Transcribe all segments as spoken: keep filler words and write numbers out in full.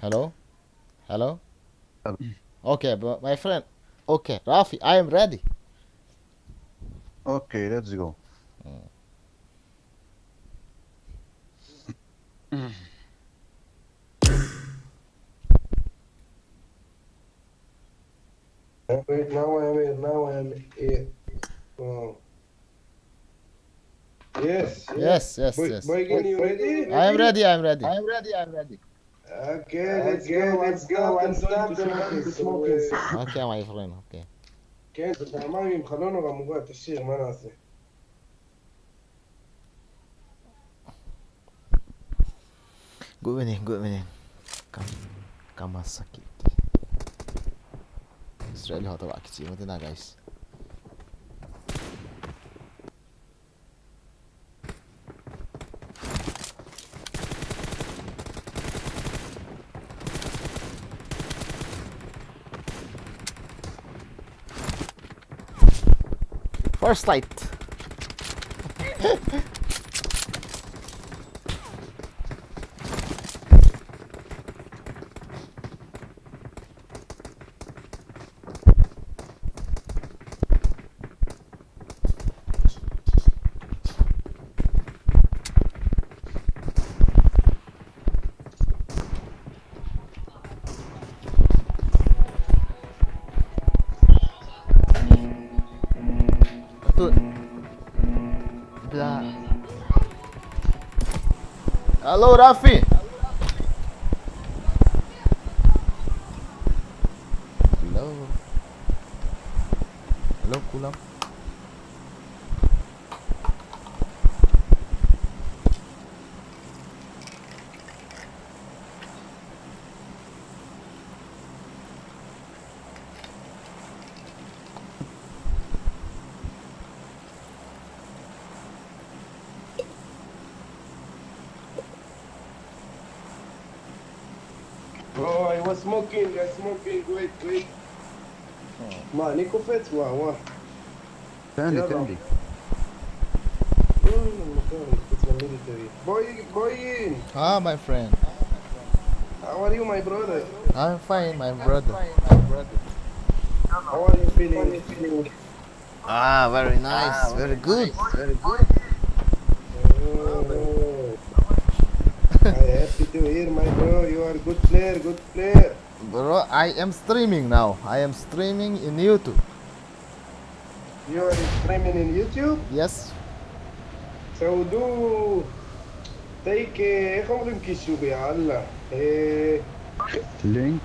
Hello? Hello? Hello. Okay, but my friend. Okay, Rafi, I am ready. Okay, let's go. Mm. Wait, now I am here, now I am here. Oh. Yes, yes. Yes, yes, boy, yes. Boy, Gini, you ready? I am ready, I am ready. I am ready, I am ready. Okay, let's go, let's go, and start the smoking. Okay, my friend, okay. כן, זה פעמיים עם חלון נורא מוגה, תשאיר, מה נעשה? Good winning, good winning. Kam, kamasakit. Israel ho to wa kichi mo tina, guys. First light. Tut. Bla. Hello, Rafi. Hello. Hello, Kulam. Oh, I was smoking, I was smoking, wait, wait. מה, אני קופץ? וואו, וואו. תן לי, תן לי. אה, בואי, בואי. אה, my friend. How are you, my brother? I'm fine, my brother. How are you feeling? Ah, very nice, very good, very good. Oh, I happy to hear, my bro. You are good player, good player. Bro, I am streaming now. I am streaming in YouTube. You are streaming in YouTube? Yes. So do take, אה, איך אומרים כיסוי, יאללה? אה, link.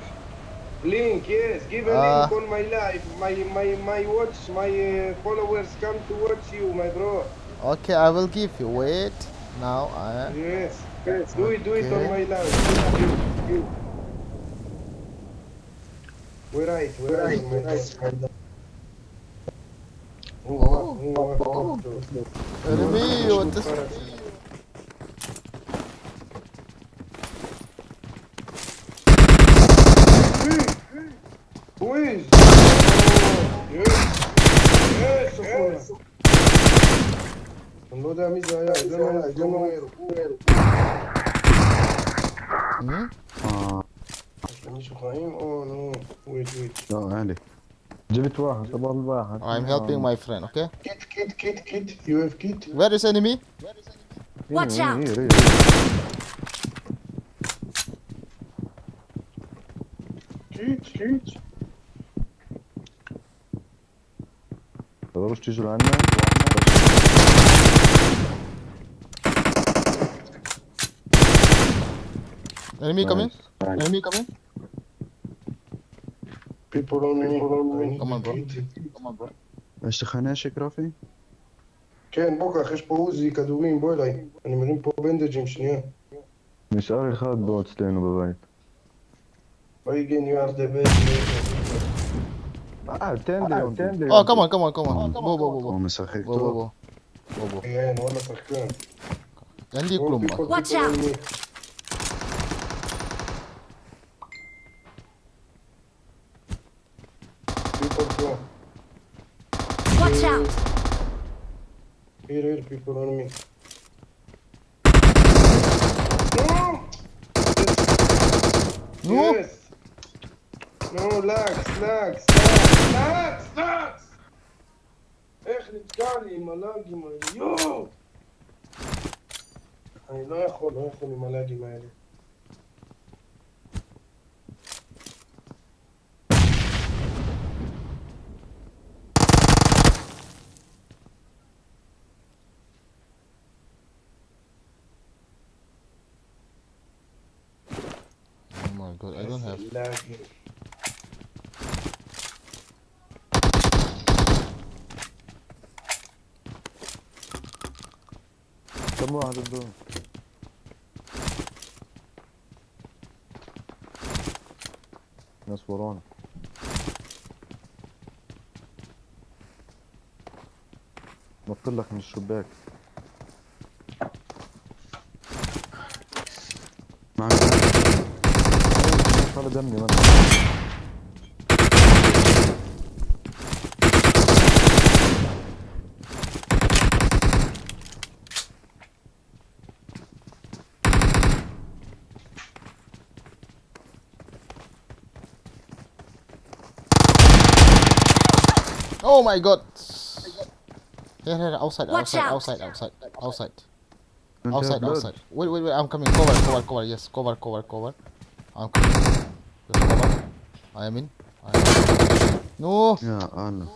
Link, yes. Give a link on my live. My, my, my watch, my, uh, followers come to watch you, my bro. Okay, I will give you. Wait. Now I... Yes, yes. Do it, do it on my live. Do it, do it, do it. Where are you? Where are you, my bro? Oh, oh, oh, oh. Enemy, what the... Who is? Yes. Yes, of course. אני לא יודע מי זה היה, I don't know, I don't know. Hmm? אה. יש למישהו חיים? Oh, no. Wait, wait. לא, אין לי. جبت واحد، طبعا واحد. I'm helping my friend, okay? Kit, kit, kit, kit. You have kit? Where is enemy? Watch out! هنا، هنا، هنا. Kit, kit. تقدروش تيجوا لعنا؟ Enemy coming. Nice. Enemy coming. People on me. People on me. Come on, bro. Come on, bro. יש לך נשק, רפי? כן, בוא קח, יש פה עוזי, כדורים, בוא אליי. אני מרים פה בנדג'ים, שנייה. נשאר אחד בו אצלנו בבית. Eugen, you are the best. אה, תן לי, תן לי. Oh, come on, come on, come on. בוא, בוא, בוא, בוא. הוא משחק טוב. בוא, בוא, בוא. בוא, בוא. כן, וואלה שחקן. אין לי כלום. People, people on me. Watch out! People go. Watch out! Here, here, people on me. No! Yes. No, lags, lags, lags, lags, lags. איך נתקע לי עם הלאגים האלה, יואו! אני לא יכול, לא יכול עם הלאגים האלה. Oh my god, I don't have. Lagi. Come on, I don't do. ناس ورانا. نط لك من الشباك. معك؟ طلع دمي، ما أنا. Oh my god! Here, here, outside, outside, outside, outside, outside. Outside, outside. Wait, wait, wait, I'm coming. Cover, cover, cover. Yes, cover, cover, cover. I'm coming. Yes, cover. I am in. I am in. No! يا الله.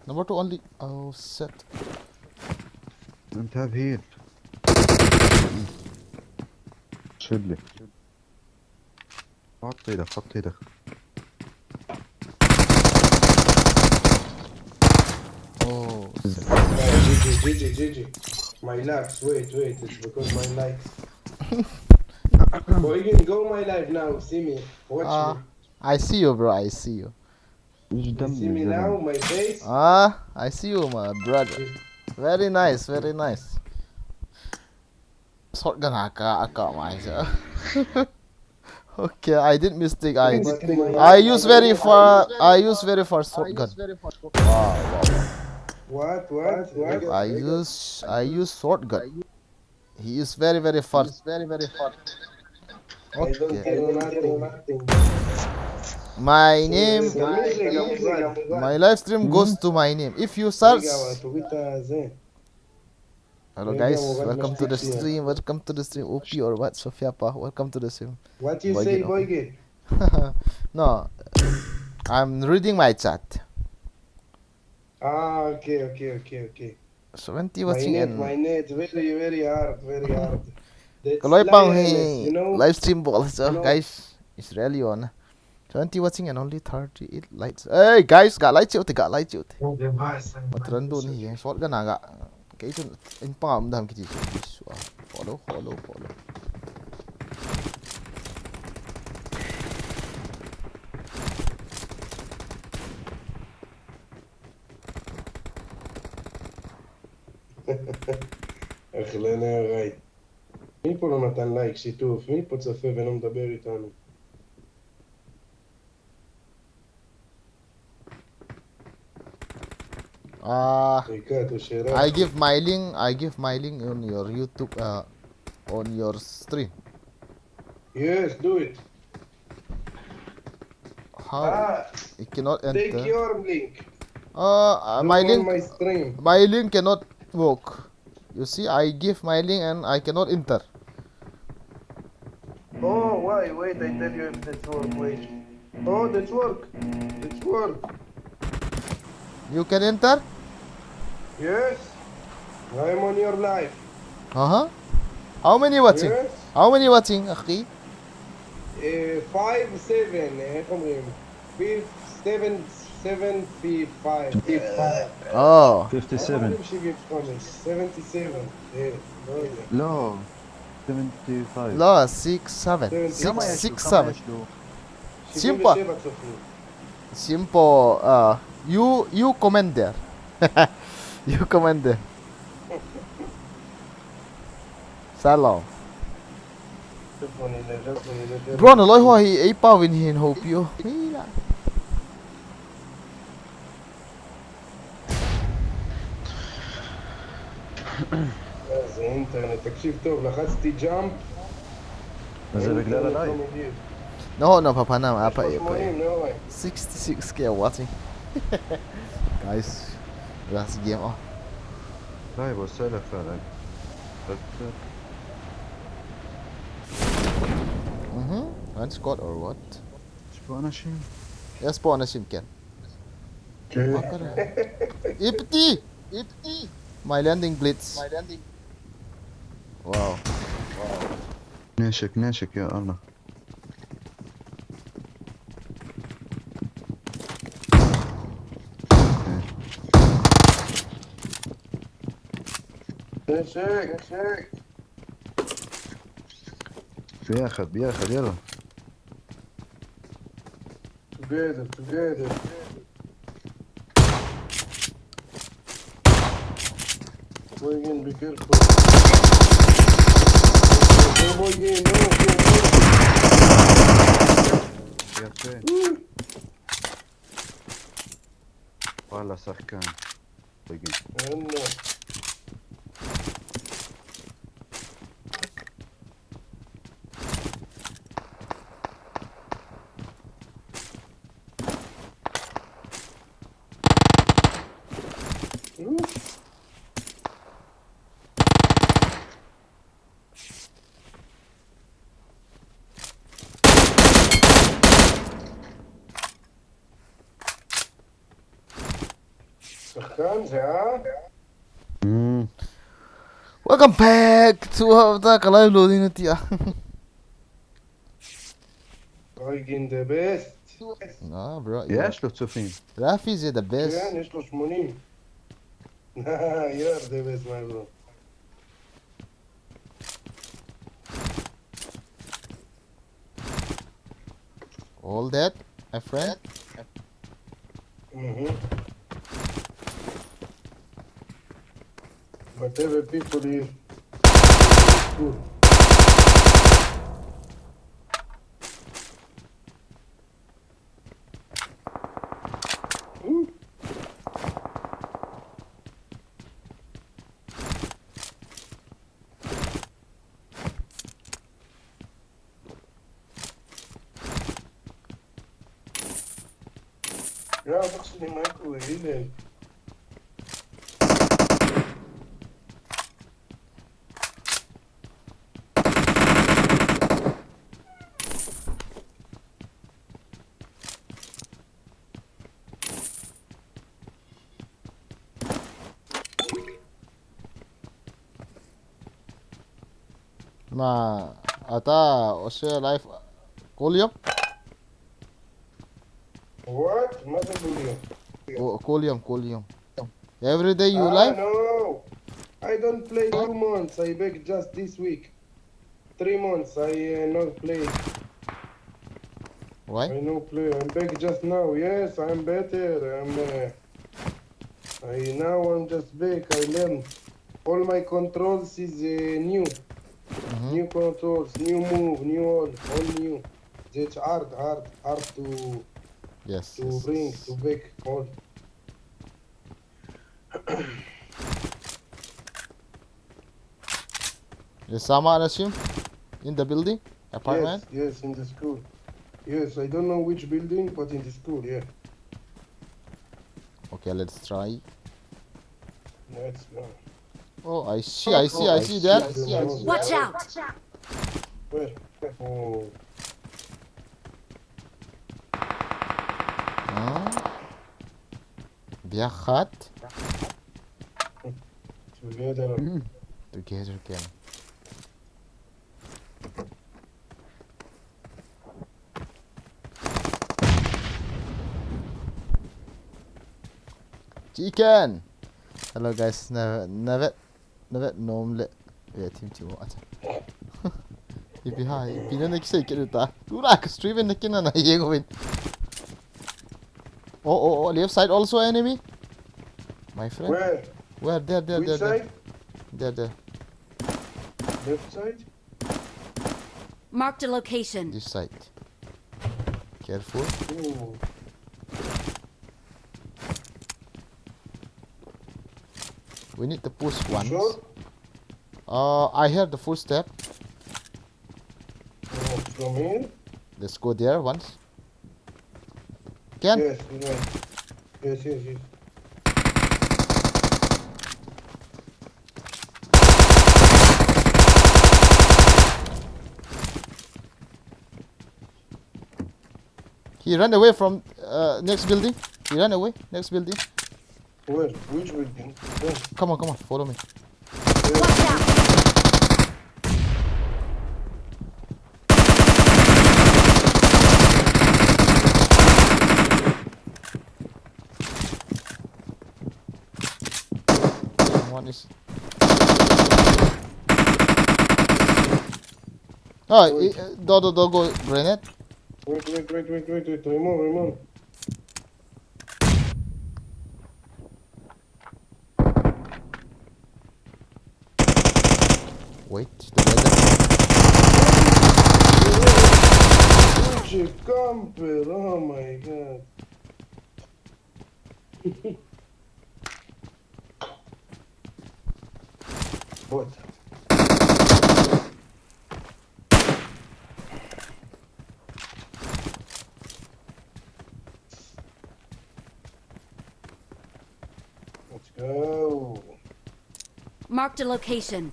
Number two only. Oh, shit. انت هيل. شد لي. حط ايدك، حط ايدك. Oh. G G, G G, G G. My lags, wait, wait, it's because my lags. Boy, you can go my live now, see me, watch me. I see you, bro, I see you. You see me now, my face? Ah, I see you, my brother. Very nice, very nice. Shotgun aka, aka mai sa. Okay, I did mistake. I did. I use very far. I use very far shotgun. Wow, wow. What? What? What? I use. I use shotgun. He is very, very fast. Very, very fast. Okay. My name. My live stream goes to my name. If you search. Hello guys, welcome to the stream. Welcome to the stream. O P or what? Sofia Pa, welcome to the stream. What you say, Boyge? No, I'm reading my chat. Ah, okay, okay, okay, okay. Seventy watching and my net, my net, very, very hard, very hard. That's kaloi pang hi, you know, live stream bol sa, you know, guys, Israeli on. Twenty watching and only thirty-eight likes. Hey guys, ga like cheu te, ga like cheu te. Matran dun hi, shotgun a ga. Kei chun in pang um dam kiti chu. Follow, follow, follow. אכלני ארעי. מי פה לא נתן לייק, שיתוף? מי פה צופה ולא מדבר איתנו? Ah, I give my link. I give my link on your YouTube, uh, on your stream. Yes, do it. How? Ah, you cannot enter. Take your link. Uh, uh, my link. My stream. My link cannot work. You see, I give my link and I cannot enter. Oh, why? Wait, I tell you if that's work. Wait. Oh, that's work. That's work. You can enter? Yes. I am on your live. Uh huh. How many watching? Yes. How many watching, אחי? Uh, five seven, איך אומרים? Fif-, seven, seventy-five. Oh. Fifty-seven. איך אומרים שבעים וחמש? Seventy-seven. אה, לא יודע. לא, seventy-five. לא, six seven. Seventy-five. Six, six seven. כמה יש לו? שבעים ושבע צופים. Simple, uh, you, you comment there. You comment there. Shalom. Bro, na loi ho hi, ei pau in hin hope you. Hi la. איזה אינטרנט, תקשיב טוב, לחצתי jump. זה בגלל הלייב. No, no, papa, no, apa, eh, apa, eh. Sixty-six K watching. Guys, last game, oh. Dai, bo sala fala. Mhm. One squad or what? Spawn אנשים. Yes, spawn אנשים, כן. מה קרה? איבדתי! איבדתי! My landing blitz. My landing. Wow. נשק, נשק, יא אללה. נשק, נשק. ביחד, ביחד, יאללה. Together, together. Boy again, be careful. Boy, boy, again, no, no, no. יפה. וואלה, שחקן. Boy again. יאללה. שחקן זה, אה? Welcome back to the Kalai Loading Natia. Boy again, the best. Nah, bro. יש לו צופים. Rafi is the best. כן, יש לו שמונים. You're the best, my bro. All that, my friend? Mm-hmm. Whatever people is good. מה, אתה עושה live כל יום? What? מה זה כל יום? כל יום, כל יום. Every day you live? No. I don't play two months. I back just this week. Three months I, uh, not play. Why? I no play. I'm back just now. Yes, I'm better. I'm, uh, I now I'm just back. I learn. All my controls is, uh, new. Mm-hmm. New controls, new move, new all, all new. That's hard, hard, hard to, yes, to, yes, bring, yes, to back all. Yes, some אנשים in the building, apartment? Yes, yes, in the school. Yes, I don't know which building, but in the school, yeah. Okay, let's try. Let's go. Oh, I see, I see, I see that. Watch out! Where? Oh. Huh? ביחד. Together. Together, כן. Chicken. Hello guys, na na vet na vet nom le. Ve team team acha. Ipi ha, ipi na next sei ke ta. Tu la ka stream na kina na yeng win. Oh, oh, oh, left side also enemy. My friend. Where? Where? There, there, there, there. Which side? There, there. Left side? Marked a location. This side. Careful. Ooh. We need to push once. Sure? Uh, I hear the footstep. Oh, from here? Let's go there once. Can? Yes, yes. Yes, yes, yes. He ran away from, uh, next building. He ran away. Next building. Where? Which building? Where? Come on, come on. Follow me. Where? Watch out! One is. Ah, wait. I, uh, do, do, do, go grenade. Wait, wait, wait, wait, wait, wait. Remove, remove. Wait, the weather. Gucci camper, oh my God. What? Let's go. Marked a location.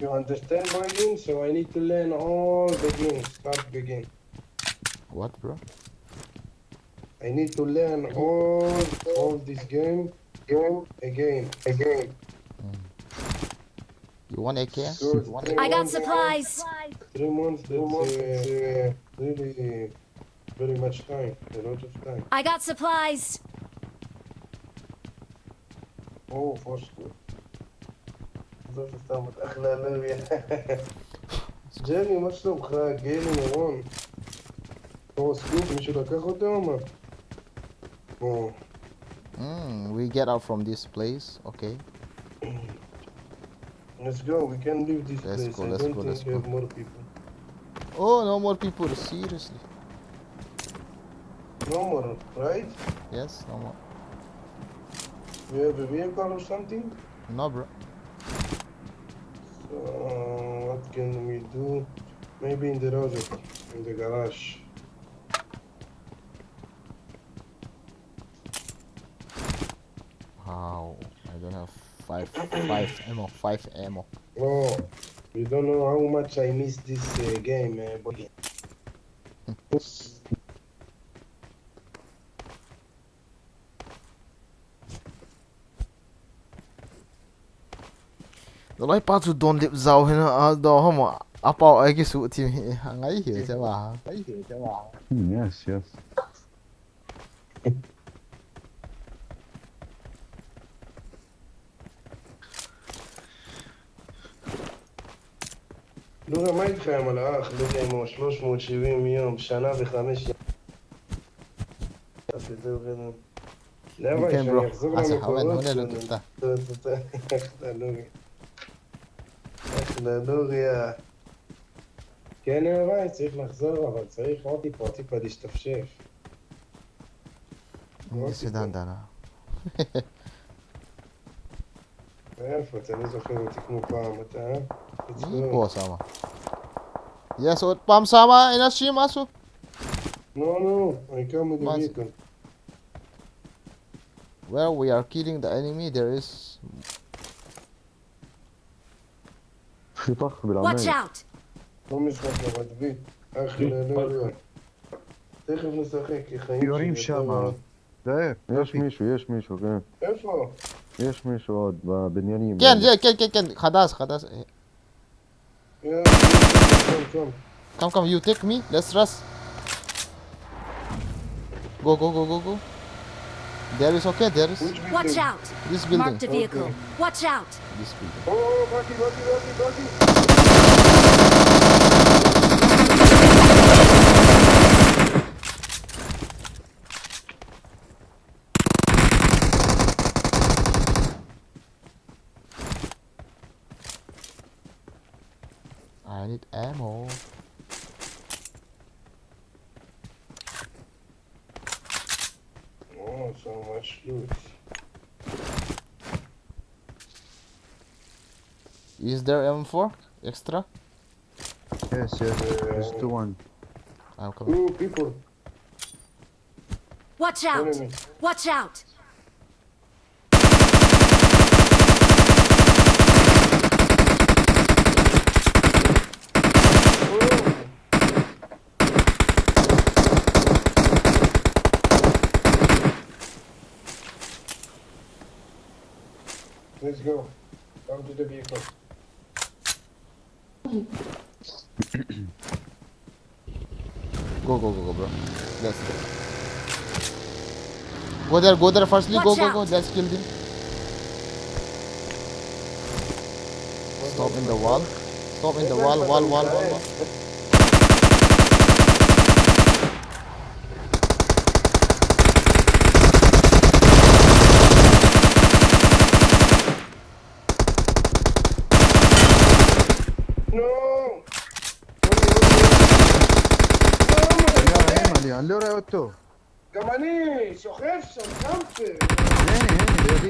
You understand my game, so I need to learn all the games, start the game. What, bro? I need to learn all, all this game, game again, again. Mm. You want A K? So you want I got supplies. Three months, that's, uh, really very much time, a lot of time. I got supplies. Oh, for sure. זאת סתם, אחלה אלויה. ג'ני, מה שלומך? ג'ני, רון. תור סקופ, מישהו לקח אותו או מה? Oh. Mm, we get out from this place, okay. Let's go, we can leave this place. Let's go, let's go, let's go. I don't think we have more people. Oh, no more people, seriously. No more, right? Yes, no more. You have a vehicle or something? No, bro. So, what can we do? Maybe in the garage, in the garage. Wow, I don't have five, five ammo, five ammo. Oh, you don't know how much I miss this, uh, game, uh, but Nalai pa chu don lip zau hin a do hom a pau ai ki su thi hi a ngai hi che ma. Hmm, yes, yes. לוגה, מה איתכם על האח? לוגה עם שלוש מאות שבעים יום, שנה וחמש ימים. הלוואי שאני אחזור למקורות שלי. אחלה לוגה. אחלה לוגה. כן, הלוואי, צריך לחזור, אבל צריך עוד טיפה, עוד טיפה להשתפשף. עוד טיפה. איפה? אתה לא זוכר אותי כמו פעם, אתה? מי פה שמה? יש עוד פעם שמה? אין אנשים משהו? No, no, I come with the vehicle. Where we are killing the enemy, there is. Watch out! לא משחק לבד, בי. אחלה לוגה. תכף נשחק, כי חיים שלי. יורים שמה. יש מישהו, יש מישהו, כן. איפה? יש מישהו עוד בבניינים. כן, כן, כן, כן, חדש, חדש. Come, come, you take me, let's rush. Go, go, go, go, go. There is, okay, there is. Watch out! This building. Marked a vehicle. Watch out! This building. Oh, buggy, buggy, buggy, buggy. I need ammo. Oh, so much loot. Is there M four extra? Yes, yes, there's two one. I'm coming. Ooh, people. Watch out! Enemy. Watch out! Ooh. Let's go. Come to the vehicle. Go, go, go, go, bro. Let's go. Go there, go there. Firstly, go, go, go. Let's kill them. Stop in the wall. Stop in the wall, wall, wall, wall, wall. No! לא, אין מה לי, אני לא רואה אותו. גם אני, שוכב שם, קמפר. הנה, הנה, לידי.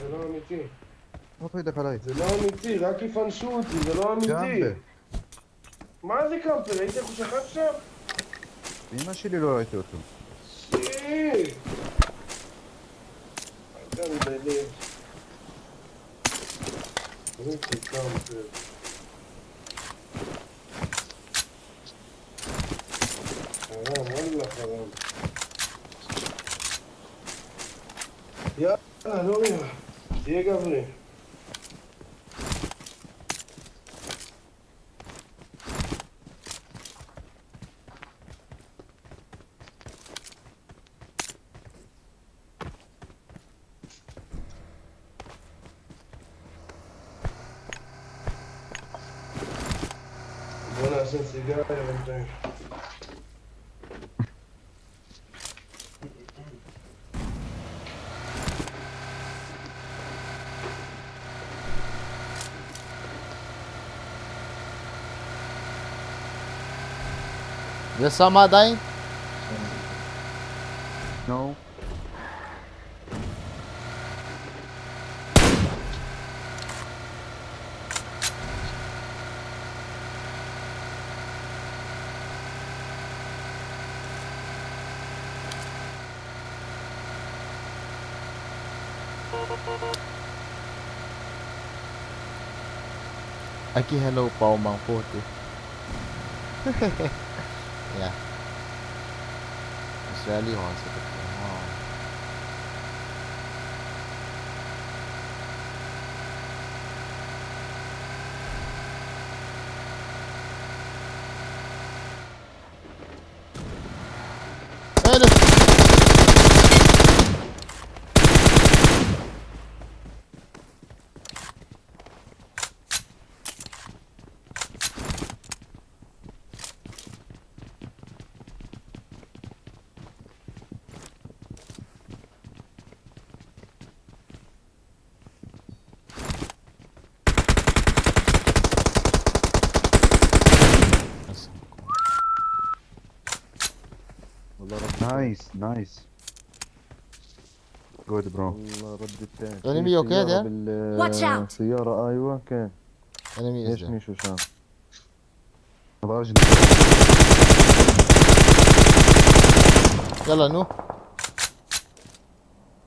זה לא אמיתי. הוא ילך עליי. זה לא אמיתי, רק יפנשו אותי, זה לא אמיתי. קמפר. מה זה קמפר? היית שוכב שם? אמא שלי לא ראיתי אותו. שיט! אדם בלב. איזה קמפר. חרם, וואלה חרם. יאללה, לא נראה. תהיה גברי. בוא נעשן סיגריה בינתיים. There's some are dying? No. Aki hello pau mang po ti. Yeah. Israeli hon sa kati. Hey, look. والله رد. Nice, nice. Good, bro. والله رد الثاني. Enemy, okay there? Watch out! بالسيارة، أيوة، كان. Enemy is there. ميشو شام. يلا نو.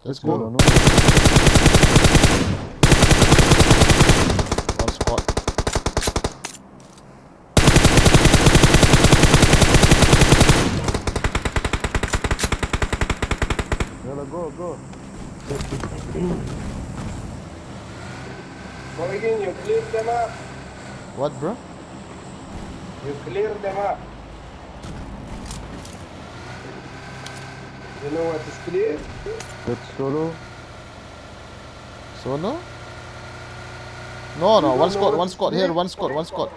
Let's go. يلا نو. One squad. يلا، go، go. What, bro? You clear the map. You know what is clear? That's solo. Solo? No, no, one squad, one squad, here, one squad, one squad.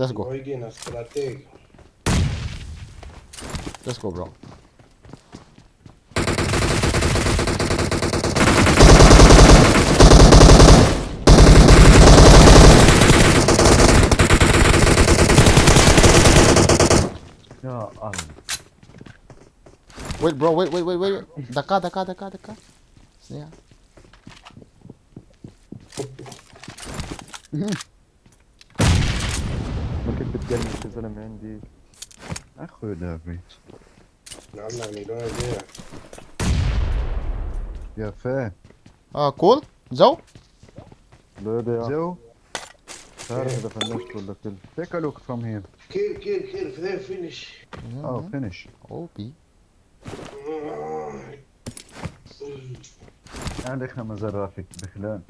Let's go. Voy bien a estrategia. Let's go, bro. Ya Allah. Wait, bro, wait, wait, wait, wait. دقة، دقة، دقة، دقة. ثانية. ما كنت بتقلب يا زلمة عندي. اخوي دافي. نعم، يعني، لو يا يا فين؟ اه، كول؟ جو؟ لو ده جو. تعرف اذا فنشت ولا كل. Take a look from here. Kill, kill, kill, finish. Oh, finish. او بي. يعني احنا مزال رافيك بخلان.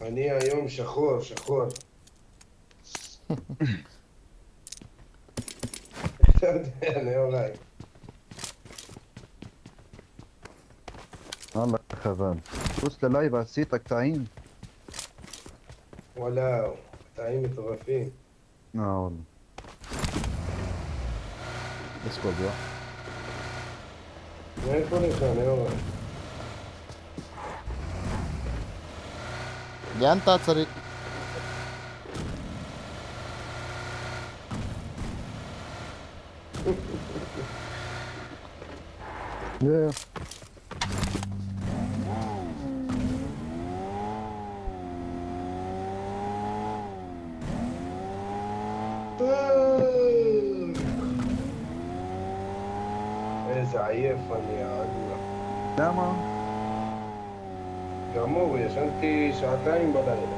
אני היום שחור, שחור. אני אולי. والله خبال. بص للايف عسيتك تعيين. וואו, טעים מטורפים. اه والله. Let's go, bro. מאיפה נשאר, יורם? לאן אתה צריך? Yeah. איזה עייף אני, יא אללה. למה? גמור, ישנתי שעתיים בלילה.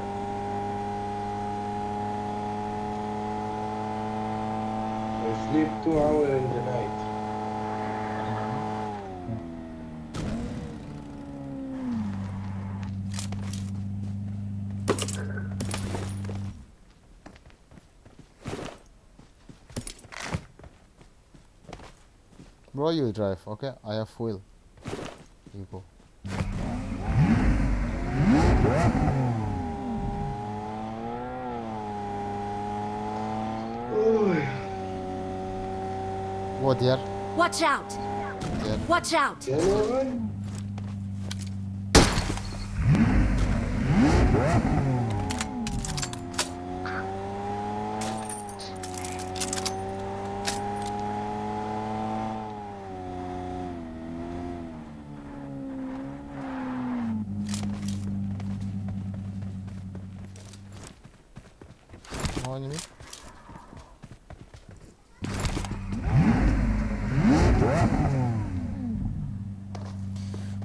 I sleep two hours in the night. Bro, you drive, okay? I have fuel. You go. Go there. Watch out! There. Watch out! כן, אורן? No enemy.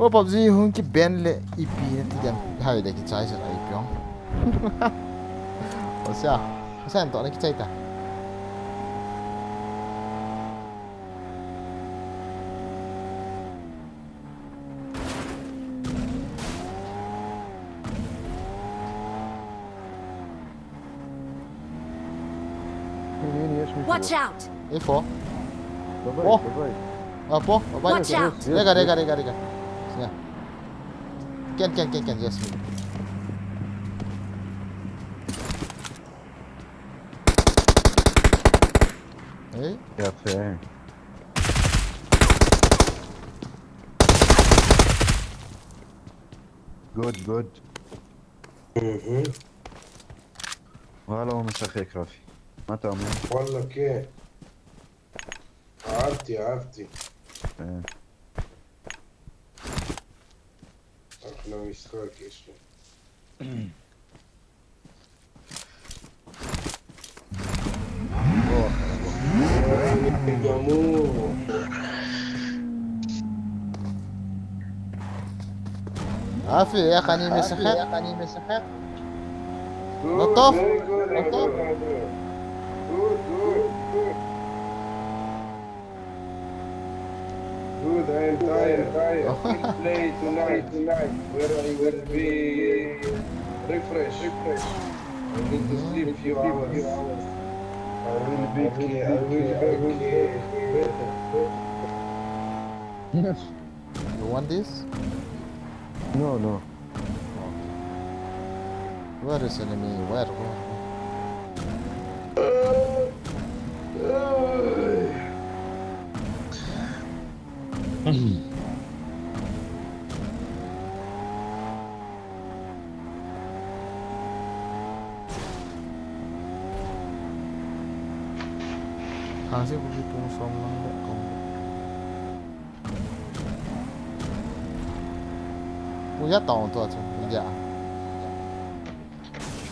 Oh, PUBG hung kiban le ipi nati dem. Hai le kichai sa ipi ong. Osa, osa anto na kichai ta. هنا، هنا، يا شميكو. Watch out! Info. باباي، أوه. باباي. Apo, bye. Watch out! Rega, rega, rega, rega. Yeah. Can, can, can, can, yes. Hey, يا فين؟ Good, good. מהמם. والله ما مسخيك رافي. ما تعمل. וואלה, כן. אהבתי, אהבתי. إيه. אחלה משחק, יש לי. גמור. Afi, ya kani me seher. Good, Not off. very good, Not off. Andrew. Good, good, good. Good, I am tired. I will play tonight, tonight, where I will be refreshed. I need to sleep few hours. I will be, I will be back, uh, better. You want this? No, no. Where is enemy? Where? Where? Thang se kuki pung som lang le kong. Puya tong to chu India.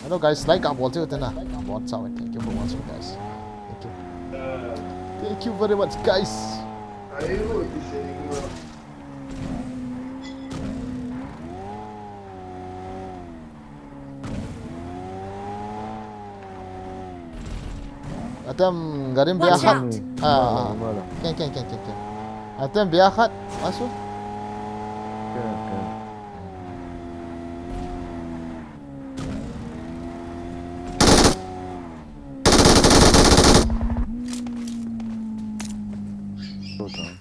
Hello guys, like ka bol cheu tena. Bol chau, thank you for watching, guys. Thank you. Thank you very much, guys. Atem garim bia khat. Ah, ah. Ken, ken, ken, ken, ken. Atem bia khat. Asu. Ken, ken. Go down.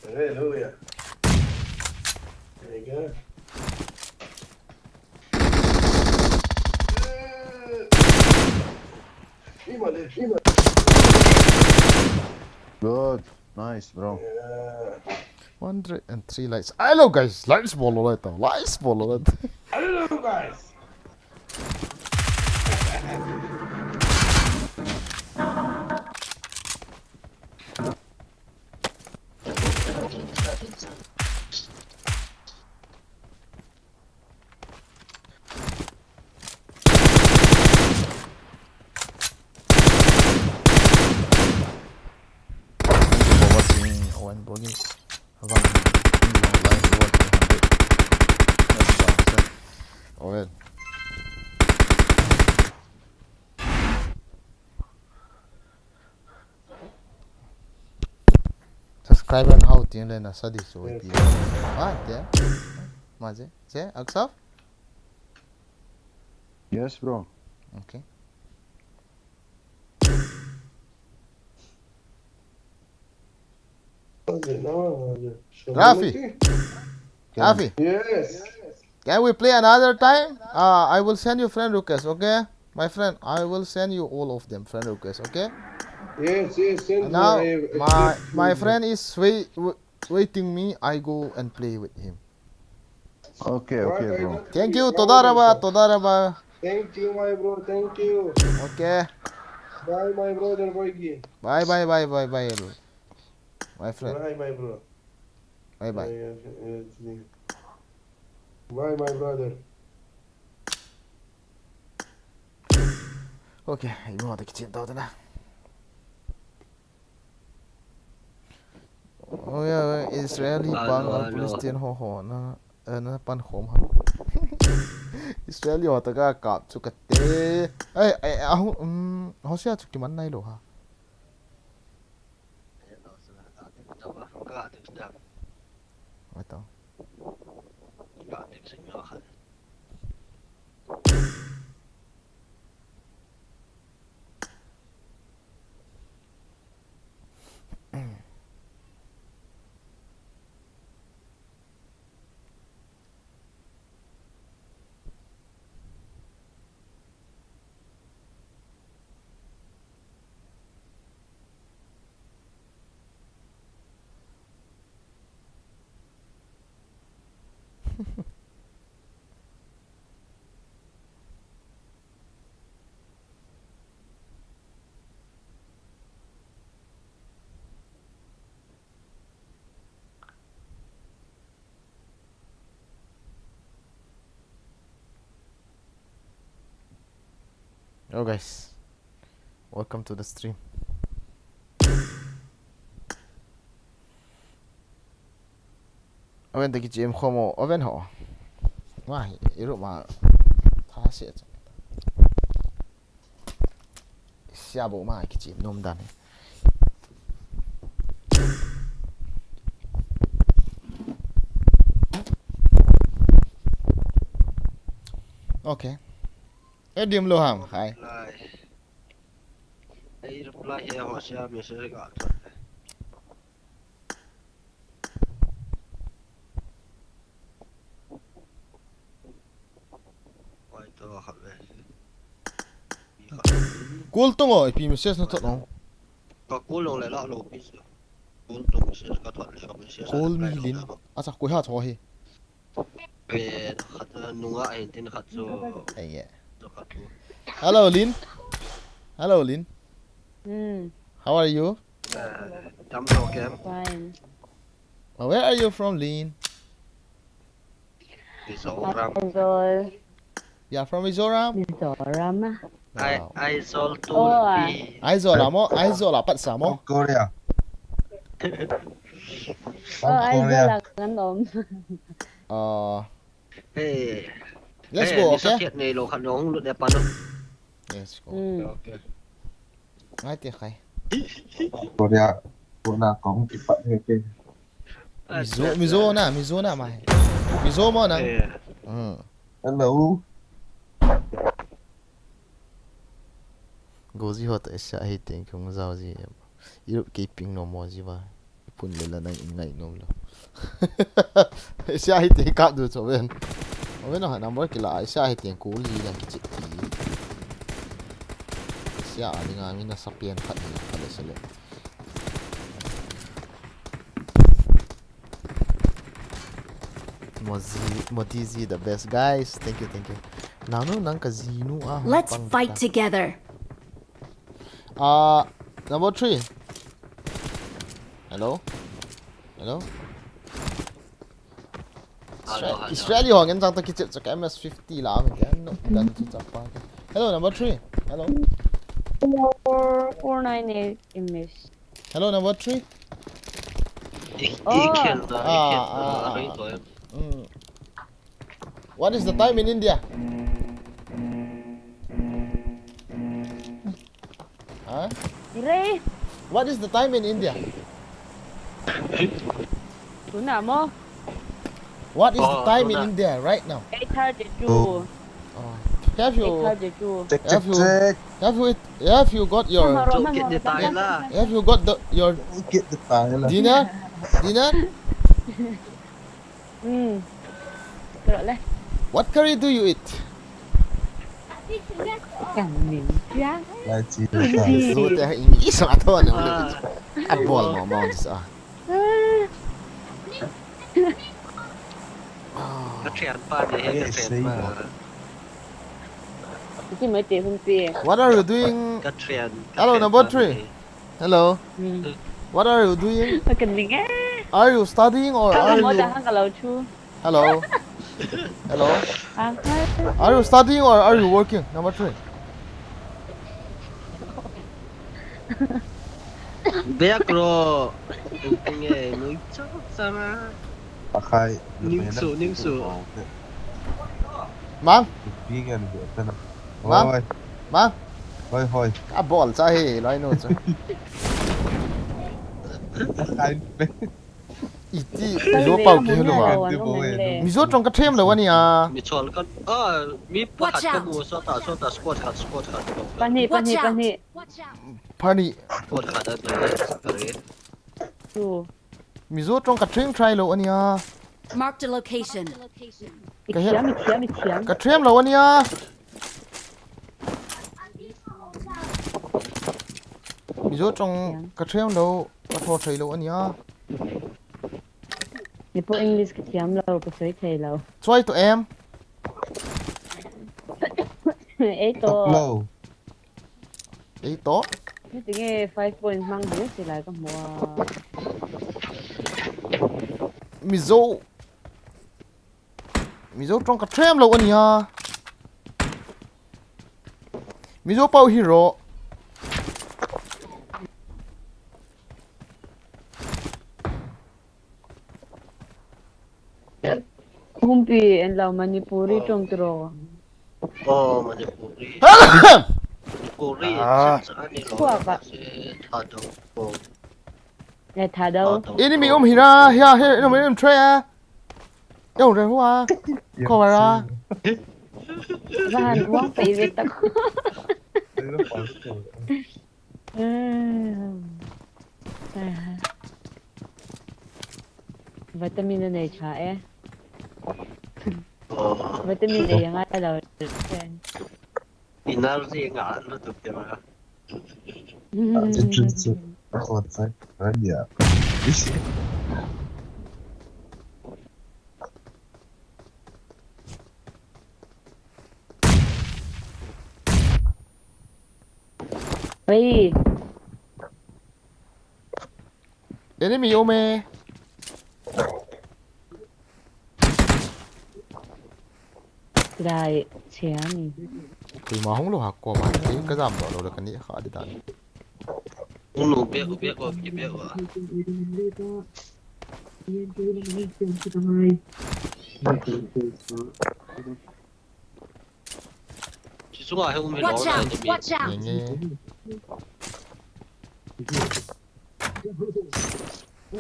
Hallelujah. There you go. Good. Nice, bro. Yeah. One hundred and three likes. Hello, guys. Likes bolo leta. Likes bolo leta. Hello, guys. Thank you for watching, Owen Bogey. Abang, abang live watch hundred. Abang, sir. Owen. Subscriber na hao tin le na sa di so pi. Ah, te. Ma je, je, Aksaf? Yes, bro. Okay. Rafi. Rafi. Yes. Can we play another time? Uh, I will send you friend request, okay? My friend, I will send you all of them friend request, okay? Yes, yes, send. Now, me, my, accept my me. Friend is wait, w-, waiting me. I go and play with him. Okay, okay, bro. Thank you, toda rabah, toda rabah. Thank you, my bro, thank you. Okay. Bye, my brother, Boyki. Bye, bye, bye, bye, bye, bro. My friend. Bye, my bro. Bye, bye. Bye, uh, uh, bye, my brother. Okay, imu te kichen tau tena. Oh yeah, Israeli pang, Palestine ho ho na, eh, na pan khom ha. Israeli ho ta ka kap chu kate. Ai, ai, ahu, um, ho sia chu kiman nai lo ha. Wait, oh. Hello guys, welcome to the stream. Oven te kichem khomo, oven ho. Wah, iru ma. Tha se. Sia bo ma kichem nom dan. Okay. Edim lo ham, hi. Ei reply he ho sia message ka. Call tung o, ipi message na thot o. Ka call long le la lo pi se. Call tung message ka thot le message. Call me Lin. Acha, koi ham chu hi. Pen khat nunga ahin tin khat chu. Ai ye. Chu khat chu. Hello, Lin. Hello, Lin. Hmm. How are you? Eh, tam to kem. Fine. Uh, where are you from, Lin? Mizoram. Aizawl. You are from Mizoram? Mizoram. Wow. Aizawl, oh, Tulpi. Aizawl a mo, Aizawl a pat sa mo. Korea. Oh, Aizawl a kan om. Uh, Hey. Let's go, okay? Ni sa kiat nei lo khan lo hung lut le pan. Let's go. Hmm. Okay. Ngai te khai. Korea, Korea kong kipat he ke. Mizo, Mizo na, Mizo na mai. Mizo mo na. Eh. Hmm. Hello. Goji ho ta sia hi teng kung jao ji. Europe keeping no mo ji ba. Pun le la nang in ngai nom lo. Sia hi te kap du cho ven. O ven, number kila, sia hi te call ji la kichit ti. Sia a dinga mi na sa pian khat ni khat le se le. Mozi, Modi ji the best, guys. Thank you, thank you. Nang nu nang ka ji nu a. Let's fight together. Ah, number three. Hello? Hello? Hello, hello. Israeli ho ngen jang ta kichep chak M S fifty la, mi ke no dan chu chapa ke. Hello, number three. Hello. Four, four nine eight image. Hello, number three. I, oh. I can, uh, I can, uh, ah, ah, ah. Mm. What is the time in India? Huh? Ire. What is the time in India? Tuna mo. What is the time in India right now? Eight thirty-two. Oh. Have you, have you, have you, have you got your, have you got the, your dinner? Dinner? Hmm. What curry do you eat? Kan min ya. Lai chi ta. Zo te ha English ma to na. Ah. A bol mo mo sa. Ah. Ka thian pa ni he, ka thian pa. What are you doing? Ka thian, ka thian pa ni. Hello, number three. Hello. Hmm. What are you doing? Are you studying or are you... Hello. Hello. Are you studying or are you working? Number three. Back row. Nge, nui chok sama. Pakai. Ningsu, ningsu. Mang. Mang. Mang. Hoi, hoi. Ka bol cha hi, loi nu chu. Iti, Mizo pau ki hello a. Mizo tong ka them lo ani a. Mi chol ka, ah, mi pakhat ka mu, sota, sota, squad khat, squad khat. Pani, pani, pani. Pani. Squad khat a, sorry. Two. Mizo tong ka them try lo ani a. Mark the location. Ka he, ka them lo ani a. Mizo tong ka them lo, ka tho thei lo ani a. Nipo English ka them lo, ka soi thei lo. Choi to em. Ei to. Ei to. Ni tinge five point mang de si lai ka mo. Mizo. Mizo tong ka them lo ani a. Mizo pau hero. Humpi en lau Manipuri tong tro. Oh, Manipuri. Manipuri. Ah. Kua ka. Thadou. Eh, Thadou. Enemy um hira, hia, hia, enemy um three a. Yo, re hua. Cover a. Van wang pe ve tak. Vitamin a nei cha e. Oh. Vitamin a nei ngai lo. Energy nga lo tu te ma. Entrance chu a hon sai ran dia. Ei. Enemy um e. Dai, che ani. Koima hung lou ha koma, kei ka jam doh lou le ka ni kha di dan. Hung lou bek, bek ko, ki bek ko. Chi chunga he um hi lo na enemy. Watch out! Nge, nge.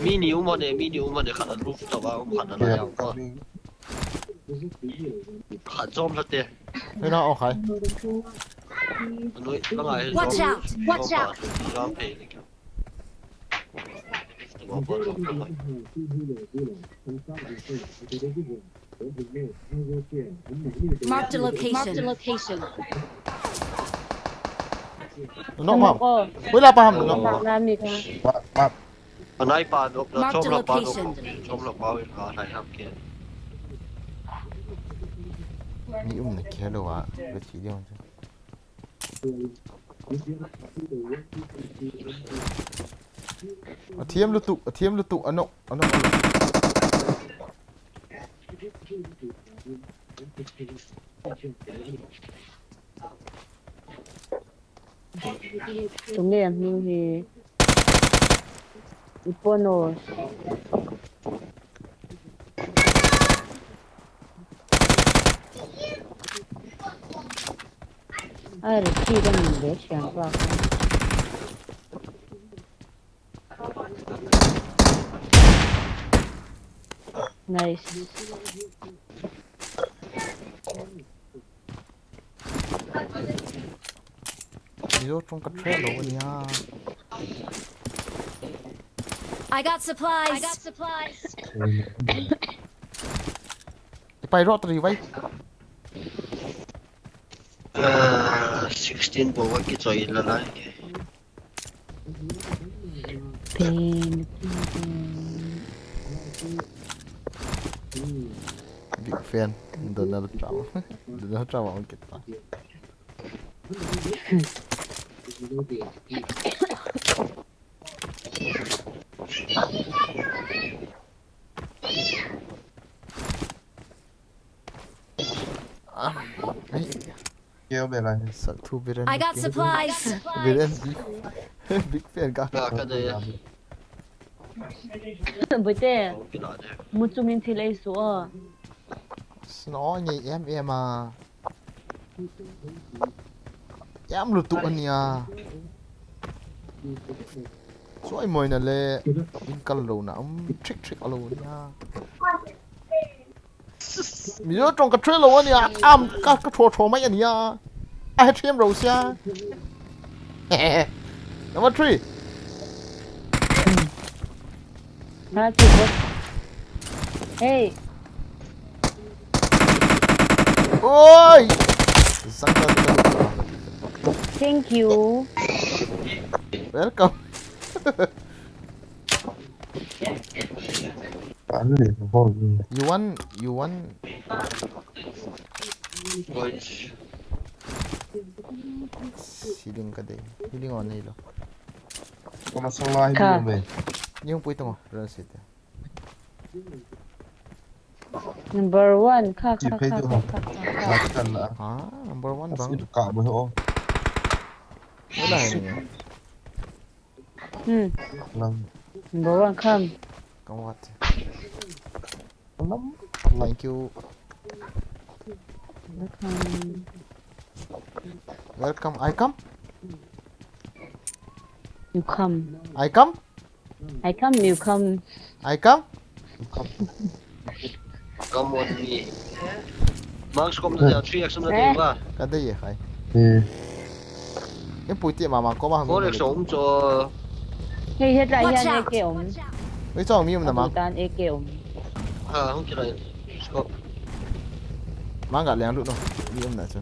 Mi ni um hon e, mi ni um hon e, khat a roof top a um, khat a lai a um. Khat jom lha te. Hei na, o khai. Anoi, bang a he jom. Watch out! Watch out! Jom phei le kya. Jom phei le kya. Marked a location. Marked a location. Nok mam. Hui la pa ham nok. Mark, mark. Anai pa nok na. Marked a location. Chom la pa wi ka nai ham ke. Ni um na ke lo wa. Ga chi diong. A thiam lutuk, a thiam lutuk, a nok, a nok. Tunge a hming hi. Ipono. Ai, re, khi ka min ve siam pa. Nice. Yo, chong ka trailer nia. I got supplies. I got supplies. Ipai ro three vai. Ah, sixteen bou va kichoi la lai. Pen. Big fan Donald Trump. Donald Trump ang kita. Ah, ai. Keo be lai. Sal thu Biren. I got supplies. Biren big, big fan ka. Ka, ka de. Boite. Muchu min thil ei su a. Snow ni em em a. Em lutuk ania. Soi moina le in kal lo na um trick trick alo nia. Mi yo tong ka trail lo ania, am ka, ka tho tho mai ania. A he thiam ro sia. Number three. Hey. Oi. Thank you. Welcome. You want, you want. Healing ka de. Healing on nei lo. Koma sang lai ka. Ni hung pui tung ran si te. Number one, ka, ka, ka, ka, ka, ka. Ah, number one bang. Ka mo ho. Wala ni. Hmm. Number one, come. Come what? Thank you. Welcome. Welcome. I come? You come. I come? I come, you come. I come? Come on me. Max kom na three X na dei ba. Ka dei e khai. Hmm. Em pui ti ma ma ko ma. Four X um cho. Hey, het la hian A K um. Ui chong mi um na ma. Tan A K um. Ha, hung kira. Scope. Ma ga leng lu no. Mi um na chu.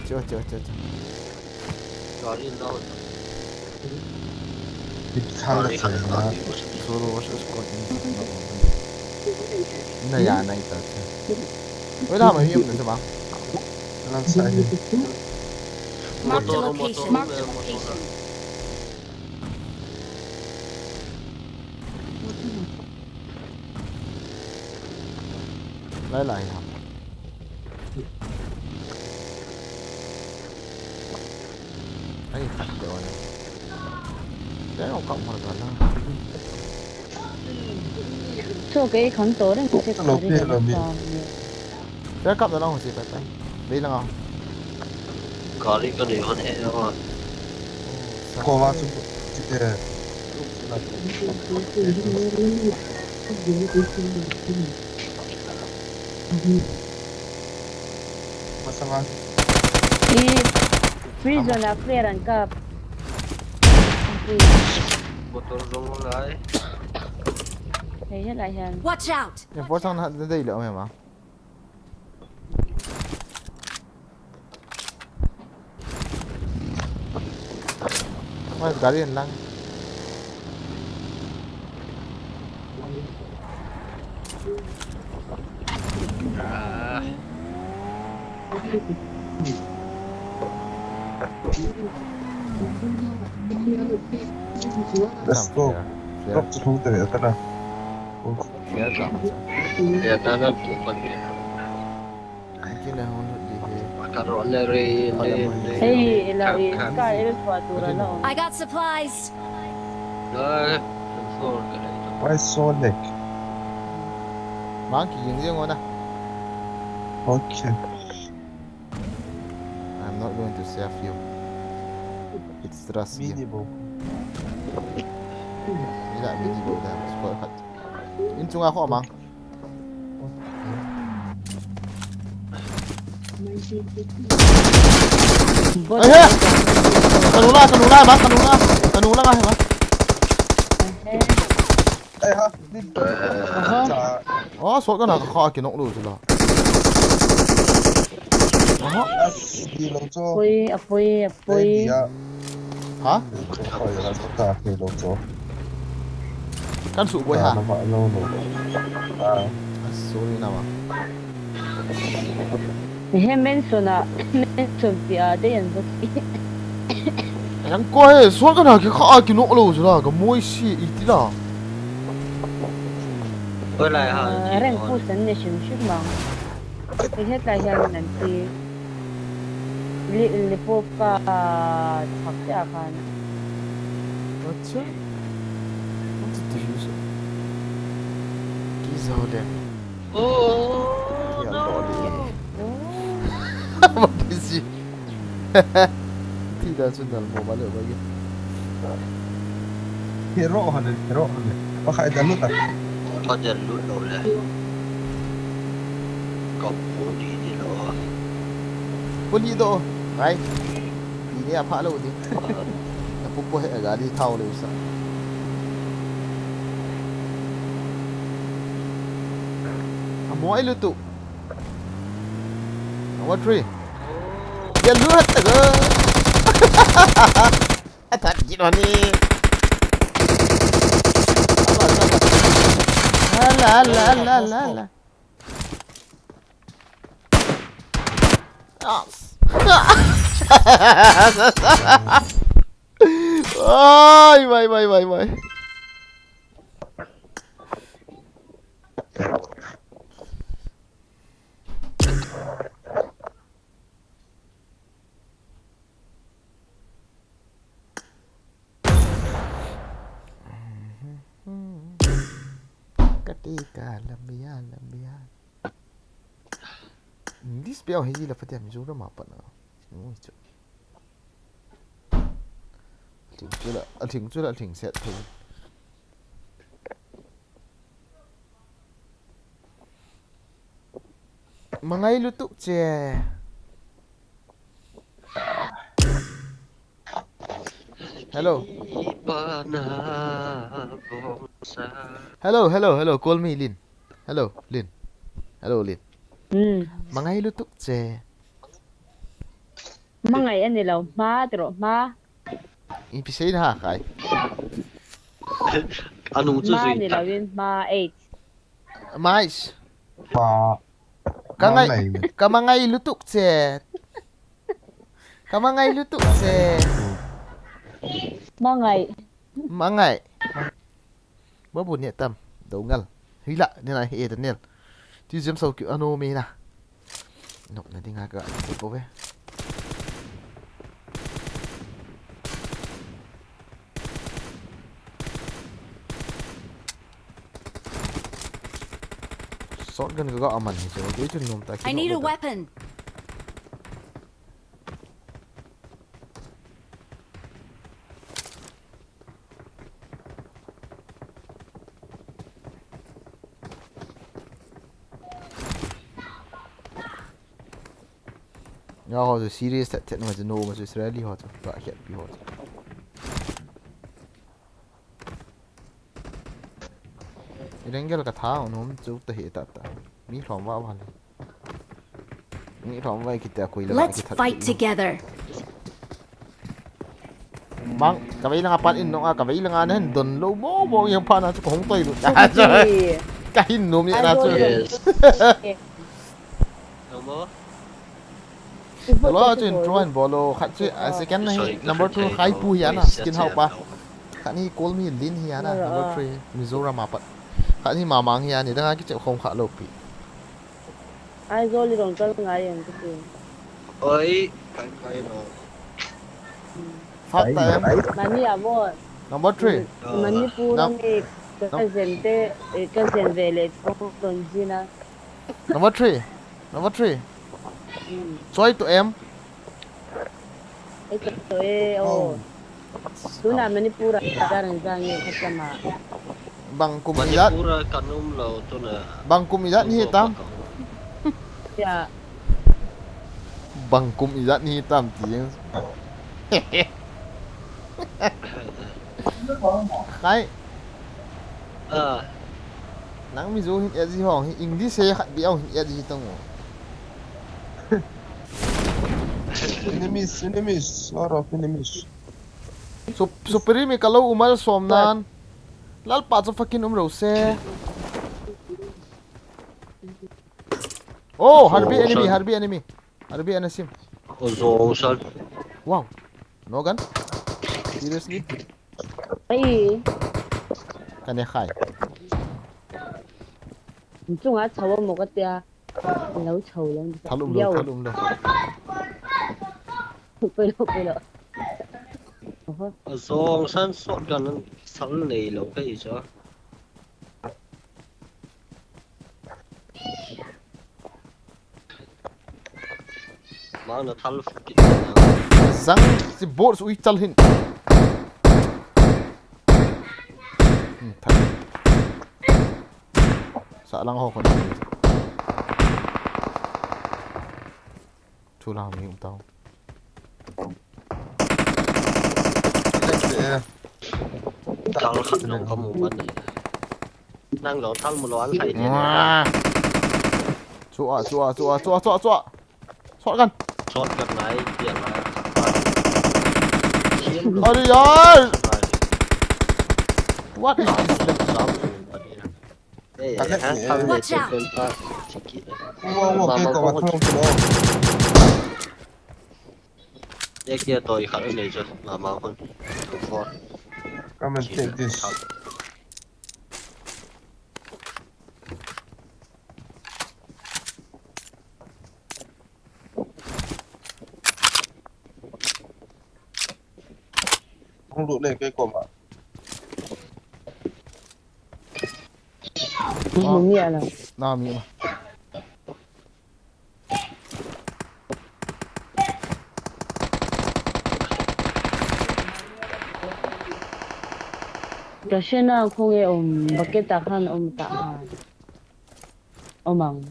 Cho, cho, cho, cho. Gari lo. It khala chai na. Solo versus squad. Na ya na ita. Wala ma hiyam na sa ba. Lang sa ni. Marked a Motor, location. motor, motor. Lai lai ha. Ai, khat de wan. Dai au kam har ka la. Cho ke khang to ding che. Lo pe lo mi. Dai kap da long si pa pa. Dei lang au. Gari ka nei hon he lo. Ko va su. Eh. Masanga. I prison a clear an kap. Motor jong lai. Hei, hei lai hian. Watch out! Reinforce ang na dei le om ma. Mas gari lang. Let's go. Drop chu thung te ta na. Ya ta na tu pa ni. Kina hon di he. Ka ro le re le le. Hei, ila i ka el fa tu ra la. I got supplies. Ai, for ka le. Why so lag? Mang ki ying ying ona. Okay. I'm not going to save you. It's trust Mini game. Bo. Ila mini bo da squad khat. In chunga kho mang. Ai he! Ka nu la, ka nu la, ba, ka nu la. Ka nu la, ba, he, ba. Ai ha. Oh, sot ka na ka kha ki nok lu chu la. Oh, Di lo cho. Pui, a pui, a pui. Ya. Ha? Ko ya la ta ke lo cho. Kan su boi ha. Na ma lo lo. Ah. Sorry na ma. He mention a, mention ti a, de yan bot. Yang ko he, sot ka na ki kha ki nok lu chu la, ka moi si i ti la. Ko lai ha. Reng pu san ne sim sim ma. Ke het lai hian nan ti. Li, li po ka thak te a khan. Acha. What did you use? Ki zau de. Oh. Ki a lo de. What is it? Ti da chun dal mo ba le ba ge. Hero ha le, hero ha le. Pa khai da lu ta. Ka del lut lo le. Ka pu di di lo. Pu li do. Ngai. Pi ni a pha lo di. Na pu pu he ga di thau le sa. A mo ai lu tu. Number three. Ya lu hat ta ga. A that ji lo ni. Ala, ala, ala, ala, ala. Yes. Ai, vai, vai, vai, vai. Katika lambia, lambia. English pia hi la patia Mizoram a pat na. Ui chu. Thing chu la, a thing chu la, thing set thei. Mangai lutuk che. Hello. Ipa na bongsa. Hello, hello, hello. Call me, Lin. Hello, Lin. Hello, Lin. Hmm. Mangai lutuk che. Mangai ani lou, ma tiro, ma. Ipi seina ha kai. Anu chu ma zui ni ta. Lou in, ma eight. Mais. Pa. Ka ngai, mangai. Ka mangai lutuk che. Ka mangai lutuk che. Mangai. Mangai. Babu ne tam. Dou ngal. Hila, ne na he Daniel. Ti jem sau ki ano me na. Nok na dinga ka. Ko ve. Shotgun ka ga aman hi jo, kei chun nom ta. I need a weapon. Ya ho chu serious thet thet ma chu no ma chu Israeli ho chu. Ka khet pi ho chu. Irengel ka tha, um, chu ta hi ta ta. Mi lhom va va le. Mi lhom va ki ta koi la. Let's ki ta fight ki. Together. Bang, ka vei langa pat in nong a, ka vei langa na hin don lo bo bo yang pa na chu ka hong toi lu. Ka hin nom ya na chu. Yes. Hello, chu intro an bolo, khat chu, ah, second hi, number two, Khai Pu hi ana, skin hau pa. Khat hi Kolmi Lin hi ana, number three, Mizoram a pat. Khat hi Mamang hi ani, dang a kichep khom kha lo pi. Ai, Zoli rong kal ngai ang kiti. Oi, kai kai lo. Fat ta em. Mani a mo. Number three. Manipur a mi ka zen te, eh, ka zen ve le ko ton jina. Number three. Number three. Mm. Choi to em. Ei ka to e, oh. Tuna Manipur a ka ran jang e ka tama. Bang kum ijat. Manipur a kan um lo tuna. Bang kum ijat ni tam. Ya. Bang kum ijat ni tam ti. Khai. Ah. Nang Mizo hin et ji hong hi English he khat bia hin et ji tong. Enemies, enemies, lot of enemies. Sup-, Supreme ka lo umal som nan. Lalpa chu fucking um ro se. Oh, harbi enemy, harbi enemy. Harbi ana sim. Ozong san. Wow. No gun? Seriously? Ai. Ka ne khai. Chunga chau mo ka tia. Lo chau lo. Thal um lo, thal um lo. Pui lo, pui lo. Oho. Ozong san shotgun sal nei lo ka hi cha. Mang na thal fucking. Zang si bot ui chal hin. Hmm, thal. Sa lang ho kon. Chu lang mi um tau. Thal khat nong ka mu ban. Nang lo thal mu lo an khai te. Wah. Chua, chua, chua, chua, chua, chua. Shotgun. Shotgun nai, dia nai. Ari, ai. What is this? Hey, watch out. Wow, wow, mama, kau kau kau. Ek ya toi khat nei chu, mama kon. Come and take this. Hung lut le kei koma. Ni hung ni ala. Na mi ma. Ka shena khong e um, bucket a khan um ta ha. Omang.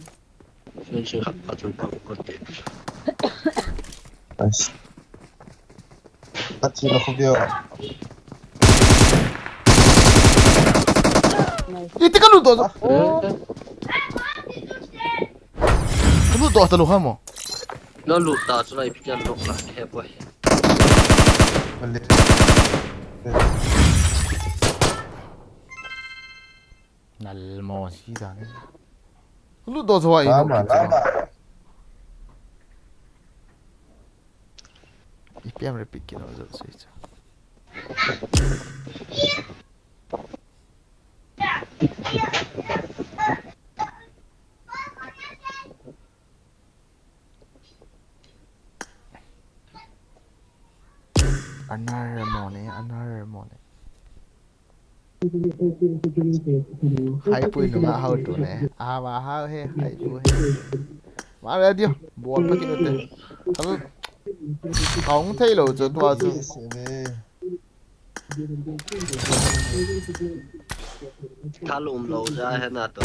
Nice. Ati lo ko bio. Nice. Iti ka ludo. Oh. Ka ludo ta lo ha mo. Lo lut ta chu lai pian lok la he boy. Balik. Nalmo si ta ni. Lut do chwa i. Lama, lama. Ipi ham repeat kit nau jat sei chu. Another morning, another morning. Hai pui nunga hau tu ne. Ama hau he, hai tu he. Ma radio, bol pa kit u te. Kal, kaung thei lou chu tua chu. Thalum lou ja he na to.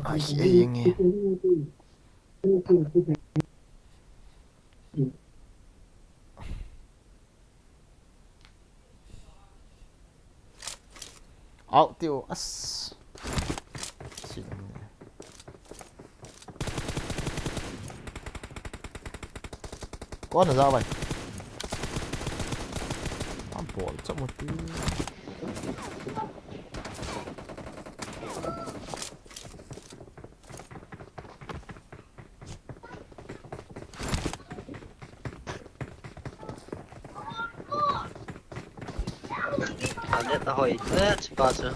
Ai, ei, ei, ei. Out tiu, as. Sing. Kon a ja vai. Am bol cha mo ti. Anet ahoi te, chipa chu.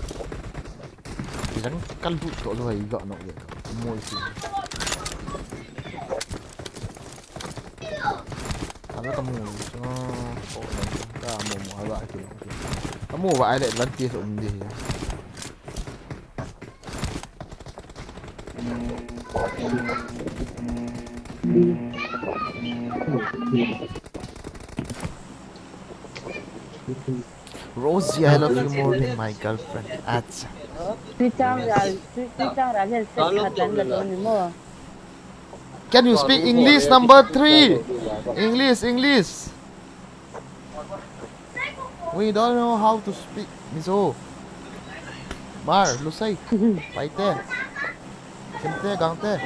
Jang kal bu to lo ai ga no ye. Moi si. Ana kamu chu. Ko kamu mo ba ki. Kamu ba ai le advantage um di ya. Rosie, I love you more than my girlfriend. Acha. Tui chang ra, tui, tui chang ra, vel set khat dan da don ni mo. Can you speak English number three? English, English. We don't know how to speak Mizo. Mar, Lusei, Paite, Kemte, Gangte.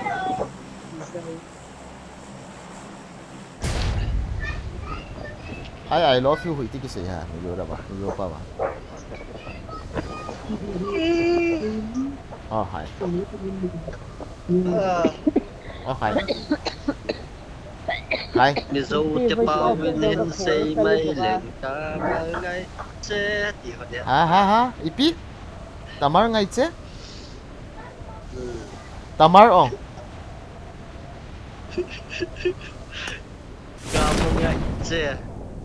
Hi, I love you, hui ti kisei ha, Mizo ra ba, Mizo pa ba. Oh, hi. Oh, hi. Hi. Mizo te pau vin in sei mai leng ka ma ngai che ti ho dia. Ha, ha, ha. Ipi? Tamar ngai che? Hmm. Tamar ong. Ka ma ngai che.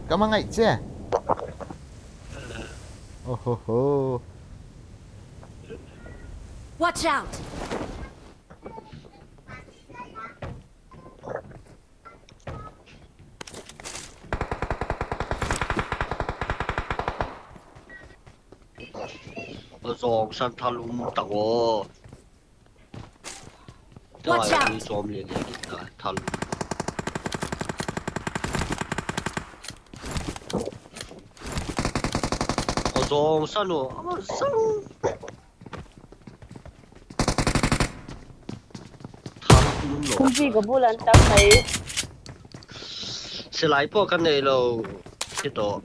Ka ma ngai che? Oh, ho, ho. Watch out! Jong san thalum ta o. Watch out! Ni chom le le kita thalum. O jong san o, ama sang. Thalum lo. Kumpi ko bulan tak mai. Silai po kan nei lo. Kito.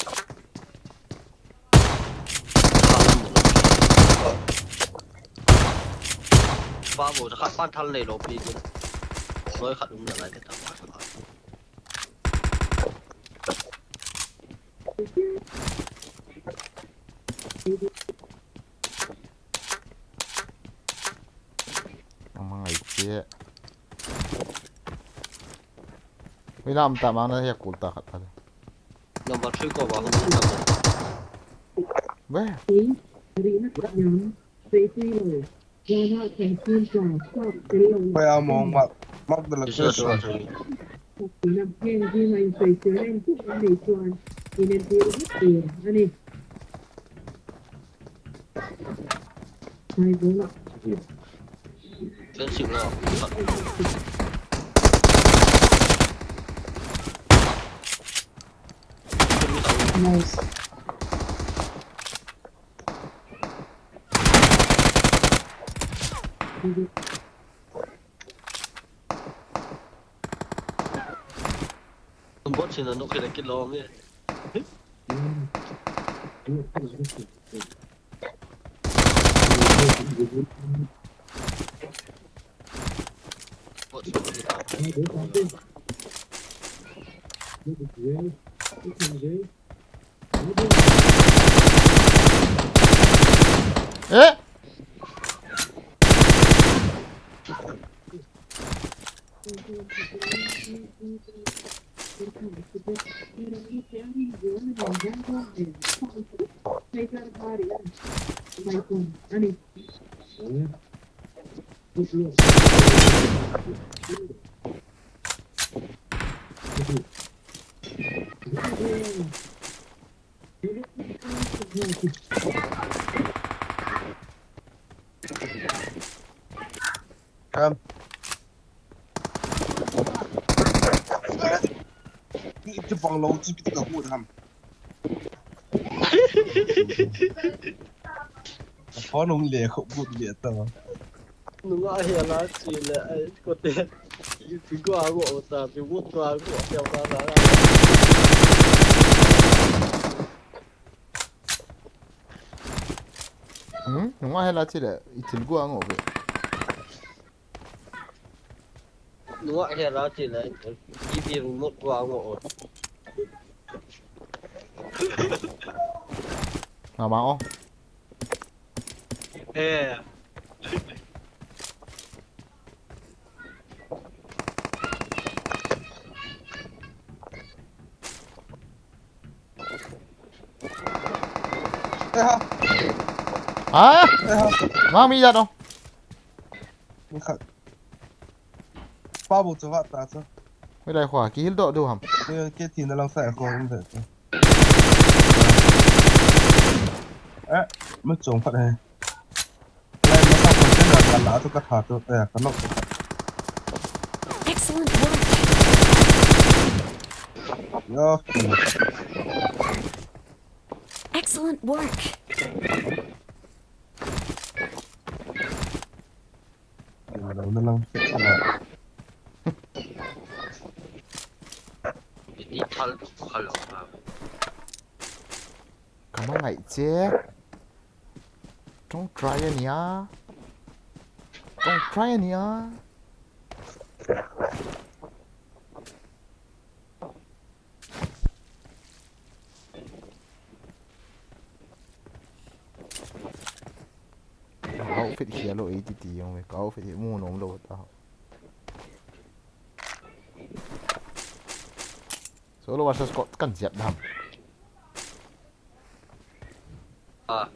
Pa bo khat pan thal nei lo pi ko. Loi khat um la lai ke ta. Ama ngai che. Ui lam ta ma na he kul ta khat thal. Number three ko ba hung ta. Ve. Koi a mong mak, mak de la Jesus, what a Fencing lah. Nice. Bot sina no kila kilom e. Bot sina kila. Eh? Kam. Iti bang lo chi pit ka hu ham. Phone um le kho bu le ta. Nunga hela chi le ai ko te. Pi go a go ta, pi bu to a go te ta ta. Hmm? Nunga hela chi le, i thil go a ngo ve. Nunga hela chi le, i thil remote go a ngo. Nga ma o. Eh. Eh ha. Ha? Eh ha. Mang mi ja dong. Ni khat. Pa bu chu va ta chu. Mi lai khua, kihil doh diu ham. Ke, ke thi na lang sa ko um ve chu. Eh, ma chong phat he. Lai ma sa ko chen na la chu ka tha chu, eh, ka nok chu. Excellent work. Yo, ki. Excellent work. Lo na lang. Ini thal, thal. Ka ma ngai che. Don't try ania. Don't try ania. Ka outfit hi alo ei ti ti jong ve, ka outfit hi mu nom lou ta. Solo versus squad kan jep dam. Ah.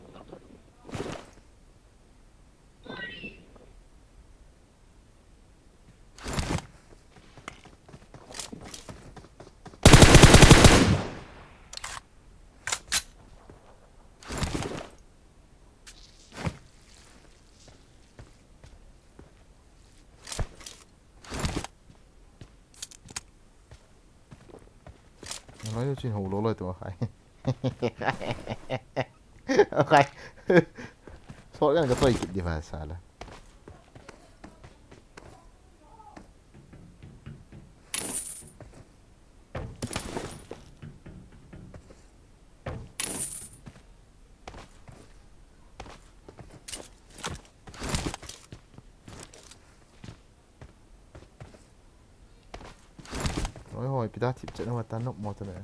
Nalai chin ho lo loi tu khai. Khai. Sot kan ka toi kit di va sala. Hoi hoi, pita thip chet na ta nok mo ta ne.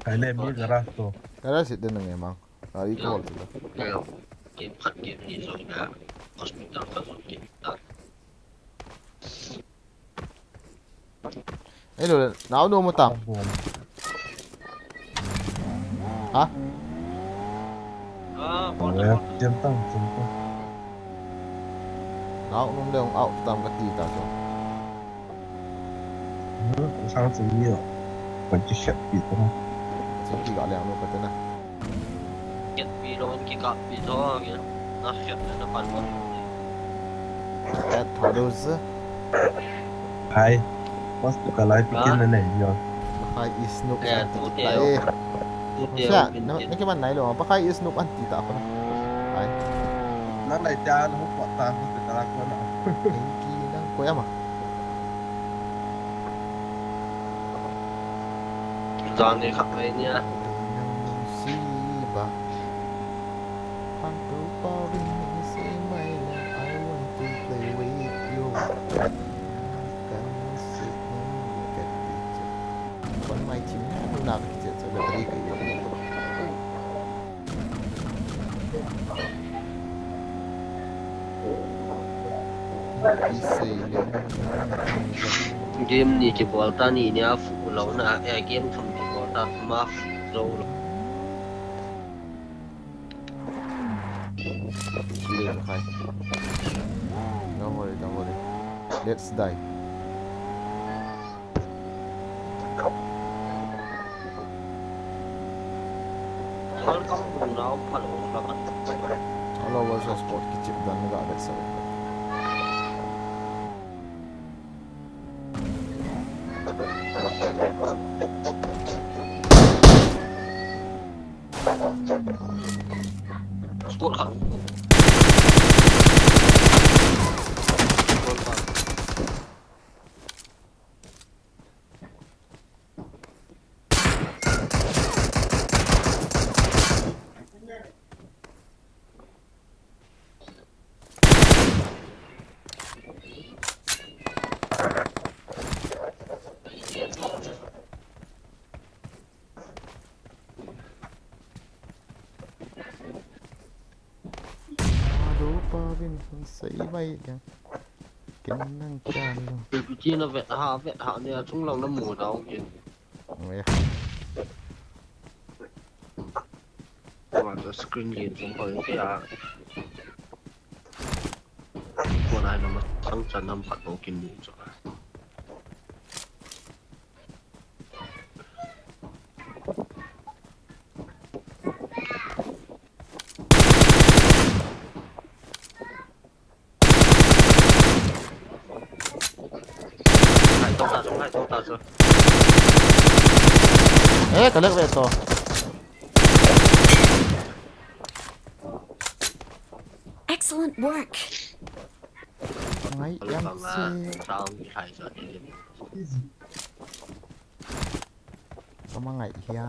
Kai le mi garage to. Garage sit den nge mang. Ari ko hol ta. Game khat game ni so da. Hospital ka so game ta. Hello, nau no mo tam. Bom. Ha? Ah, bom, bom. Tiam tang, tiam tang. Nau no le ong out tam ka ti ta so. Hmm, sang sing ni o. Kan ti siap pi ta na. Sing pi ga le ong no ka ta na. Kiat pi lo, kikap pi tho, kina. Na siap na pan mo. At tho do zi. Hai. Mas tu ka lai pi kin na nei yo. Hai is nuk. Eh, tu te yo. Sia, na, na kiman nai lo, pa kai is nuk an ti ta ko na. Ai. Nang nai ta, na huk ta, huk ta ko na. Ai ki nang ko ya ma. Zan ni khat mai nia. Nang si ba. Pan tu pa win ni si mai la, I want to play with you. Kan si ni ka ti che. Kon mai chim na, na ka che che, la ri ka yo. Game ni kibol ta ni nia fu lo na, eh, game thum kibol ta ma fu lo lo. Don't worry, don't worry. Let's die. Hello, versus squad kichep dan ga vet sa. Squad khat. Squad khat. Alo, pa win, sei mai kya. Ken nang kya lo. Pi pi chi na vet ha, vet ha, nia chung lang na mu na ong kin. Oi. Wa ta screen game chung ko tia. Ko nai na ma chang chan nam phat ko kin mu chu. Hai, tong ta chu, hai, tong ta chu. Eh, ka lek ve to. Excellent work. Ngai em si. Sound hai sa ni. Ka ma ngai hia.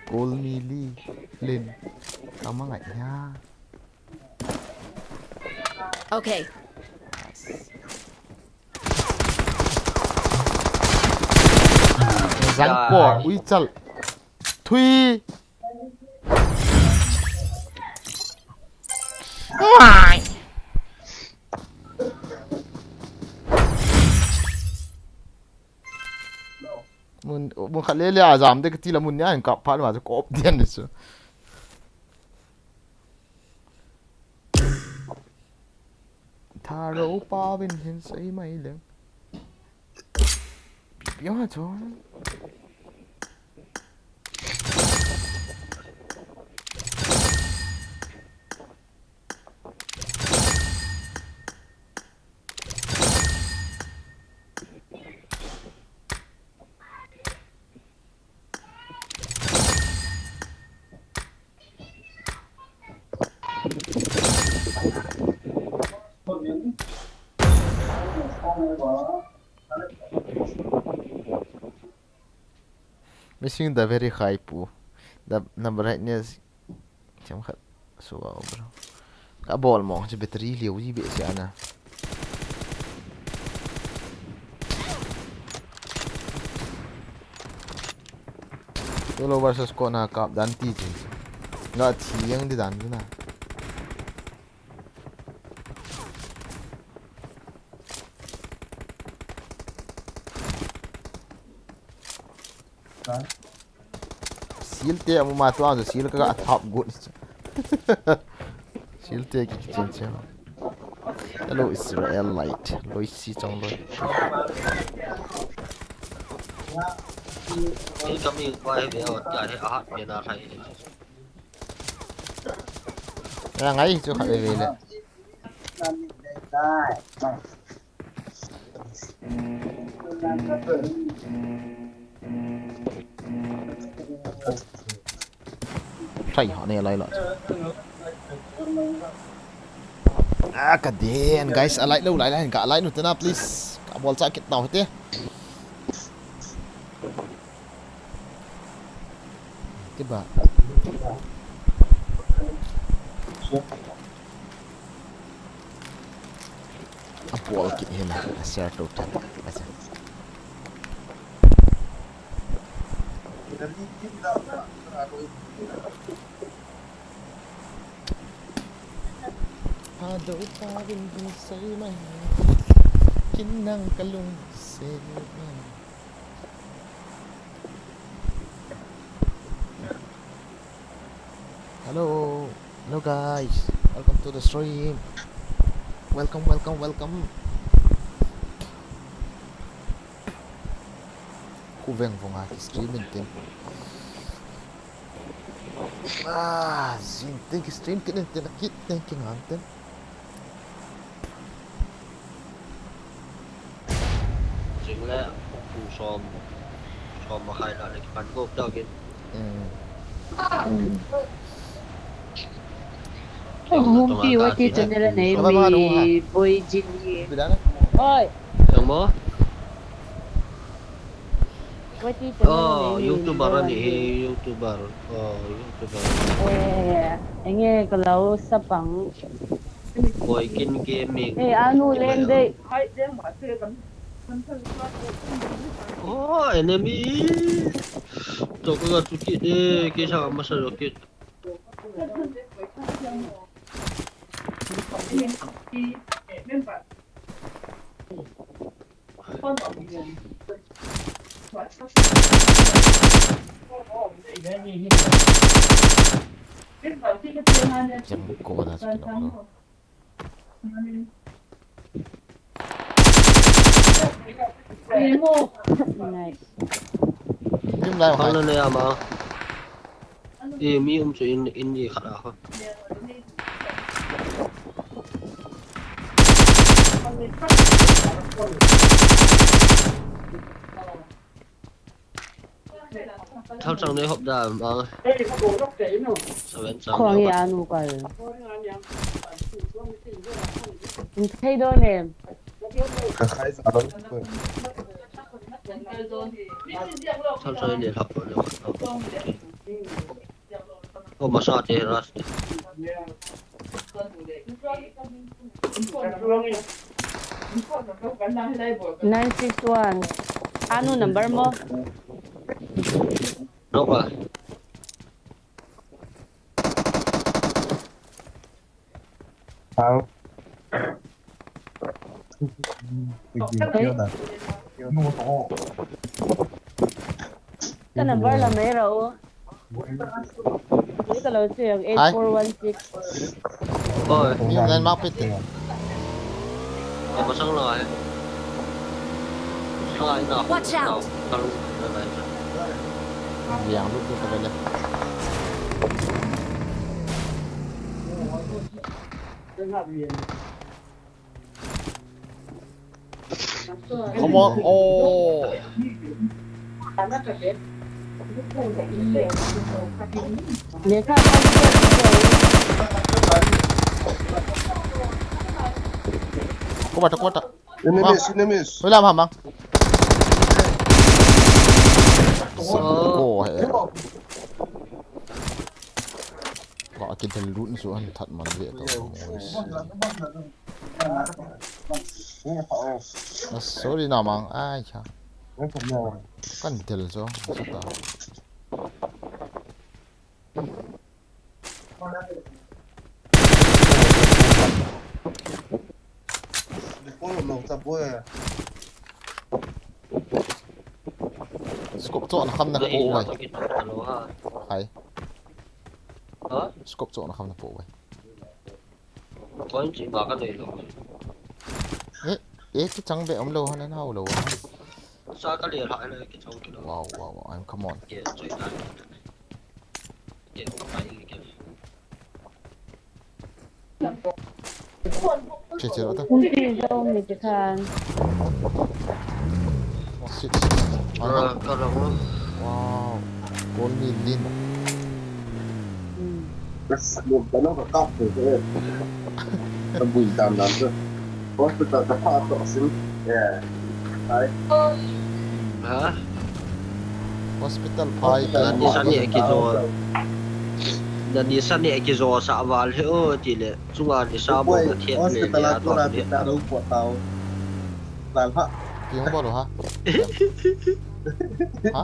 Kol mi li lin. Ka ma ngai hia. Okay. Zang ko, ui chal. Thui. Mai. Mun, mun khat le le a jam de kati la mun nia hin kap phat ma chu kop dian ni chu. Tharo pa win hin sei mai le. Pi pi ha chu. Missing the very high pu. The, the brightness. Cham khat. So, uh, bro. Ka bol mong, si battery liu ji be si ana. Solo versus squad na kap dan ti ji. Nga thi yang di dan di na. Sil te amu ma tuang sil ka thap gut. Sil te ki chen chen. Hello Israel light. Loi si chong loi. Incoming by the out ya he a hat pe na thai. Ya ngai chu kha ve ve le. Pai ho ne lai la. Ah, ka den, guys, a lai lo, lai, lai, ka lai lo tena, please. Ka bol cha kit tau te. Tiba. A bol kit hina, a share to ta. Asa. Hado pa vin vin sei mai. Kin nang kalung sei mai. Hello, hello guys, welcome to the stream. Welcome, welcome, welcome. Khu veng vong a ki stream in tin. Ah, zin tin ki stream kit in tin, kit tin ki ngang tin. Jing le, pu som, som ma khai la le ki pan go tau kin. Mm. Hung pi wa ti channel nei mi boy jin ni. Oi. Yang mo? Wa ti channel nei mi. Oh, YouTuber ni, YouTuber. Oh, YouTuber. Eh, enge kalau sapang. Boy Kin Gaming. Eh, anu leng dei. Oh, enemy. Toko ga tuki de, ke sa masa rocket. Yang ko da skin no. Nice. Dim lai. Hang na ya ma. Eh, mi um chu in, in i khat a kha. Thal chang nei hop da ma. Seven chang. Khong ya nu kal. Thei do nem. Ka khai sa lo. Thal chang nei hop da. Oh, masa te ras. Nine six one. Anu number mo. Noka. Hao. Ka number la mai ra o. Ka lo chu yang eight four one six. Oi. Mi um nan mak pit te. Ka pasang la hai. Watch out. Yang lu tu ka le. Come on. Oh. Quarter, quarter. Enemies, enemies. Wala, mama. Sako hai. Wa, kidel lut su an that man ve to. Ah, sorry na mang. Ai cha. Kan del so. Sa ta. Scope cho na kham na po vai. Hai. Scope cho na kham na po vai. Point chi ba ka dei lo. Eh, eh, ki chang be om lo han an hau lo. Sa ka le ha le ki chang ki lo. Wow, wow, wow, I'm come on. Ke choi ta. Ke ko pai ke. Che che lo ta. Hung ti jo mi ti khan. Oh, shit, shit. Ah, ka lo. Wow. Gol ni lin. Hmm. Bas, lum ta lou ka kap thei thei. Ka bui dan dan chu. Hospital ka pha toh sin. Yeah. Hai. Ha? Hospital phai. Hospital. Nani sa ni kijo. Nani sa ni kijo sa val he o ti le. Chunga ni sa mo na thiat le le a to ni. Hospital lo po tao. Lal ha. Pi hong bol ha? Ha?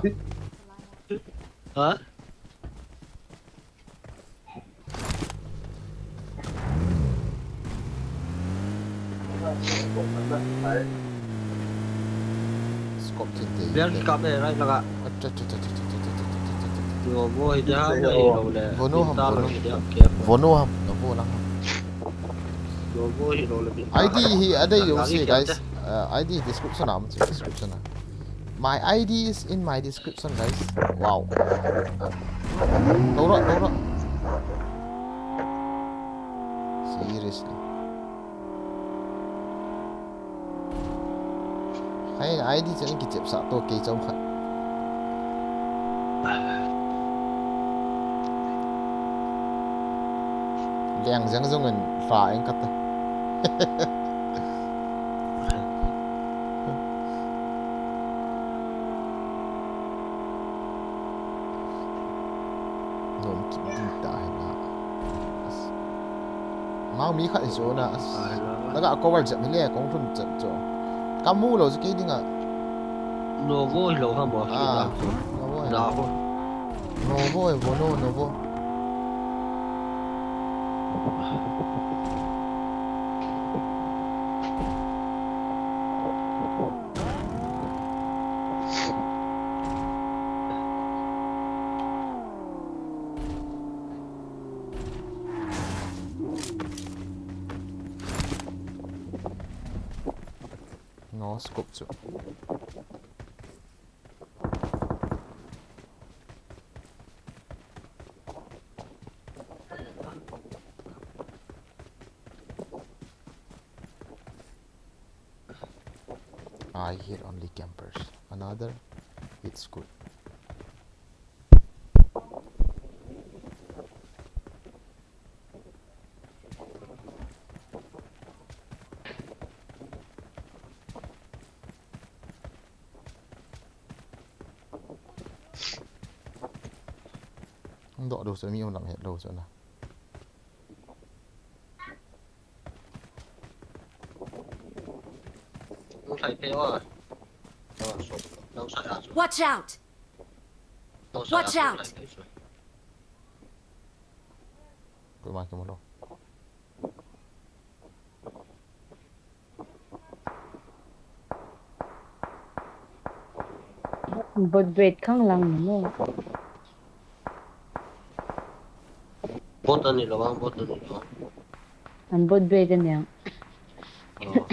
Ha? Scope chin te. Bel kap e, right laga. Acha, acha, acha. Yo, bo hi dia, bo hi lo le. Vono ham, vono. Vono ham, no, bo lang ham. Yo, bo hi lo le. I D hi adei yo se, guys. Uh, I D description am, description am. My I D is in my description, guys. Wow. Toro, toro. Seriously. Hai, I D chen kichep sa to kei chom khat. Leng jeng jong in fa eng kata. Nom kit ding ta hi na. As. Mau mi khat hi chu na. As. Ai la. Laga cover jep hi le kong thun chet chu. Ka mu lo chu kei dinga. Novo hi lo ha mo. Ah, Novo hi. Da ho. Novo hi, Vono, Novo. No scope chu. I hear only campers. Another, it's good. Hung doh lou chu, mi um lam het lou chu na. Hung thai phei o. Watch out! Watch out! Koima kimu lou. Bot bed khang lang mo. Bot ani lou, bot ani lou. An bot bed ani ang. Oh.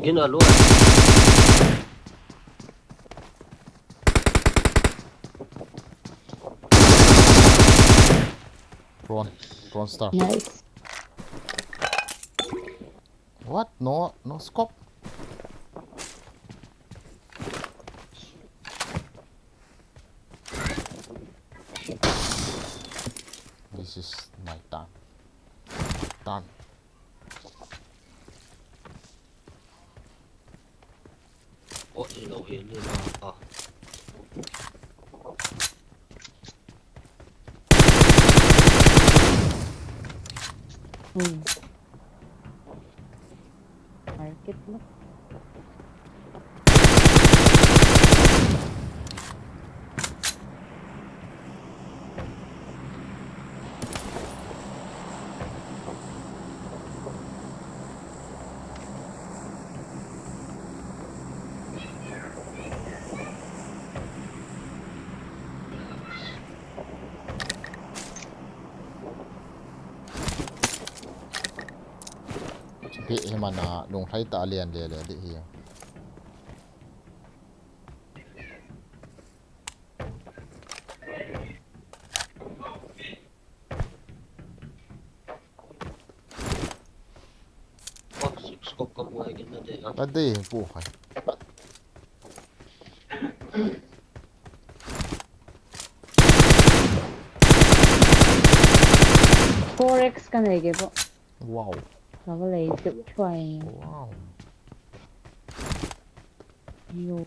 Gin a lua. Drone, drone star. Nice. What? No, no scope. This is my time. Done. Oh, hello, hello, ah. Hmm. Market na. Pi hi mana lunglhai ta lian le le di hi. Oh, six Ade, pu khai. Four X ka nei ke po. Wow. Ka va lei tup thuai. Wow. Yo.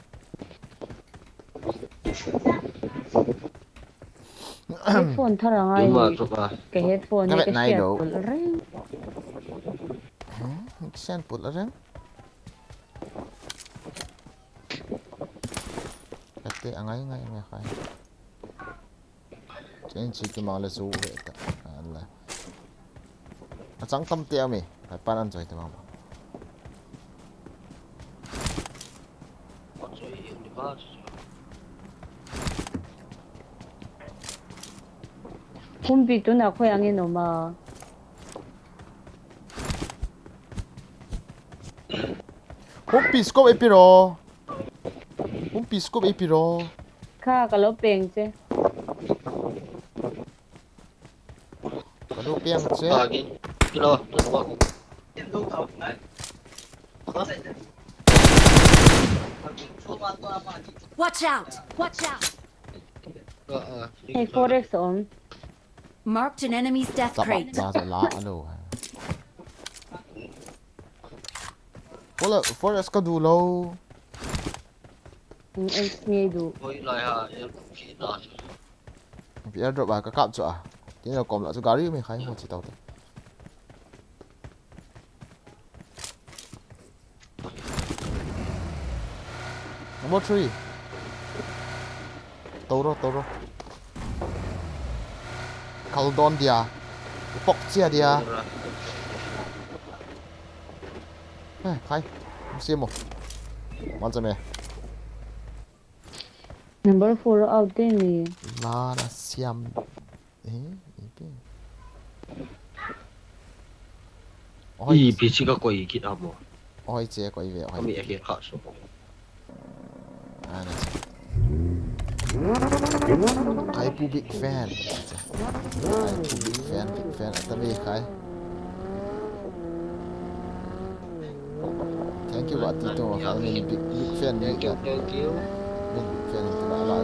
Headphone thara ngai. Ima chu ka. Ka headphone ka ni vet ka nai siat lo. Pul reng. Hmm, siat pul reng. Kate angai ngai ngai khai. Chen chi ki mang le su ve ta. Ala. Achang tam te ami. Hai pan an choi te mang ba. Kumpi tuna khoi angin oma. Kumpi scope e piro. Kumpi scope e piro. Kha ka lo peng che. Ka lo peng che. Kilo. Watch out! Watch out! Hey, four X om. Marked an enemy's death crate. Ba la alo. Four X ka du lo. Ang ang ngei du. Oi, lai ha, ya, ki na. Pi airdrop a ka kap chu a. Tin lo kom la chu gari mi khai ho chi tau te. Number three. Toro, toro. Kaldon dia. Pok chia dia. Eh, khai. Siamo. Mancha me. Number four out de ni. La na siam. Eh, ipi. Oi. Ipi chi ka koi kit amo. Oi, che koi ve, oi. Kami ake kha so. Ana. Ai pu big fan. Ai pu big fan, big fan. Ata ve khai. Thank you, Ati to. Thank you, thank you. Min big, big fan ni. Thank you, thank you. Min big fan ni la la.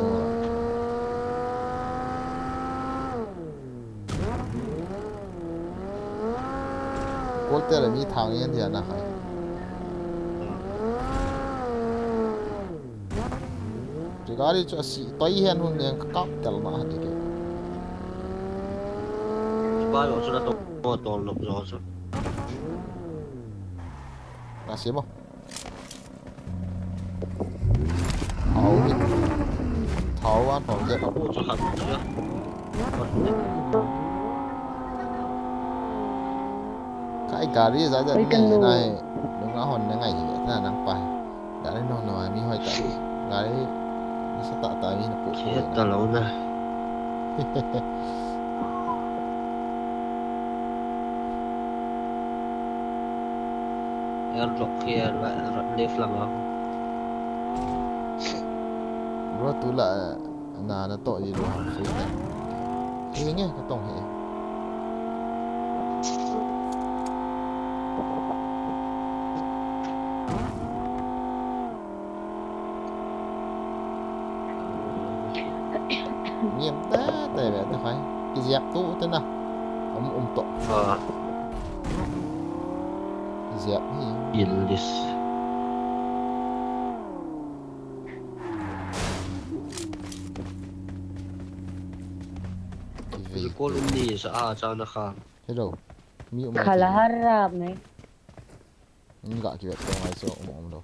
Kol te le mi thang yen dia na hai. Ri gari chu asi toi hen hun nen ka kap tel na ha ti ke. Ba lo chu na to, to, to lo zo chu. Na si mo. Thao hi. Thao an thao je. Ko chu hat chu. Kai gari za za ni na hi. Nung a hon na ngai hi na nang pa. Gari no no mi hoi ta. Gari ni sa ta ta mi na pu. Che ta lo na. Airdrop here, right, right, left lang a. Bro, tu la, na, na to di lo ha, free time. Hi nge, ka tong hi. Ngiam te te ve te khai. Kiziap tu te na. Um, um to. Ah. Kiziap hi. Kill this. Kive. Kol um ni sa a cha na kha. Hello. Mi um. Khala harap ne. Nga kivet ko ngai so um um lo.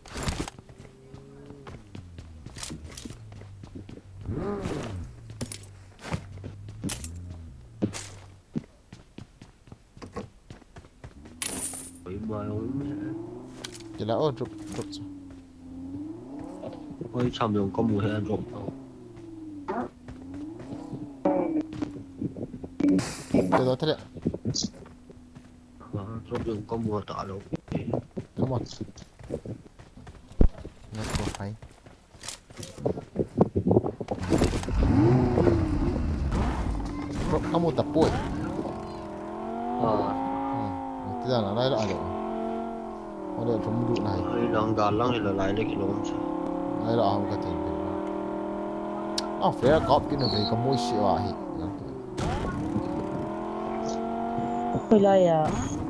Oi, mai um. Kila o drop, drop sa. Oi, cham yong kamu he drop. Kila thale. Ah, drop yong kamu ta lo. Come on. Let's go, fine. Drop kamu ta poi. Ah. Hmm. Ti dan alai la alo. O Le thum du nai. Ai lang gal lang hi la lai le kilom sa. Ai la ham ka tin. Ah, flare kap kin ve ka moi si wa hi. Koi la ya.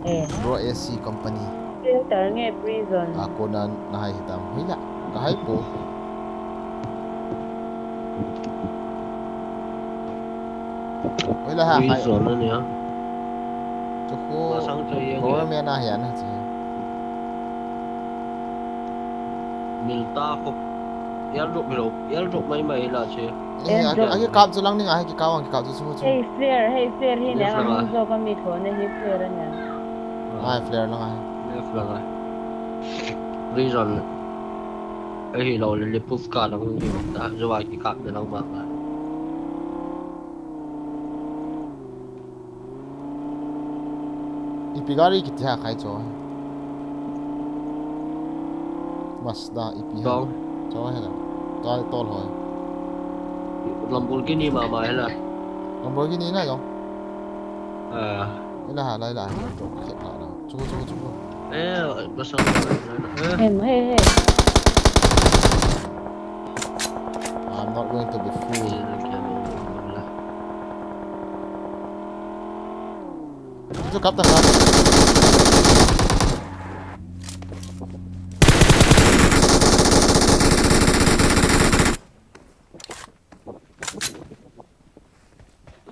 Eh. Bro, A C company. Filter nge prison. A kona na hai hitam. Hoi la. Ka hai po. Hoi la ha hai. Prison na nia. Chu ko. Masang cha ye. Government na ya na chi. Mil ta ko. Airdrop lo. Airdrop mai mai la chi. Eh, airdrop. Aki kap chu lang ning a, aki kap ang, aki kap chu chu chu. Hey, flare, hey, flare hi ne, left lang a. Hung jo ka mi tho ne hi flare ne. Ai, flare lang a. Left lang a. Prison. Ei hi lo le, le proof ka lang hi ta, jo aki kap ne lang ma. Ipi gari kiti ha khai cho. Mazda ipi ha. Dong. Cho he la. Tol, tol hoi. Lamborghini mama he la. Lamborghini na jong. Ah. Ila ha, la, ila ha. Cho, khe la la. Chuko, chuko, chuko. Eh, basa. Eh. Em, hey, hey. I'm not going to be fooled. Itu kap ta kap.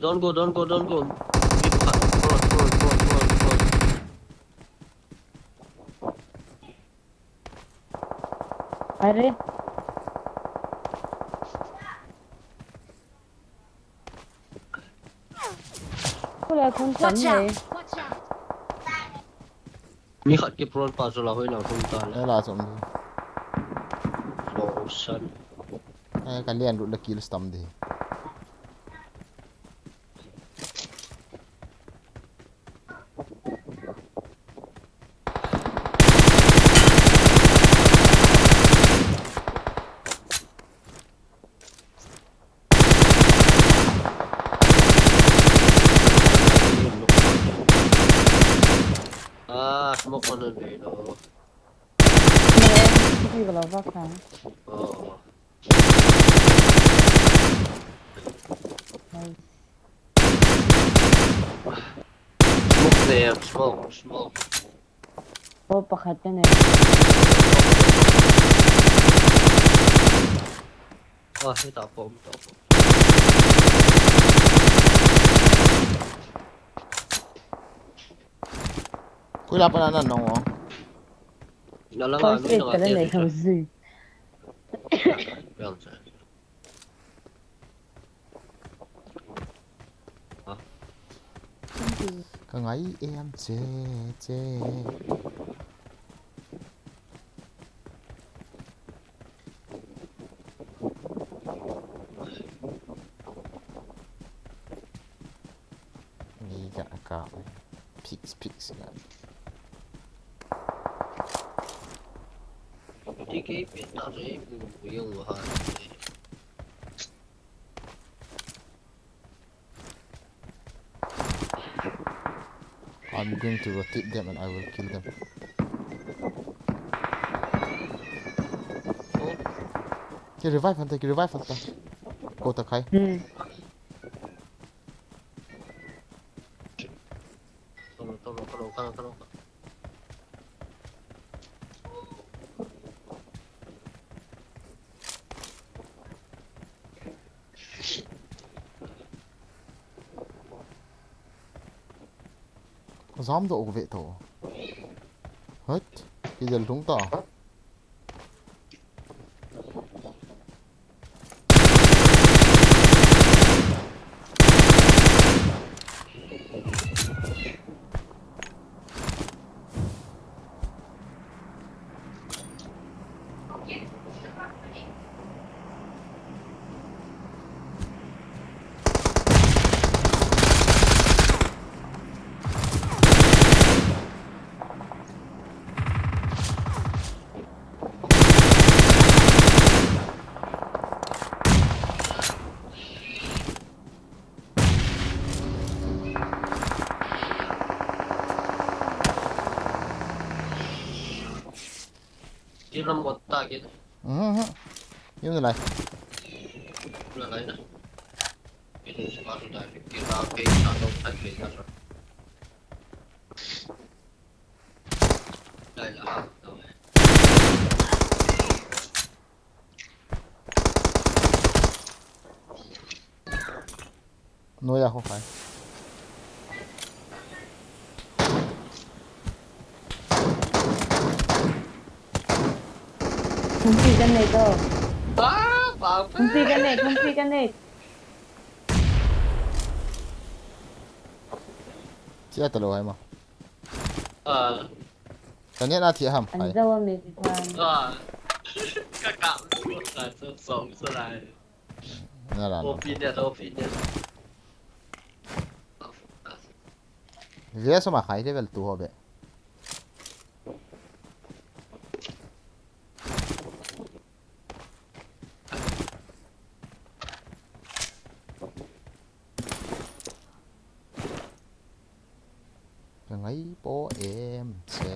Don't go, don't go, don't go. Run, run, run, run, run, run. Are. Kula khun tam. Watch out! Watch out! Mi khat ki prone pa chu la hoi lang thum ta le. Eh, la chom di. Slow motion. Eh, ka lian lut la kill stam di. Ah, smoke on the way, no. Hindi ko lang baka. Oh. Nice. Smoke there, smoke, smoke. Oh, pakhat yan eh. Ah, hita po, hita po. Kuila pa na na nong oh. Nalang. First aid ka na na ikaw, Zee. Ka ngai em che che. Ni ka ka. Pix, pix ka. Di kei penta re bu bu yong ha. I'm going to rotate them and I will kill them. Ki revive hanta, ki revive hanta. Ko ta khai. Hmm. Tolo, tolo, tolo, tolo, tolo. Jam doh ve to. Hut, kidel tung ta. Kill lam got ta kit. Mhm. Yun lai. Yun lai na. Ito sa kaso dahil. Kita kay sa tong sa kay sa. Dahil lahat. Noya ho khai. Kumpi ka nei to. Ah, pa. Kumpi ka nei, kumpi ka nei. Chia ta lo hai ma. Ah. Ka ngen a thi ham. An hai. Zawa me ti khan. Ah. Ka ka. Ka so so so lai. Na la. Opinion, opinion. Via so ma khai level two ho be. Ka ngai po em se.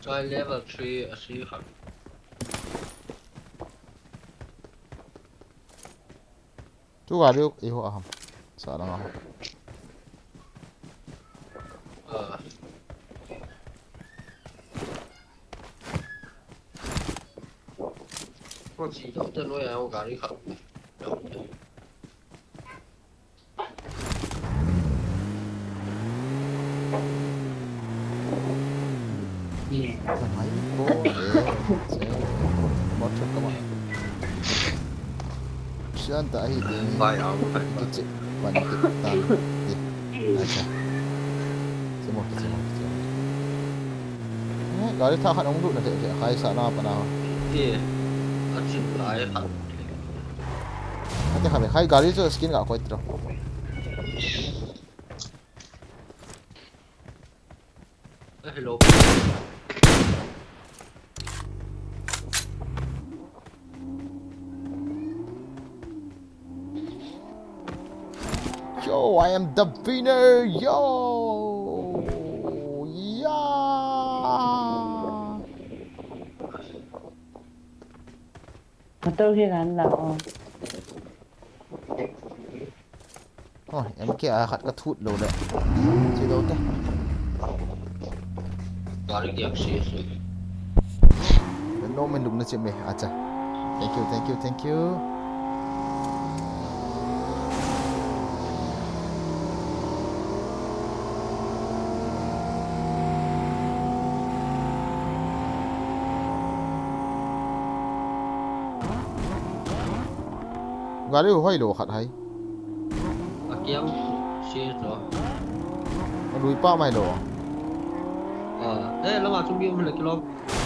Try level three a si khat. Tu gari iho aham. Sa lang aho. Ah. Ko si jao te lo ya gari khat. Ka ngai po em se. Mo chak ka ma. Sian ta ahi ding. Bai au, bai, bai. Kiche pan kit tan. Di. Acha. Chimo, chimo, chimo. Eh, gari tha khat hung lut na te, te khai sa na pa na. Ti. Achin lai khat. Ate kha me khai gari chu skin ga koi tro. Eh, hello. Yo, I am the winner, yo. Yeah. Motor hi ran la o. Oh, M K a khat ka thut lou le. Chi lou te. Gari kiak si si. No men lum na chim e, acha. Thank you, thank you, thank you. Gari u hoi lou khat hai. A kiang si to. A lui pa mai lou. Ah, eh, lama chung bi um le kilo.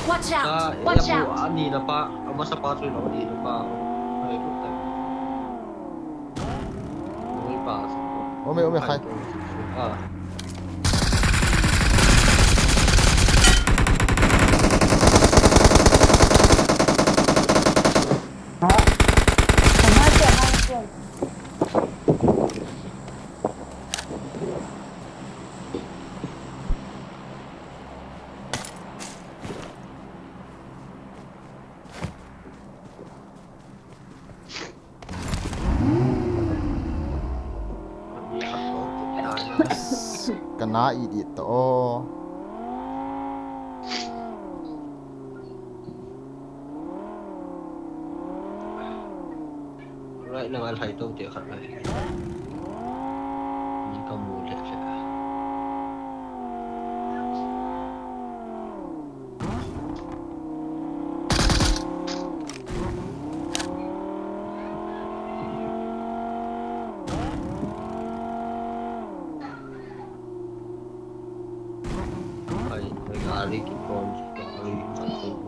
Watch out! Watch out! Ani na pa, a masa pa chu lo ani na pa. Ai, ko ta. Ui pa. Ome, ome, khai. Ah. Ha? Sama siya, ha, siya. Kana i di to. Right now, I'll hide out there, khat lai. Ni ka mu le le. Ai, ai, gari ki kon, gari ki kon.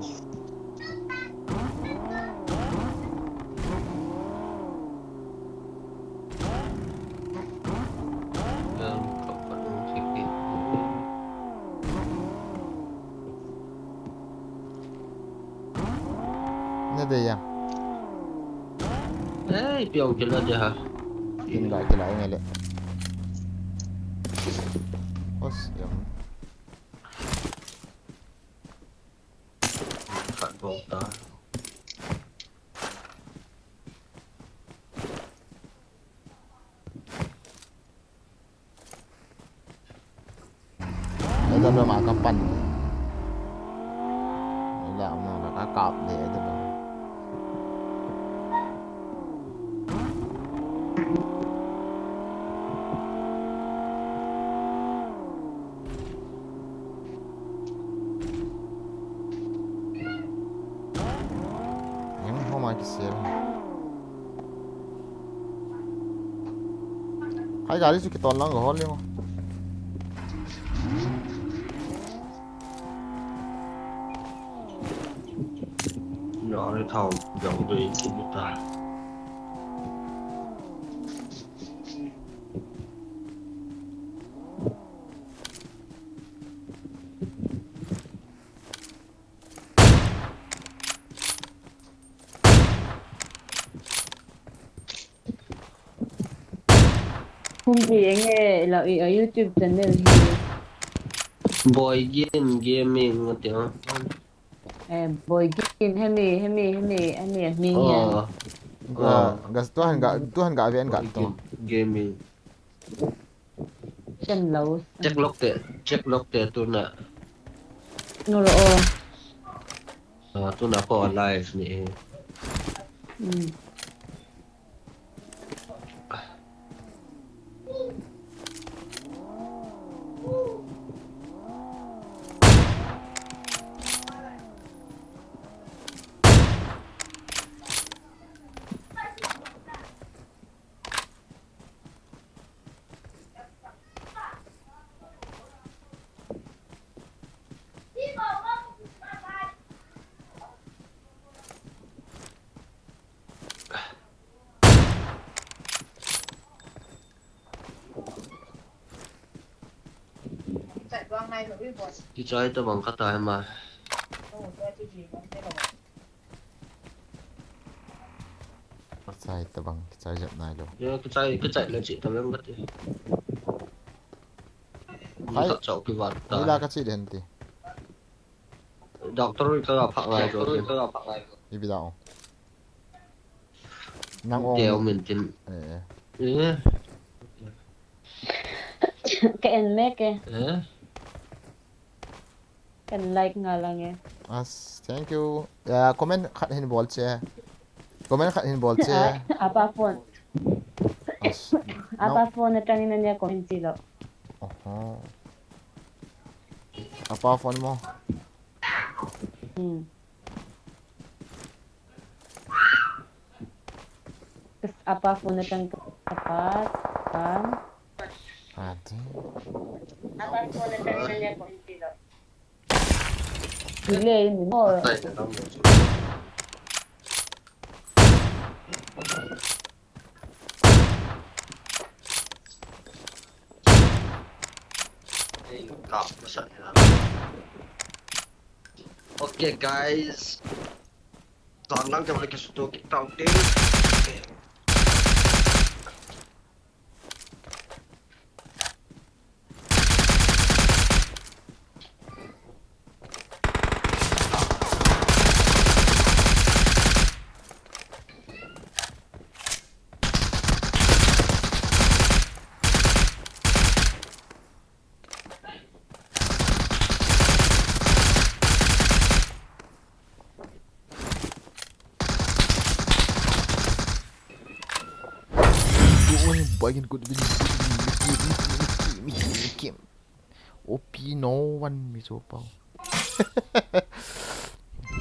Na de ya. Ei, piau kila de ha. Tin ga kila nge le. Os, yam. Ida lo ma ka pan. Ila ma la ka kap de ida lo. Em, homa kisel. Hai gari chu kiton lang ka hol le mo. Gari thao jong dei ki ta. Kum i enge la i a YouTube channel hi. Boy Game Gaming ati o. Eh, Boy Game, hemi, hemi, hemi, hemi, hemi. Oh. Ga, oh. Ga, tuhan ga, tuhan ga ven ga to. Boy Game Gaming. Chen lo. Check lock te, check lock te tuna. Nuro. Ah, tuna ko live ni. Hmm. Kichai tabang kata hema. Kichai tabang, kichai jep nai lo. Yo, kichai, kichai le chi tabang kati. Hai. Ni ka chau ki vat ta. Ni la ka chi den ti. Doctor ka phak ngai lo. Doctor ka phak ngai lo. Ipi da ong. Nang ong. Teo min tin. Eh. Eh. Ka en me ke. Eh. Kan like nga lang e. As, thank you. Ya, comment khat hin bol che. Comment khat hin bol che. Ai, apa phone. As, apa phone na tangin na niya comment chi lo. Oho. Apa phone mo? Hmm. Kas apa phone na tang apa, apa. Ati. Apa phone na tang na niya comment chi lo. Delay ni mo. Okay, guys. Zan lang jong le kisuto kit tau te. Boy, good evening, good evening, Mickey, Mickey, Mickey, Mickey, Mickey. O P, no one, Mizo Pao.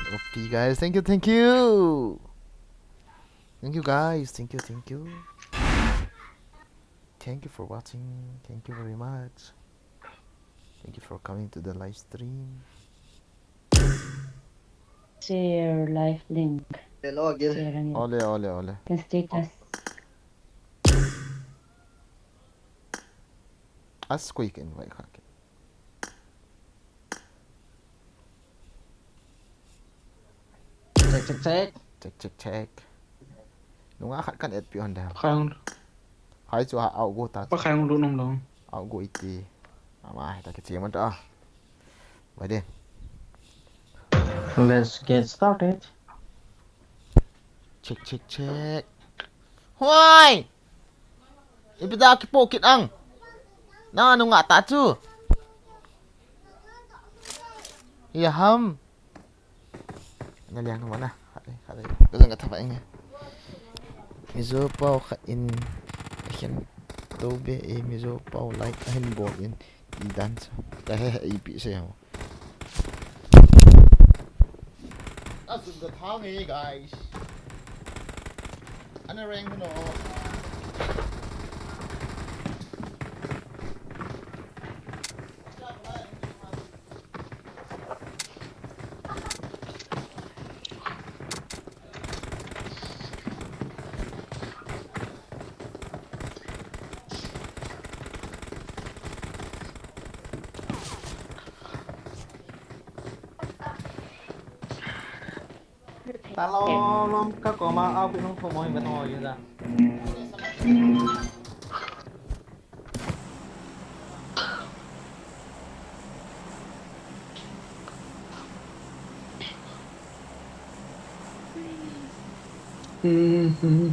O P, guys, thank you, thank you. Thank you, guys, thank you, thank you. Thank you for watching. Thank you very much. Thank you for coming to the live stream. Share live link. Hello again. Share ang. Ole, ole, ole. Kan status. As ko ik invite kha ke. Check, check, check. Check, check, check. Nunga khat kan add pi hon da. Khang. Hai chu ha, au go ta. Pa khai hung lu nom lo. Au go iti. Ama, ta ke chi man ta. Vai de. Let's get started. Check, check, check. Huai! Ipi da kipo kit ang. Na nunga ta chu. Ya ham. Na liang na mana. Khat le, khat le. Ka jang ka thapa eng. Mizo pau khat in. Khen. To be e Mizo pau like ahin bol in. I dan chu. Ka he he ipi se ho. Azum ka thang e, guys. Ana reng no. Ta lom lom ka koma au pi nung tho mo hin ka tho yin da. Ê, ê, ê.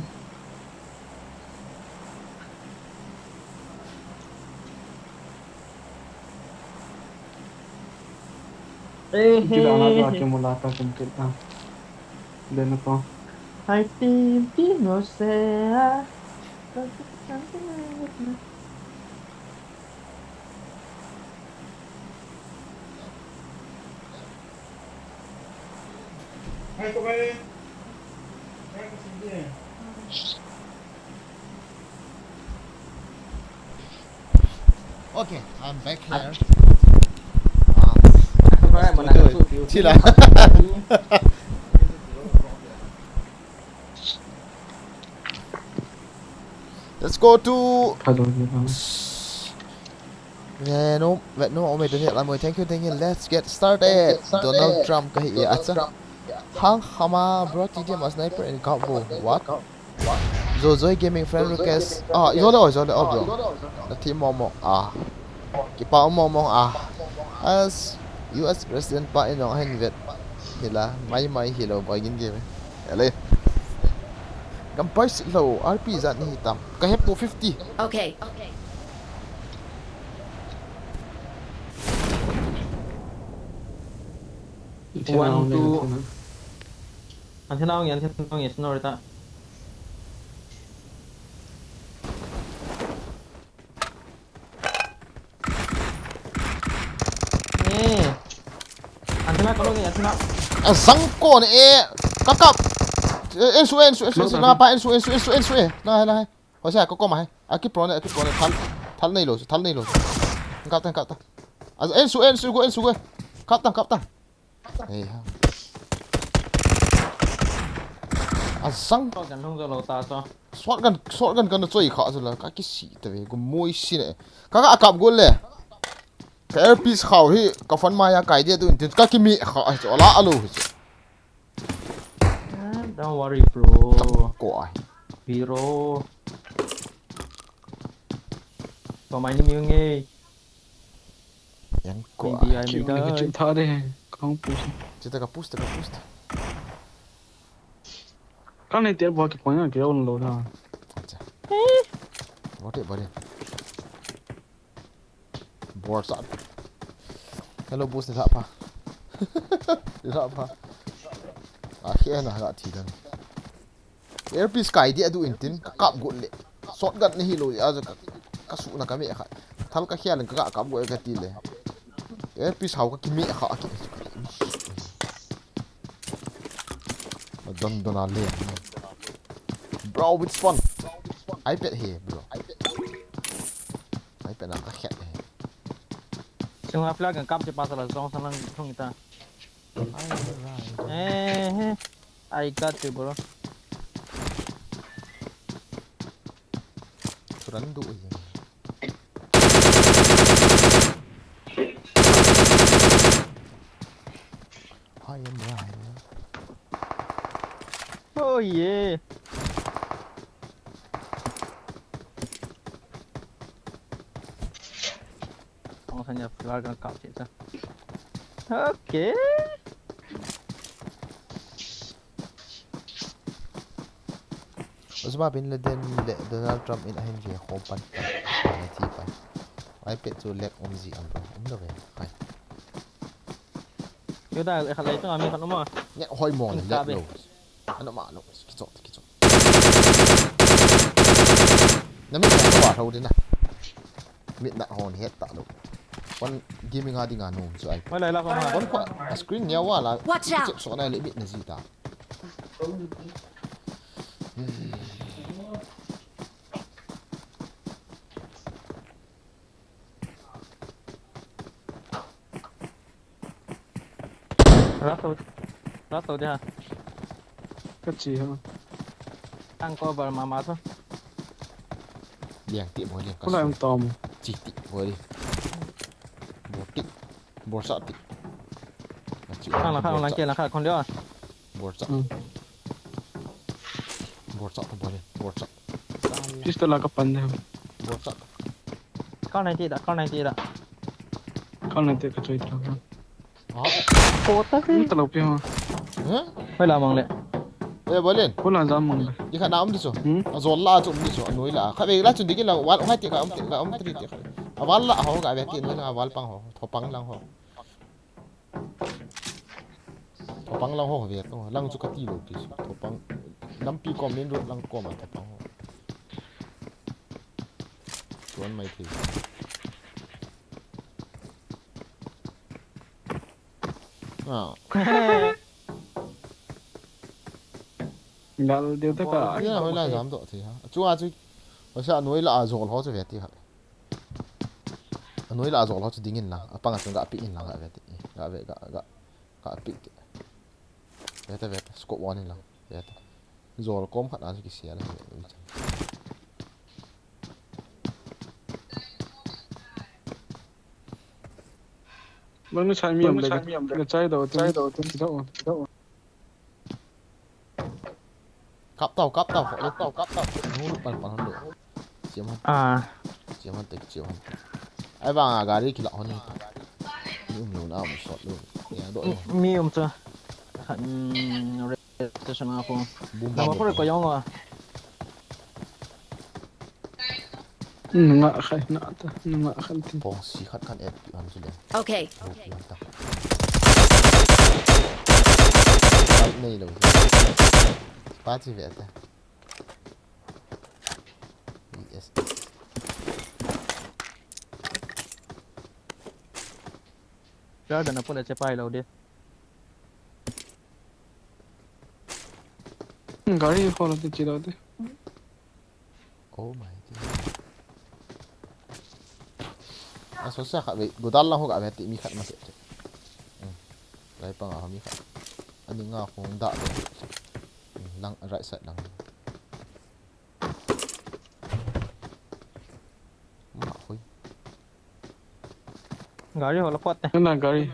Hai tin tin no se a. Okay, I'm back here. Sila. Let's go to. Yeah, no, wait, no, oh, wait, Daniel, I'm going, thank you, thank you. Let's get started. Donald Trump kahi e, acha. Hang hama, bro, T D M a sniper and cowboy. What? Zo Zoi Gaming friend request. Ah, zo le, zo le, oh, bro. Na thi mo mo. Ah. Kipa mo mo, ah. As U S President pa in jong ahin vet. Hila, mai mai hilo, boy gin game. Ele. Kam pai sit lo, R P zat ni tam. Ka hep two fifty. Okay. Okay. One, two. Antenna on, antenna on, yes, no, rita. Eh. Antenna, kano ni, antenna. A zang ko ni e. Kakap. Eh, ensu, ensu, ensu, ensu, na pa, ensu, ensu, ensu, ensu, eh. Na, na, na. Hoise, ko ko ma hai. Aki pro ne, aki pro ne. Thal, thal nei lo, thal nei lo. Kap ta, kap ta. A, ensu, ensu, go, ensu, go. Kap ta, kap ta. Ei ha. A zang. Shotgun hung jo lo ta cho. Shotgun, shotgun kana choi kha chu la, ka kisi ta ve, ko moi si ne. Ka ka kap gol le. Ka earpiece khau hi, ka phone mai a kai dia tu, tin ka kimi kha chu, ala alu chu. Ah, don't worry, bro. Ko ai. Bro. Ko mai ni mi nge. Yang ko. Maybe I may die. Chutha de, kong push. Chita ka push, ta ka push. Kan ne tiar ba ki point ke on lo na. Acha. Bote, bote. Bor sa. Hello, boss, ni sa pa. Ni sa pa. A khia na la thi dan. Earpiece kai dia du intin, ka kap got le. Shotgun ni hi lo, a ka, ka su na ka me kha. Thal ka khia leng ka kap got ka ti le. Earpiece hau ka ki me kha ki. Don don a le. Bro, which phone? iPad he, bro. iPad na ka khat he. Sunga flag ang kap che pa sala zong sang lang thung ita. Alright. Eh, eh. I got you, bro. Turan du ye. Hai em rai. Oh yeah. Khan ya, kal kan kap che cha. Okay. Osama bin Laden le Donald Trump in ahin ve khom pan ta. Ana thi pai. Ai pet chu lek um ji am lo. Um lo ve. Hai. Yo da, e khat lai chunga mi khat um a. Ne hoi mo le lek lo. Ana ma lo. Kichot, kichot. Na mit na thua thou ding na. Mit na hon het ta lo. One gaming a ding a nom chu ai. Wala la ko ha. One kho a screen nia wala. Watch out! Kichep so na le mit na ji ta. Last out. Last out dia. Ka chi ha. Ang cover mama tho. Liang ti boi liang ka. Kula ang tom. Chi ti boi li. Bor ti. Bor sa ti. Ka chi. Ang la kha, ang la kha, la kha kon dia. Bor sa. Hmm. Bor sa to boi li. Bor sa. Pistol la ka pan de. Bor sa. Kal nai ti da, kal nai ti da. Kal nai ti ka choi ta. Ha? Ko ta ke. Ta lo pi ha. Ha? Hoi la mang le. Oya bolen. Ko la jam mang le. Di kha na um di so. Hmm? A zol la chu um di so, a noi la. Kha ve la chun di ki la wal hai ti ka um ti ka um tri ti kha. A wal la ho ka ve ti noi la wal pang ho. Tho pang lang ho. Thopang lang ho ve to, lang chu ka ti lo ti. Thopang lampi kom main road lang kom a thopang ho. Chuan mai thei. Ah. Gal deu ta ka. Ya, hoi la jam to thei ha. Chu a chu. Asa noi la a zol ho chu ve ti ha. A noi la a zol ho chu ding in lang, a pang a chun ga pi in lang ga ve ti. Ga ve ga ga ga pi ti. Ve ta ve ta scope one in lang. Ve ta. Zol kom khat a chu ki sia la ve. Bang ni chai mi am le. Ni chai do tin. Chai do tin. Kap tau, kap tau, kap tau, kap tau. Nu lu pan pan hon lu. Chiam hon. Ah. Chiam hon tek, chiam hon. Ai vang a gari kila hon. Ni um lu na um sot lu. Ya do. Mi um cha. Hmm, registration a ko. Bum bum. Number four ko yong a. Nunga khai na ta, nunga khai ti. Pong si khat kan et pi an chu le. Okay. Ro pi an ta. Pai nei lo. Pa chi ve ta. Yes. Garden a pula che pai lo de. Gari ho lo te chi lo de. Oh my dear. A so sa kha ve, godal lang ho ka ve ti mi khat ma se. Hmm. Lai pang a ho mi khat. Ani nga khong da do. Hmm, lang right side lang. Ma hoi. Gari ho la pot te. Na gari.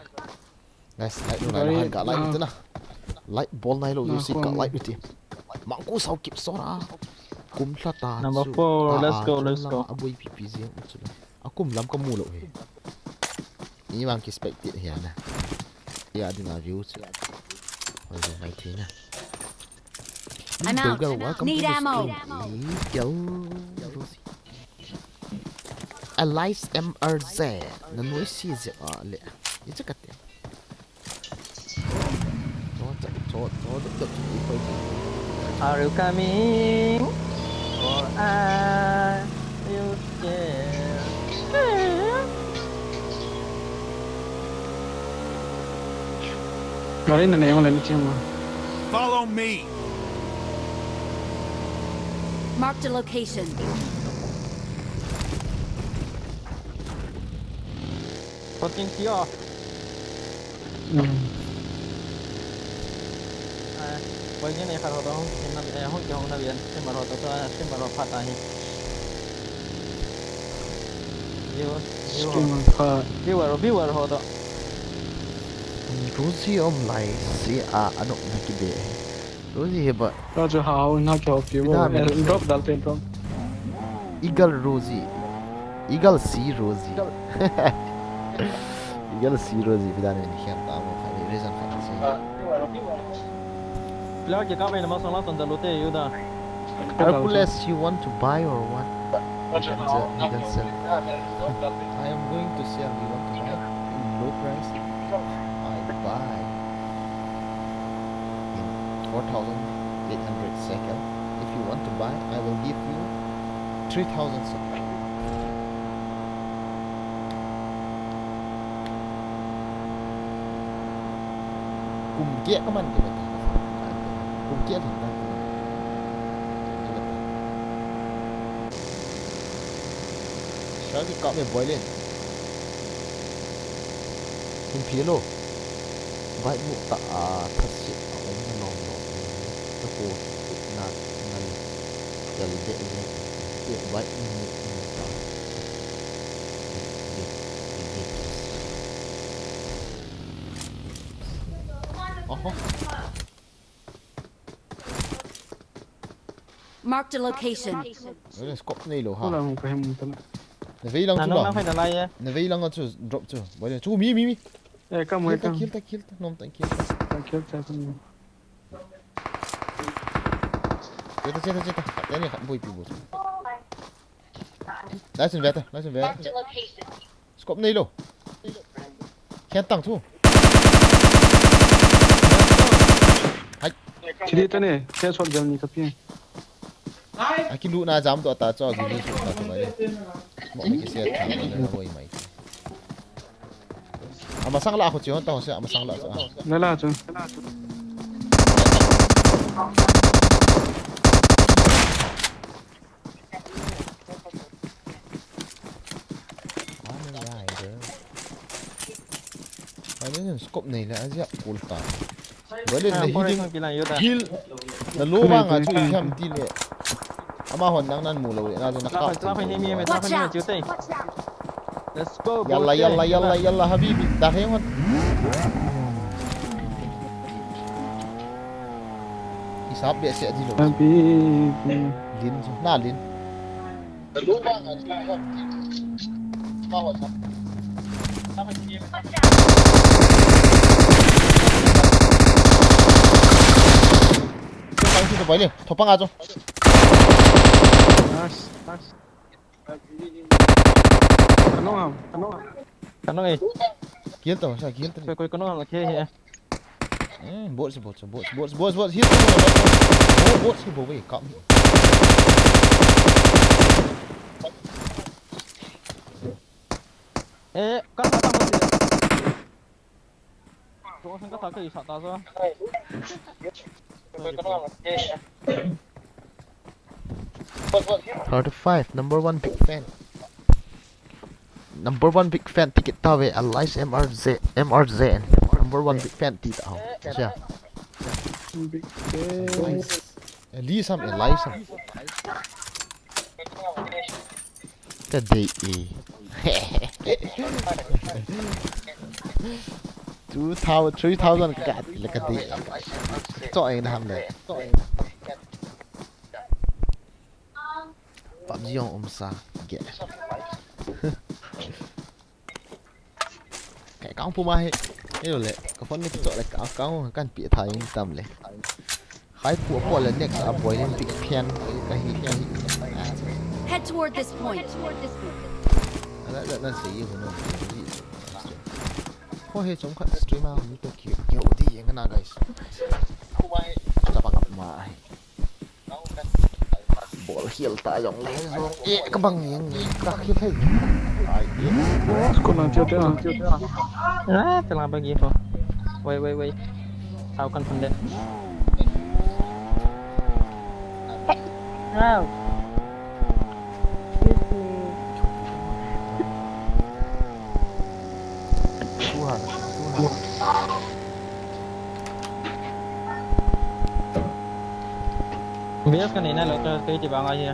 Guys, light nu lai han ka light te na. Light bol nai lo u si ka light u ti. Mangku sau kip so na. Kum hla ta. Number four, let's go, let's go. A bui pi pi jing u chu. A kum lam ka mu lo he. Ni mang ki spec ti he na. Ya ding a view chu. Hoi mai the na. I'm out. Need ammo. Yo. Alice M R Z. Na noi si ze a le. Ni cha ka te. Cho cha cho cho de de ki koi. Are you coming? Or are you scared? Gari na ne yong le ni chim ma. Follow me. Marked a location. Fucking kill. Hmm. Ah, poi ni ne khat ho to hung kin na, eh, hung ki hung na bian, streamer ho to, to, streamer ho phat ahi. View, view ho. Streamer phat. Viewer, viewer ho to. Rosie um lai si a, anok na ki be. Rosie he ba. Roger hao na kya ho ki wo. Drop dal te drop. Eagle Rosie. Eagle si Rosie. Igal siro ji bidan ni khem ta mo kha ni reason kha ni se. Player ke ka mai na masang la tan da lote yuda. Hercules, you want to buy or what? You can sell. You can sell. I am going to sell. You want to buy? In low price. I buy in four thousand eight hundred shekel. If you want to buy, I will give you three thousand shekel. Kum keh ka man kei bata. Kum keh thang ta. Sha ki kap me boy le. Kum phi lo. Bai mu ta a thas si a om na nom nom. Ta ko na na ni. Kal de le. Te bai mu mu ta. Oho. Marked a location. Wala scope nei lo ha. Wala mo kahem mo tala. Na vei lang chu Nanong la. Lang hai na lai e. Na vei lang chu drop chu. Wala chu mi mi mi. Eh, kam Kill hai ta, kam. Kill ta, kill ta, nom ta, kill ta. Ta kill ta kam. Cheta, cheta, cheta. Khat teni khat boi pi bo. Lai sun ve ta, lai sun ve. Marked a location. Scope nei lo. Khen tang chu. Hai. Chili ta ne, khe shot jam ni kapi. Akilu na jam to ta cho, akilu su ta to mai. Mo mai kise ta mai na boi mai. Amasang la ko chi hon ta ho se, amasang la chu. La la chu. One rider. Ai, ni scope nei le, a jia kul ta. Bale Ah, na forest hiding hung kilang yuta. Hill na lo banga chu i ham ti le. Ama hon nang nan mu lo le, na chu na Tla kap phai, tla phai, thei ni mi, mi, lo. Tla phai, ni mi, chiu tei. Let's go, Yalla, boys, yalla, eh, yalla, yalla. Yalla, habibi. Da he hon. Hisap be se di lo. Habibi. Lin chu, na lin. Thopang chu, thopang le. Thopang a chu. Nice, nice. Kanung am, kanung am. Kanung e. Kill to, sa kill to. Koi, koi kanung am, okay, he. Eh, bot si, bot si, bot si, bot si, bot si, bot si, heal to, bot si, bot si, bot si, kam hi. Eh, ka sa ta ko si. Ko sa ka sa ka i sa ta so. Thirty-five, number one big fan. Number one big fan, ticket ta ve, Alice M R Z, M R Z. Number one big fan, ti ta ho. Siya. Big fan. Alice. Alice ham, Alice ham. Ka dei e. Two thousand, three thousand ka, ka, ka dei e. Cho e na ham le. PUBG jong um sa. Ge. Ka account puma hi. Ei lo le. Ka phone ni cho le ka account kan pi tha ing tam le. Hai pu po le next a boy in big fan ka hi ka hi. Head toward this point. Ala la na se yi ho no. Ko he chom khat stream a mi to ki. Yo di yeng na guys. Chapa kap ma. Bol hial ta jong le jong. Eh, ka bang yang ni, ka hial thei. Ai, eh. Ko lang tiu tiu. Ah, te lang bagi ho. Wait, wait, wait. Sao kan phun de. Sao. Excuse me. Tuhan, Tuhan. Bias kan ina lo, kei ti bang aja.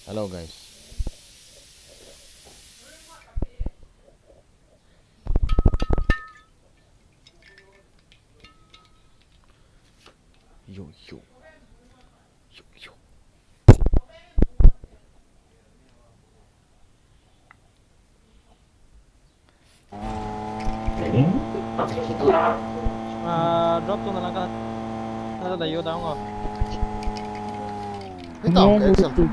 Hello guys. Yo, yo. Yo, yo. Nada da yo down o. Hei tao ka action.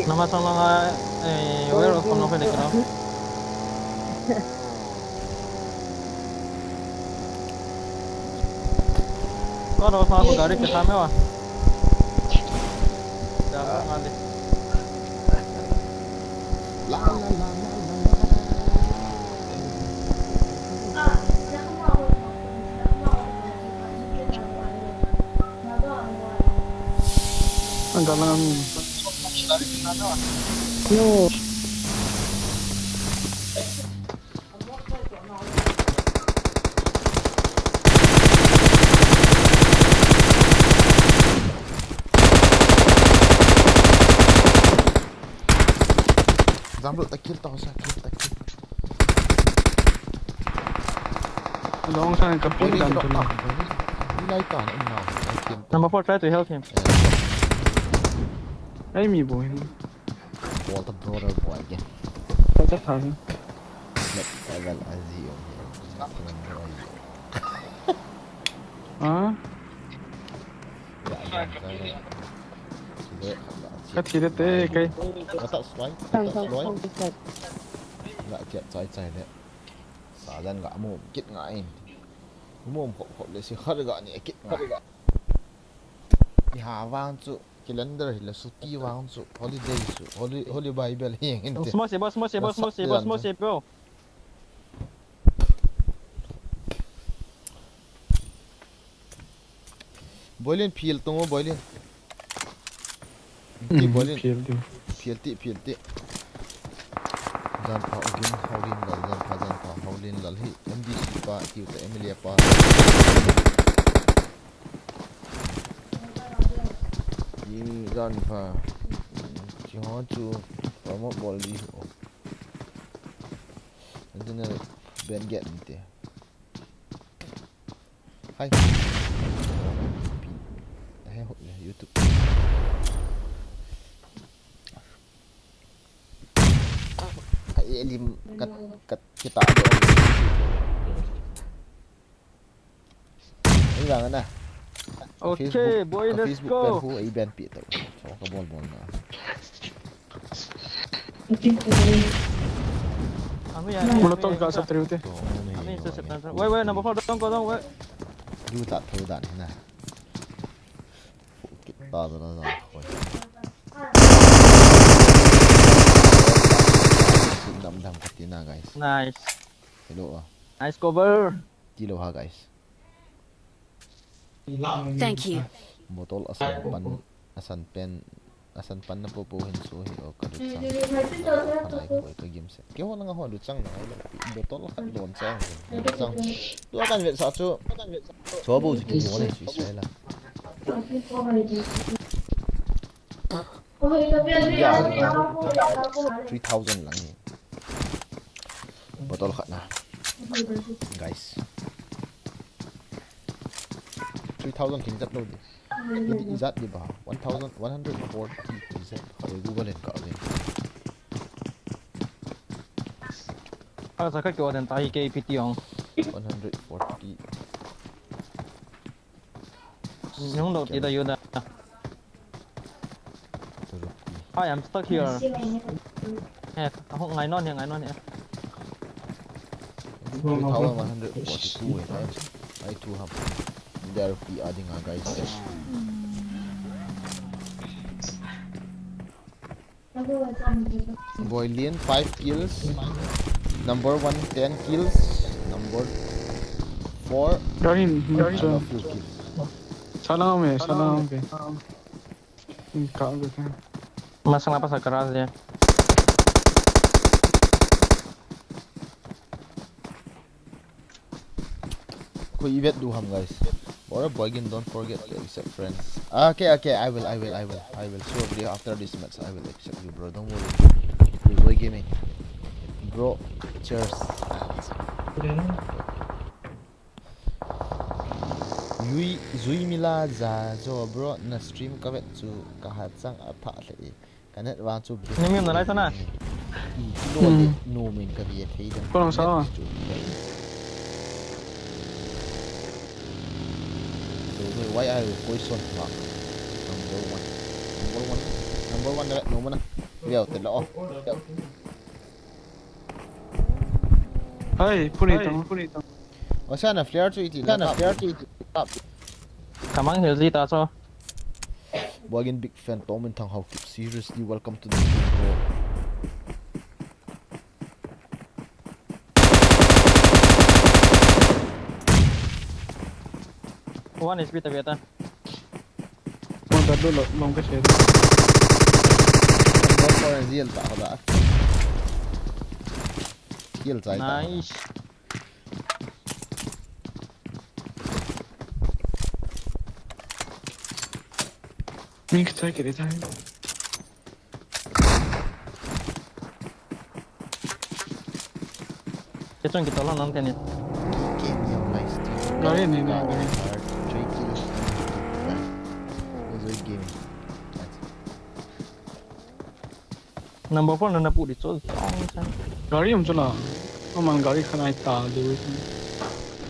Nama sang langa eh where of kono pele kira. Kau dah pasang aku gari ke sana wah. Dah ngali. Ang galang. Yo. Zamlut ta kill ta, sa kill ta kill. Long time ka pin dan tu na. Ni lai ta na ina. Number four, try to help him. Ai mi boy. Wall ta brother boy ke. Kau ta than. Next level azi. Ha? Ka thi de te kai. Ka ta slide. Ka ta slide. La chat chai chai le. Sa jan ga mu kit ngai. Mu khop khop le si khar ga ni kit ngai. Ni ha vang chu. Calendar hi la suti vang chu, holiday chu, holy, holy Bible hi ang inte. Small sebo, small sebo, small sebo, small sebo. Boilin phil tung o, Boilin. Ti Boilin. Phil ti, phil ti. Janpha Ugin Haulinlal, Janpha, Janpha Haulinlal hi M D C pa, tiu ta M L A pa. Janpha. Chiho chu promote bol di ho. Antina ben get inte. Hai. Hai ho YouTube. Ai, elim kat, kat kita do. Ai, vang na. Okay, boy, let's go. Facebook pen hu ai ben pi tau. So ka bol bol na. Ami ya. Molotov ka sa triu te. Ami sa sa. Wait, wait, number four, don't go, don't wait. Du ta tho dan na. Kita da na. Dam dam katina, guys. Nice. Hello. Nice cover. Tilo ha, guys. Thank you. Bottle asan pan, asan pen, asan pan na popo hin so hi o ka lut sang. Panai ko ka game set. Ke ho na nga ho lut sang na ngai lo. Bottle khat don sang. Don sang. Tu akan vet sa chu. Cho bo si ki mo ne si sai la. Three thousand lang hi. Bottle khat na. Guys. Three thousand kin jat lo di. Ijat di ba? One thousand one hundred forty kin jat. Kha Google in ka din. Ah, sa ka kyo den tai K P T ong. One hundred forty. Nung lo ti da yu da. Hi, I'm stuck here. Eh, ako ngai non, ngai non. Two thousand one hundred forty-two eh. Ai, ai two ham. There be adding a guys. Boy Lin, five kills. Number one, ten kills. Number four, Garin, I love you kills. Salam eh, salam eh. Inka ke. Masang apa sa garage dia? Koi ivet du ham, guys. Bora boy game, don't forget to accept friends. Okay, okay, I will, I will, I will, I will. Surely after this match, I will accept you, bro. Don't worry. Hey, boy gaming. Bro, cheers. Yui, Zui Mila za zo, bro. Na stream ka vet chu ka ha chang a pha le. Net vang chu bit. Ni mi na lai ta na. I kilo le nu min ka bia thei dan. Ko lang sa. Why are you question mark? Number one. Number one. Number one na, number one. Yo, te lo. Hai, puni tang, puni tang. Wasa na flare chu iti, na flare chu iti. Kamang hel ji ta so. Wagin big fan Tom in thang how keep seriously welcome to the stream, bro. One H P ta beta. One ta dolo, long ka share. Number four and Zia ta hoda. Kill chai ta. Nice. Mix chai ke de chai. Kechon kitol lang teni. Game yang nice team. Gari ni na, gari. Three kills. Enjoy game. Number four na na pu di cho song san. Gari um chula. Aman gari khanai ta di.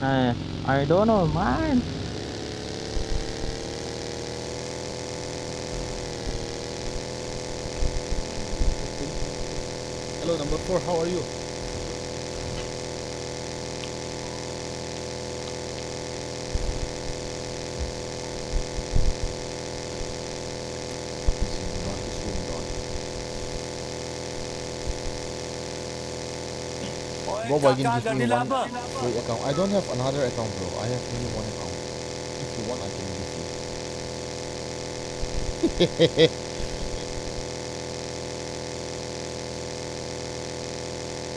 Eh, I don't know, man. Hello, number four, how are you? Bro, I can give you one free account. I don't have another account, bro. I have only one account. If you want, I can give you.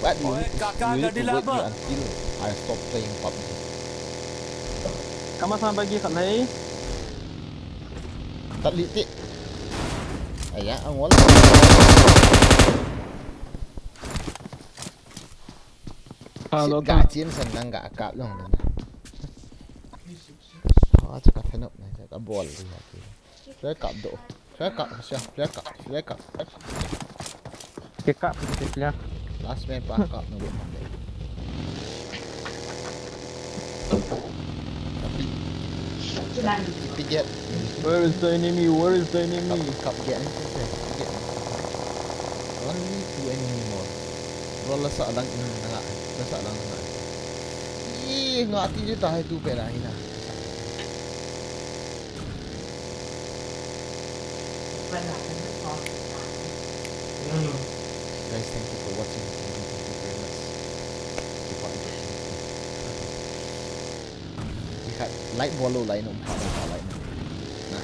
What do you need to, you need to wait me until I stop playing PUBG. Kama sa bagi khat lei. Tat li ti. Aya, ang wala. Hello, ga chin san nang ga kap long na. Ha, cha ka thanop na, cha ka bol li ha ti. Flare kap do. Flare kap, siya, flare kap, flare kap. Ke kap, ke flare. Last man pa kap na do. Tapi, tapi get. Where is the enemy? Where is the enemy? Kap, kap get, kap get. Only two enemy more. Bro, la sa lang in na nga, la sa lang na nga. Ih, nga ti ju ta hai tu pe na hi na. Guys, thank you for watching. Thank you, thank you very much. Keep on. Like bol lou lai nom, like na.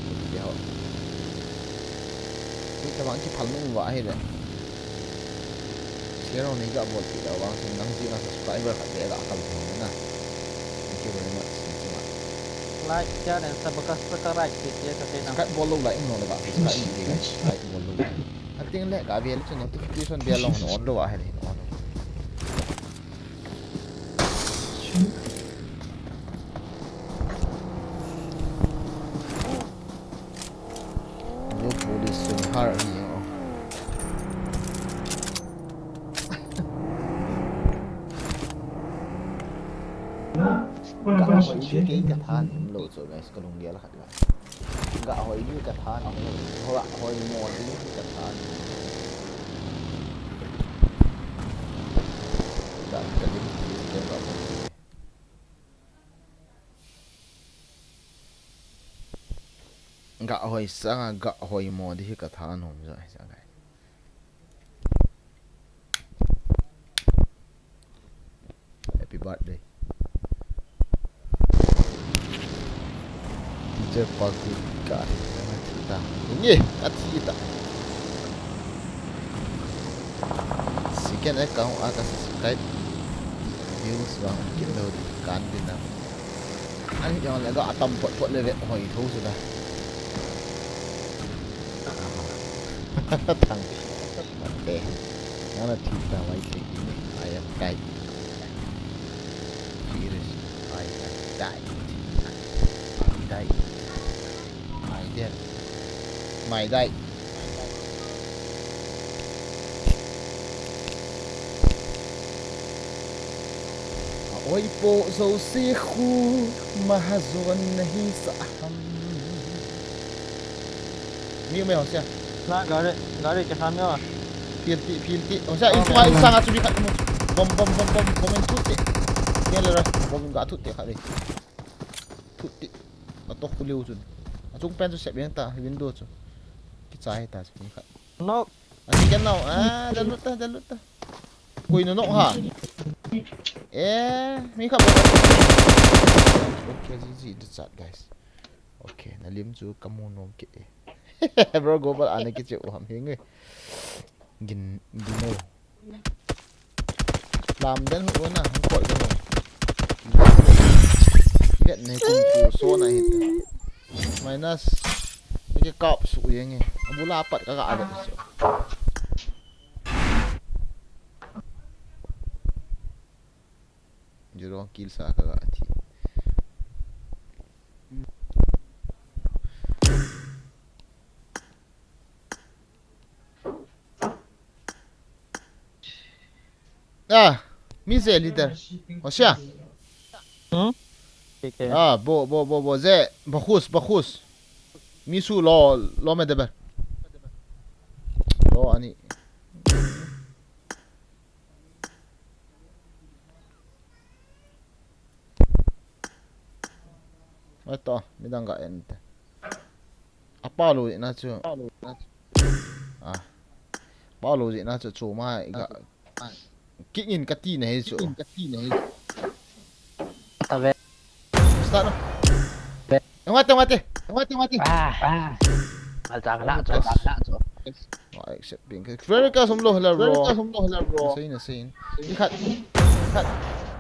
Video. Ni ta bang kiphal nom va hi le. Share nei ga bol pi da vang sin nang ji na subscriber khat be la kal thong na. Thank you very much. Thank you much. Like, share and subscribe ti ti ka te na. Subscribe bol lou lai in no le ga subscribe ni ti ga like bol lou. Ating le ga bel chu notification bell long on lou a hi le on. New police sun har hi o. Ka hoi di ke ka than lo so guys, ka lunggel khat ga. Ga hoi di ka than lo. Ga hoi mo di ka than. Ga ka di ke ga. Ga hoi sanga ga hoi mo di hi ka tha nom ja hi sanga. Happy birthday. Teacher pa ku ka hi na thi ta. Nge, a thi ta. Second account a ka subscribe views vang kit lo di kan din na. An jong le ga atam phot phot le ve hoi tho su da. Thang. Te. Nana thi ta wai se ki ne. I am died. Serious. I am died. I died. I died. My died. Oi po zo se khu mahajon nahi sa ham. Mi me ho sia. Na gari, gari ke ham yo. Phil ti, phil ti. Ho sia, in sunga, in sunga chu mi khat mu. Bom, bom, bom, bom, bom in thut ti. Nge le ra, bom in ga thut ti khat le. Thut ti. Atok khu liu chun. Achung pen chu sep yang ta, window chu. Kichai ta chu mi khat. Nok. Achi ken nau. Ah, da lut ta, da lut ta. Koi na nok ha. Eh, mi khat bol. Okay, G G the chat, guys. Okay, na lim chu kamu nom ke. Bro, go bal ana kiche u ham hing. Gin, gin o. Lam den hu na, hung koi den. Get ne kum ku so na hit. Minus. Ni ke kap su yeng e. Abula pat ka ga ave su. Jurong kill sa ka ga thi. Ah, mi ze leader. Hosia. Hmm? K K. Ah, bo, bo, bo, bo, ze, bakhus, bakhus. Mi su lo, lo me deber. Lo ani. Mai to, midang ga en te. Apa lo na chu. Ah. Apa lo na chu chu ma ga. Kick in ka ti na hi chu. Ave. Start no. Ve. Ngate, ngate. Ngate, ngate. Ah. Mal ta la chu, la chu. Accept pin. Friend request um lo hela bro. Friend request um lo hela bro. Sei na sei. Ni khat. Ni khat.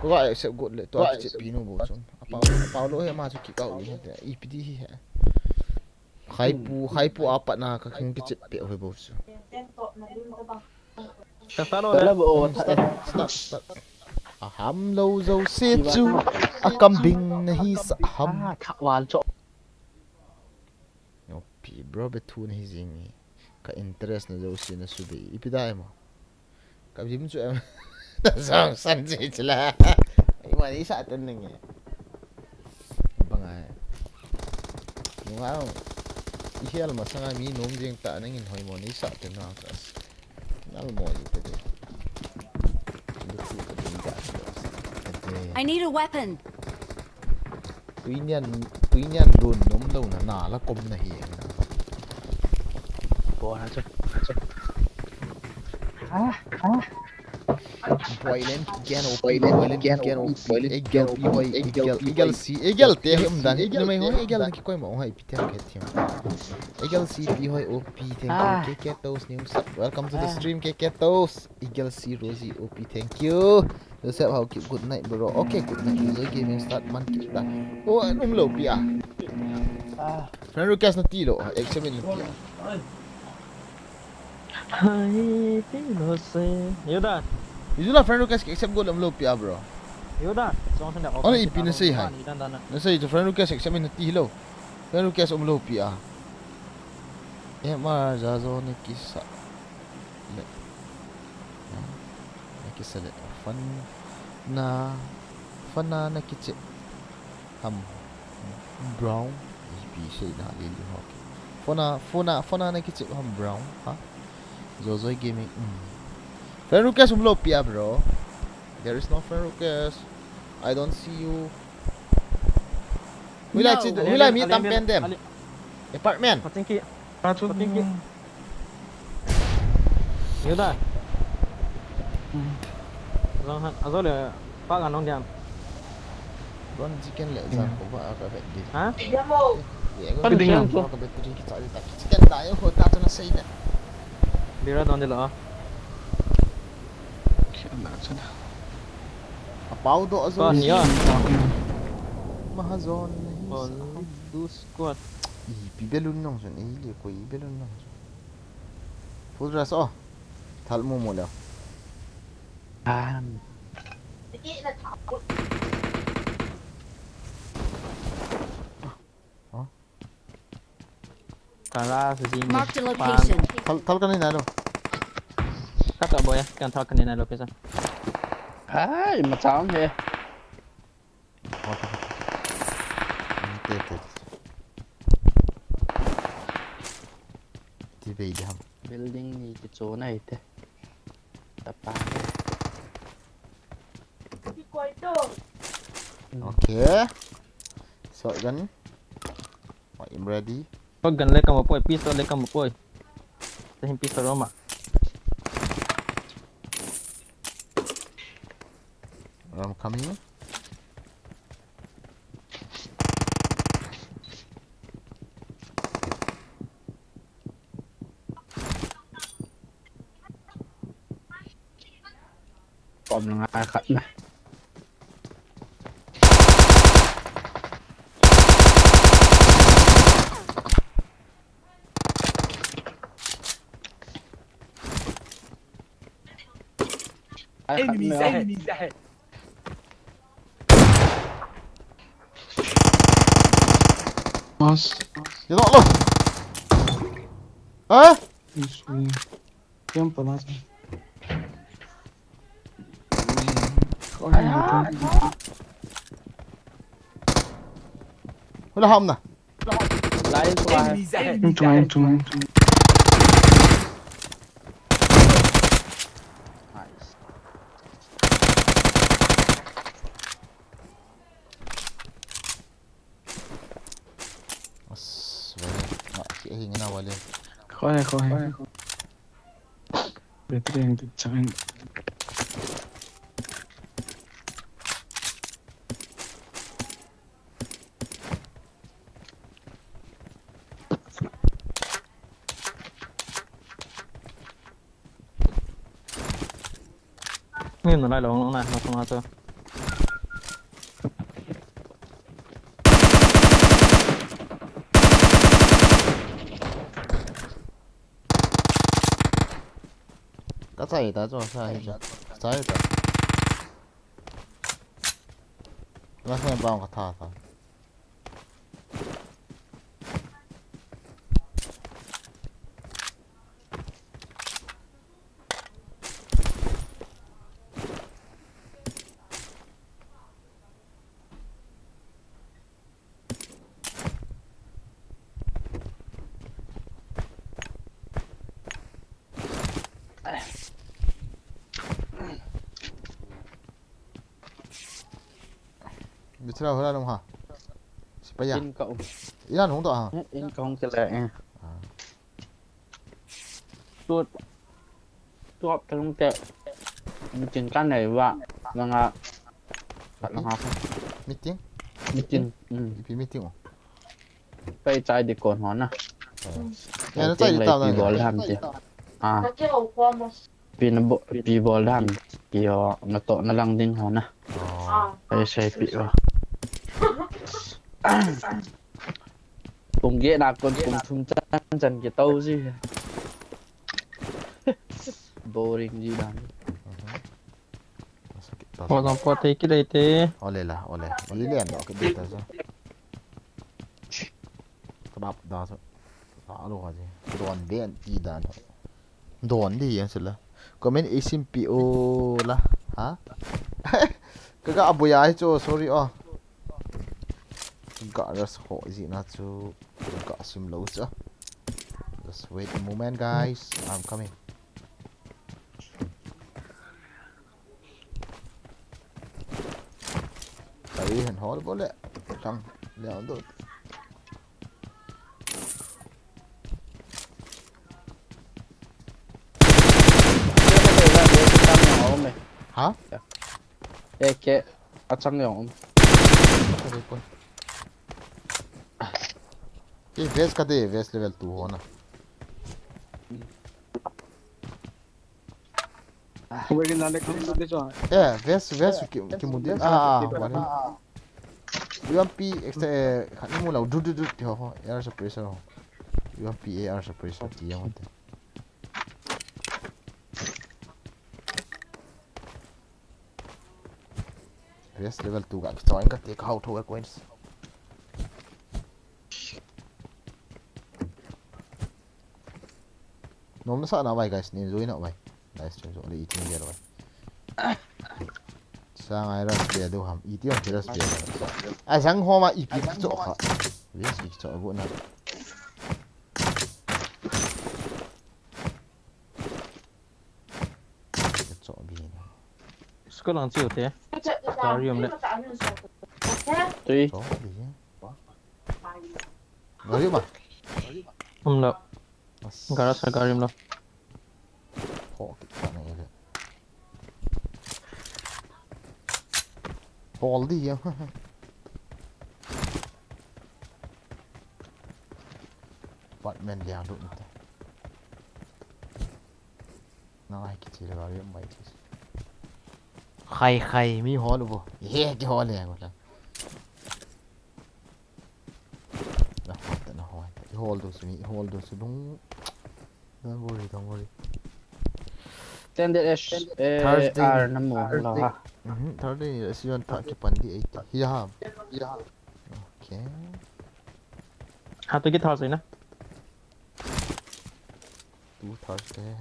Ko ga accept got le to accept pin u bo chun. Apa, apa lo he ma chu kick out ni te. I P D hi he. Haipu, haipu apa na ka king kichep pe hoi bo chu. Ka start lo le. Start, start, start. Aham lo zo se chu. Akam bing na hi sa ham. Ah, thak wal cho. Yo, pi bro be thu na hi jing ni. Ka interest na zo se na su be. Ipi dai mo. Ka bim chu em. Ta zong san ji chila. Ima ni sa ten nge. Bangai. Nunga. I hial masanga mi nom jing ta nangin hoi mo ni sa ten na. Nal mo ji te de. Lu tu ka ding ga. I need a weapon. Tuinian, tuinian lun nom lo na, na la kom na hi na. Bo na chu, na chu. Ah, ah. Boilen kigen o, boilen kigen o, boilen kigen o, egel pi hoi, egel, egel si, egel te hi um dan, egel mai hoi, egel na kikoi ma hoi, pi te ha ke thiam. Egel si pi hoi o, pi thank you, K K Toast new sub. Welcome to the stream, K K Toast. Egel si Rosie o, pi thank you. Joseph, how keep good night, bro. Okay, good night. Enjoy gaming, start man kita. Oh, an um lo pi a. Ah. Friend request na ti lo, accept na ti a. Hai, ti lo se. Yuda. Yuda friend request accept go lam lo pi a, bro. Yuda. Song sen da. Ona ipi na sei hai. Na sei to friend request accept na ti lo. Friend request um lo pi a. Ema ja zo ni kisa. Le. Na kisa le. Fan na, fan na na kiche. Ham brown. Ipi sei na le le ho. Fan na, fan na, fan na na kiche ham brown. Ha? Zozoi Gaming. Mm. Friend request um lo pi a, bro. There is no friend request. I don't see you. Hui lai chi, hui lai mi tam pen dem. Apartment. Patinki. Patinki. Yuda. Long han, azo le pa ga nong diam. Ron chicken le jam ko ba ka vet di. Ha? Ye ko ding ko ka battery ki charge ta. Chicken da yo ho ta to na sei da. Bira don de lo. Apau do azo. Kon ya. Mahazon nahi. Kon sa. Du squad. Ipi balloon nong sun, i le ko i balloon nong sun. Full rush o. Thal mu mu leo. Ah. Oh. Kara si jing. Mark the location. Thal, thal ka ni na lo. Ka ta boya, kan thal ka ni na location. Hai, ma chang he. Te, te. Ti bei di ham. Building ni kichon ahi te. Tapa ne. Okay. Shotgun. I'm ready. Shotgun le kamo poi, pistol le kamo poi. Tahin pistol roma. I'm coming. Kom na ngai khat na. Ai khat. Enemies na ahead. Enemies ahead. Mas. Dia tolak lah. Eh? Isu. Yang panas. Wala ham na. Lain ko ah. Enemies ahead. Tung, tung, tung. Nice. As, wala. Ah, si Ahing na wala. Khoi, khoi. Battery ang tu chang. Ni nalai lou na, na sung ato. Ka chai ta chu, sa hi chu. Chai ta. Last time bang ka tha ta. Mitra hora nung ha. Sipai a. In ka um. Ina nung to ha. Eh, in ka hung kila eh. Ah. Tut. Tuap talung te. Meeting kan nei va. Langa. Pat langa. Meeting? Meeting. Hmm. Ipi meeting o. Pai chai di kon ho na. Oh. Ya, na chai di tau na. Pi bol dam ti. Ah. Pi na bo, pi bol dam. Pi ho, na to na lang ding ho na. Oh. Pai sai pi ho. Pung get na kon pung thum chan chan ki tau ji. Boring ji dan. Ho jong po te ki dei te. Ole la, ole. Oli le an do ki dei ta so. Tabap da so. Sa lo ha ji. Don den ti dan. Don di yan sila. Comment isim pi o la. Ha? Kaga abuya hi chu, sorry o. Kaga ras ho ji na chu. Kaga sim lo chu. Just wait a moment, guys. I'm coming. Tari hen hol bole. Thang le on do. Ha? Eke achang yong. Tari pun. Ei, vest ka de, vest level two ho na. Kung kin nale kung kin de so. Eh, vest, vest ki, ki mu de. Ah, ah, wale. U M P extra, eh, khat ni mu lau, du, du, du, ti ho, ho, air suppressor ho. U M P A R suppressor ti yang te. Vest level two ga, so in ka te ka hao tho coins. Nom na sa na vai, guys, ni join na vai. Live stream so le itin dia vai. Sa ngai ras be do ham. Iti ang ras be. A sang ho ma ipi cho kha. Yes, ipi cho bu na. Cho bi na. School ang chiu te. Gari um le. Tui. Cho bi. Gari um a? Um lo. Garage a gari um lo. Ho, kit ka na ile. Hol di ya. Apartment liang du nte. Na ai kichi le gari um mai ti. Khai khai mi hol bo. He ki hol le ko la. Na hol ta, na hol ta. I hol do si mi, i hol do si lung. Don't worry, don't worry. Ten de es, eh, Thursday. Ar na mo la ha. Mhm, Thursday ni si yon ta ki pan di eight. Hi ha. Hi ha. Okay. Ha to ki Thursday na. Tu Thursday.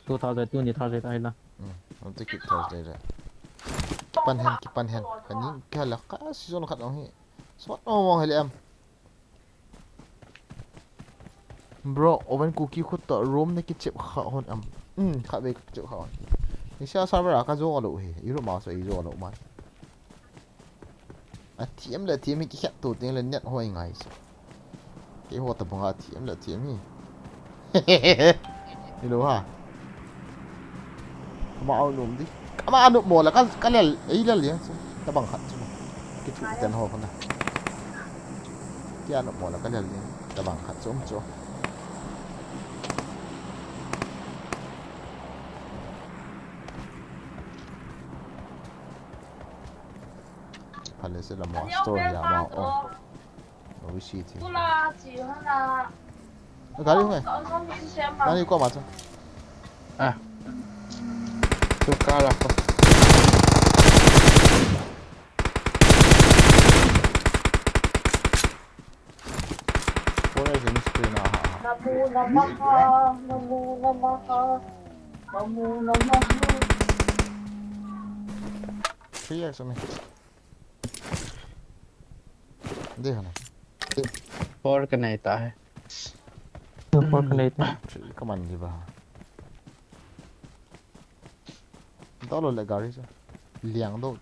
Tu Thursday, tu ni Thursday ta hi la. Hmm, ang ti ki Thursday le. Pan hen, ki pan hen. Kani kala ka season khat ong hi. Sot ong ong hele am. Bro, oven cookie khut ta room ne ki chep kha hon am. Hmm, kha be ki chep kha hon. Ni sia server a ka jo lo hi. I room a so i jo lo man. A thiam le thiam hi ki khat tu ting le net hoi ngai si. Kei ho ta banga thiam le thiam hi. Hello ha. Kama au nom di. Kama anu mo la ka, ka lel, ei lel ya. Ta bang khat chu. Ki chu ten ho kana. Ki anu mo la ka lel ya. Ta bang khat chu um chu. Palace la mo store ya ma o. Lo wi si thi. Tula chi hana. Gari hung e. Ka on hong min sem ma. Nani ko ma cha. Ah. Tu ka la ko. Four X in screen a ha ha. Namo namaha, namo namaha, namo namaha. Three X ame. Dei hana. Four ka nei ta hai. Four ka nei ta. Three ka man di ba. Dolo le gari sa. Liang do.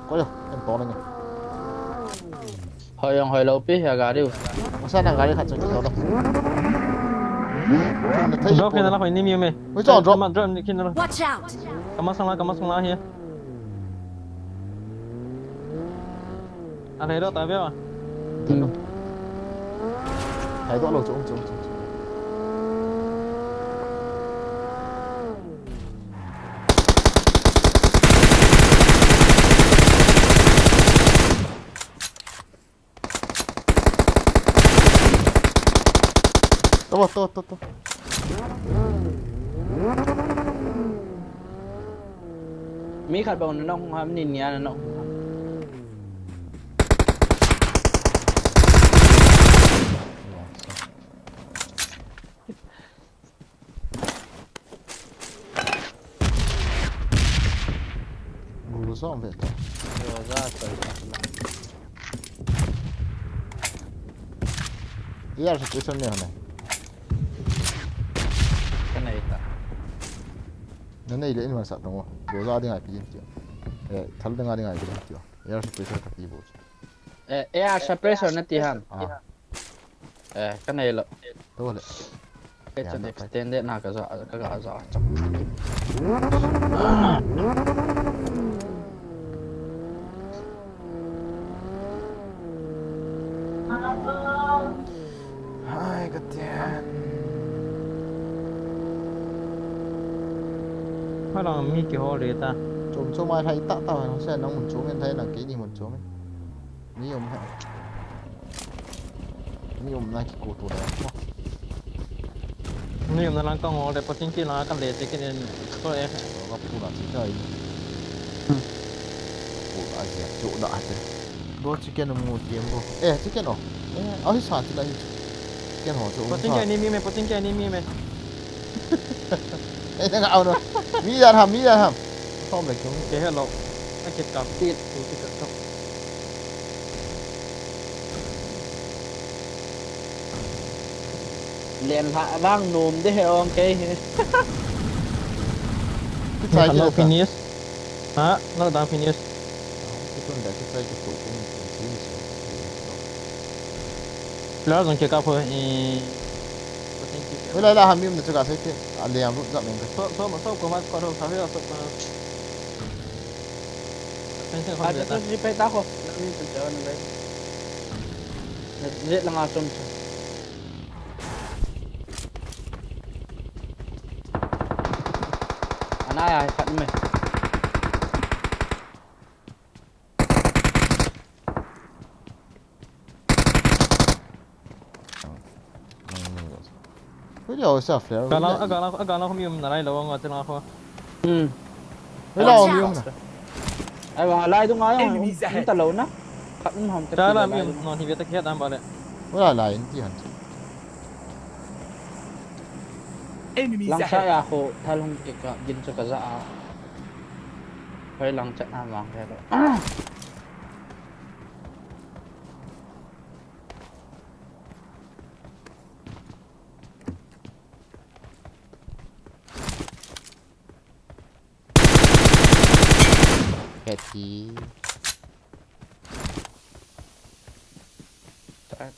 Koi, em to na ni. Hoi jong hoi lou pi, a gari u. Masa na gari khat chang to lo. Drop khin la, hoi ni mi me. Ui, chong drop. Drop ni khin la. Watch out! Kama sang la, kama sang la hi. A lei lo ta ve a. Hai to lo, chung, chung, chung, chung. To, to, to, to. Mi khat bang na nong ham ni nia na nong. Groza ve ta. Groza ta. Yar situation ne hone. Ka nei ta. Na nei le in wan sa tong. Groza ding ai pi ding ti. Eh, thal ding ai ding ai pi ding ti. Yar situation ka pi bo. Eh, eh, a suppressor na ti ham. Ah. Eh, ka nei lo. To le. Ke chan extended na ka za, ka ga za chak. Hai ka tian. Hai lang mi kihol le ta. Chom chom ai hai ta ta, se nang mun chom en thai nang ke ni mun chom en. Mi um he. Mi um na ki ko to da. Ni na lang kang ole, pating ki lang kan le te kin en. Ko e. Ka pu la chi tai. Pu la chi chu da ate. Bo chicken mu ti em bo. Eh, chicken o. Eh, ahi sa ti la hi. Chicken ho chu. Pating ki ni mi me, pating ki ni mi me. Eh, na au no. Mi ya ham, mi ya ham. Som le kyung. Ke hello. A ke kam. Ti tu ti ka kam. Len lha vang nom de he ong kei he. Kichai ki sa. Finish. Ha, na dang finish. Kitun da kichai ki tu kum finish. Player jong ke ka pho i. Wei la la ham yum na chu ka sai te. A le am rup jam eng ka. So so so ko ma ko ro sa he so ko. Attention ko. Acha to ji pe ta ko. La mi tu cha na le. Jet langa chom chom. Ana ya khat me. Hui dia sa flare. Gala, gala, gala ko mi um na lai lo nga te na ko. Hmm. Hui la mi um na. Ai wa lai du nga ya. Enemies ahead. Ta lo na. Khat um ham ta. Gala mi um no hi ve ta khe dam ba le. Hui la lai in ti han. Enemies ahead. Lang sa ya ko thal hung ke ka gin chu ka ja a. Hoi lang chat na mang ke lo. Keti.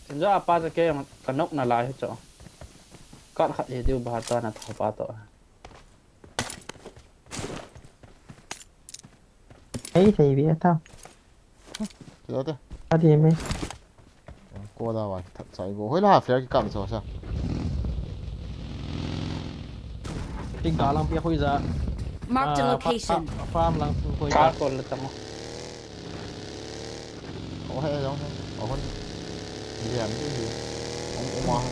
Injo apa je ke ka nok na lai cho. Kat khat e diu ba ta na tha pa to. Ei, thei bia tao. Ti lo te. A di me. Ko da wa that sai go. Hoi la flare ki kam so sa. Ting ka lang pia hoi za. Marked a location. Farm lang su hoi za. Ka ko le tang. Aw, hei, aw, hei. Aw, hon. Lian di hi. Om, om, ah.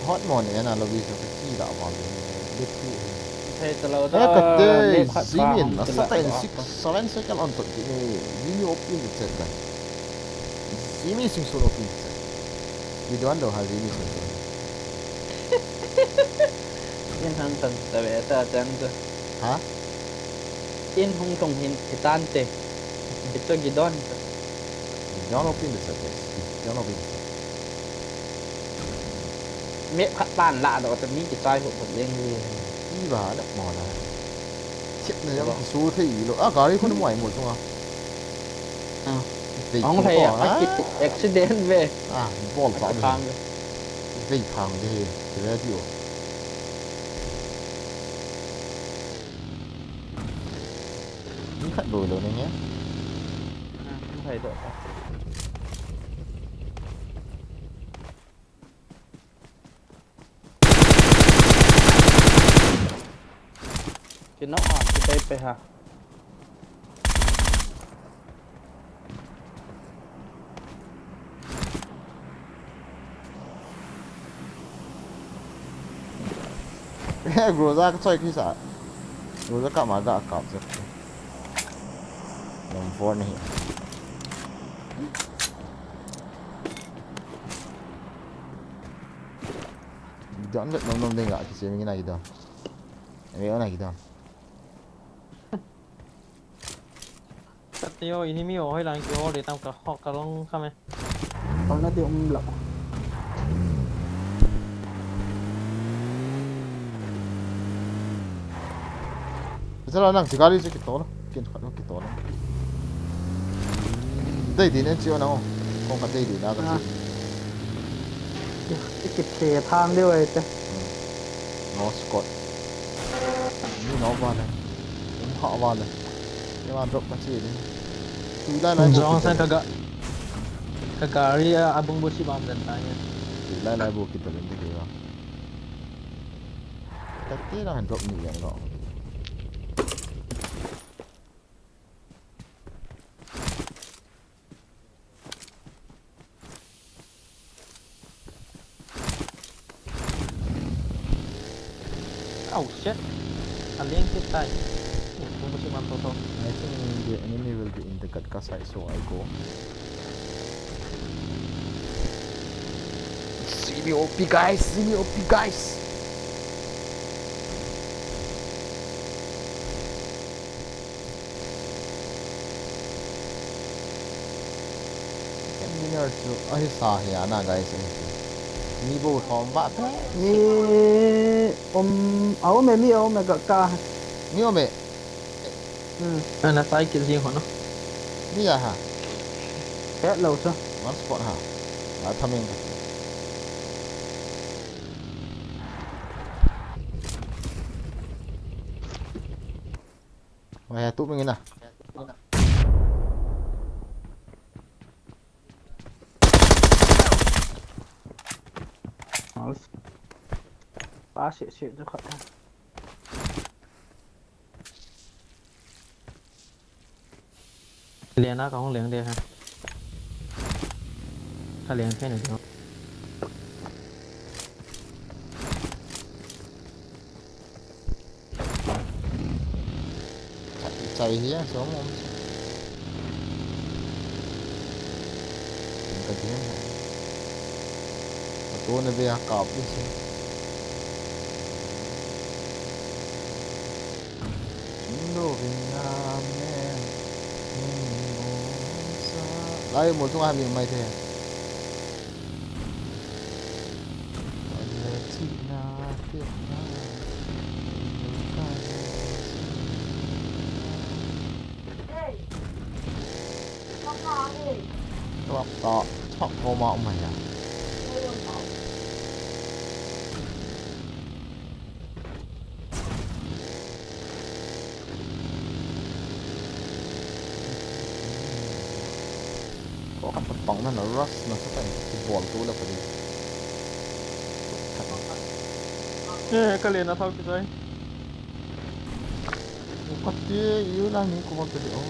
Hot mo ne na lo bi so ki da ba le. Bi thu hi. Thei ta lo da. Ka te zimin na sa ta in six seven second on to di ne. Zimi op in the chat da. Zimi sing so op in the chat. Ki don do ha zimi sing so. In hang tan ta ve ta chang chu. Ha? In hung thong hin i tan te. I chu Gidon. Gidon opin de sa te. Gidon opin de sa. Me khat tan la do ta mi ki chai hu hu leng ni. I ba na mo na. Chip na yong ki su thei lo. A gari khun mo ai mo chunga. Ong thei a, accident ve. A, bol sa ve. Vei thang de, ready o. Ni khat loi lo ne nge. Ong thei do. Kino a, kitai pe ha. Groza ka choi kisa. Groza ka ma ga ka se. Number four ni. Don vet nom nom ding a, kisi mi na ki don. Emi ona ki don. Kateo ini mi o hoi lang ki o le tam ka ho ka long ka me. Kau na ti um la. Chala nang chikali chu kitol. Kin khat kitol. Dei din en chi ona o. Kong khat dei din na ka chi. Ki, ki phe thang deu ai te. No squad. Ni no ba le. Um ha ba le. Ni ma drop ka chi ni. Tu lai lai. Jong sa ka ga. Ka gari a abung bu si bam den ta ni. Tu lai lai bu ki to den de ba. Ka ti na drop ni yang no. Oh shit. A link is tight. Ih, kung kasi man to to. I think the enemy will be in the Gatka side, so I go. Semi O P, guys, semi O P, guys. Engineer chu ahi sa hi ana, guys, ahi chu. Mi bo thom ba pe. Mi um, a um e, mi a um e, Gatka. Mi um e. Hmm. Ana tai ki jing ho no. Mi a ha. Pet lo chu. One spot ha. A thaming ka. Wah, ya tu mingin ah. Nice. Ba se se tu khat. Lena ka hung leng de ha. Ka leng thei na de. Chai hi a som om. Ka diam ha. Ka to na ve a kap di se. Chun lo vin na me. Ni mo sa. Lai mo chung a mi mai the. Chok to, chok to ma um ya. Ko khat pang na na rush na sa ta ki bol tu la pa de. Eh, ka le na thau ki sai. Ko ti yu la ni ko bol tu de. Oh.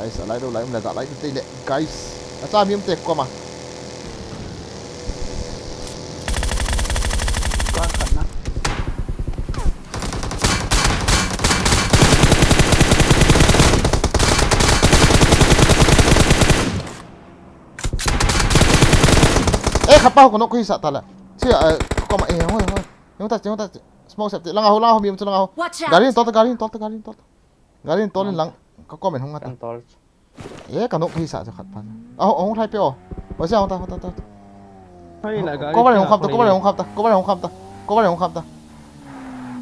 Guys, alai do lai um le, ga lai do te le. Guys, acha mi um te ko ma. Ka khat na. Eh, khat pa ko no ko hi sa ta la. Chi, eh, ko ma, eh, hoi, hoi. Yung ta, yung ta. Smoke safety. Langa ho, langa ho, mi um chu langa ho. Watch out! Gari tol ta, gari tol ta, gari tol ta. Gari tol in lang. Ka comment hung ata. Kan tol. Eh, ka nok phei sa cha khat pan. A ho, hung thai pe o. Wa sia hung ta, hung ta, ta. Hai la gari. Cover hung kham ta, cover hung kham ta, cover hung kham ta. Cover hung kham ta.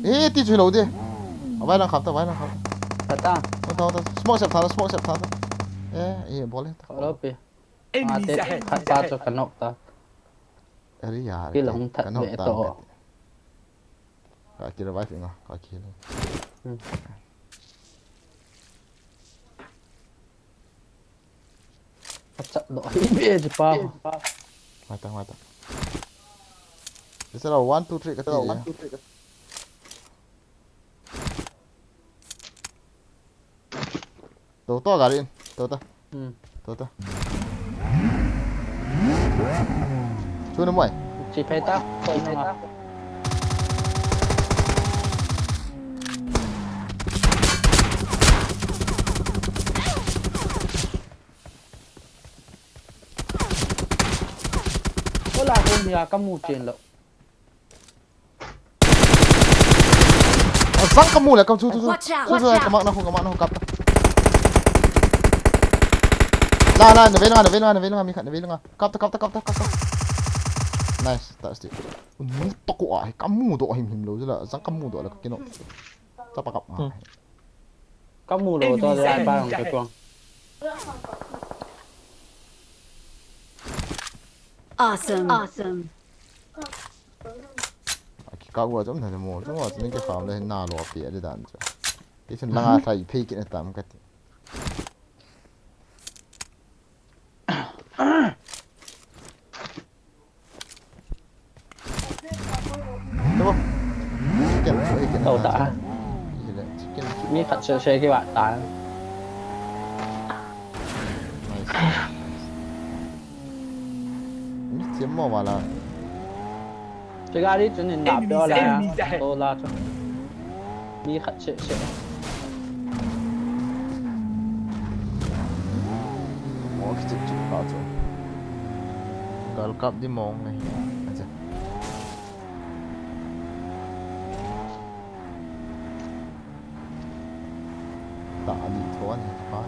Eh, ti chui lo de. A vai lang kham ta, vai lang kham ta. Kata. Hung ta, hung ta. Smoke sep tha, smoke sep tha. Eh, eh, bol ta. Kalo pe. Enemies ahead. Khat pa chu ka nok ta. Area. Ki long that ve to. Ka ki revive inga, ka ki heal. Hmm. Ka chat do hi be ji pa. Mata, mata. Isa la one, two, three ka ti. One, two, three ka. To, to, gari in. To, to. Hmm. To, to. Chu na mai. Chi phei ta. Chi phei ta. Hola, hung ya ka mu chen lo. Azang ka mu le, kam chu, chu, chu. Watch out, chu, chu, watch out. Ka mak na hu, ka mak na hu, kap ta. La, la, na ve la, na ve la, na ve la, mi khat, na ve la. Kap ta, kap ta, kap ta, kap ta. Nice, that's it. Nu to ko a, ka mu do him him lo, la, azang ka mu do la, ka kino. Ta pa kap. Hmm. Ka mu lo to, la, ba ang ka tuang. Awesome. Awesome. Aki ka ua chom na mo, chom wa ni ke farm le na lo pi a de dan cha. Ke chun langa thai phei ki na tam ka ti. Chicken, chicken. Tau ta. Chicken, chicken. Mi khat se se ki wa ta. Nice. Dim mo wala. Chegari chu nin na pyo la. Enemies ahead. To la chu. Mi khat che che. Mo kichip chip pa chu. Gal kap di mong ngai. Acha. Ta ani tho ani pa.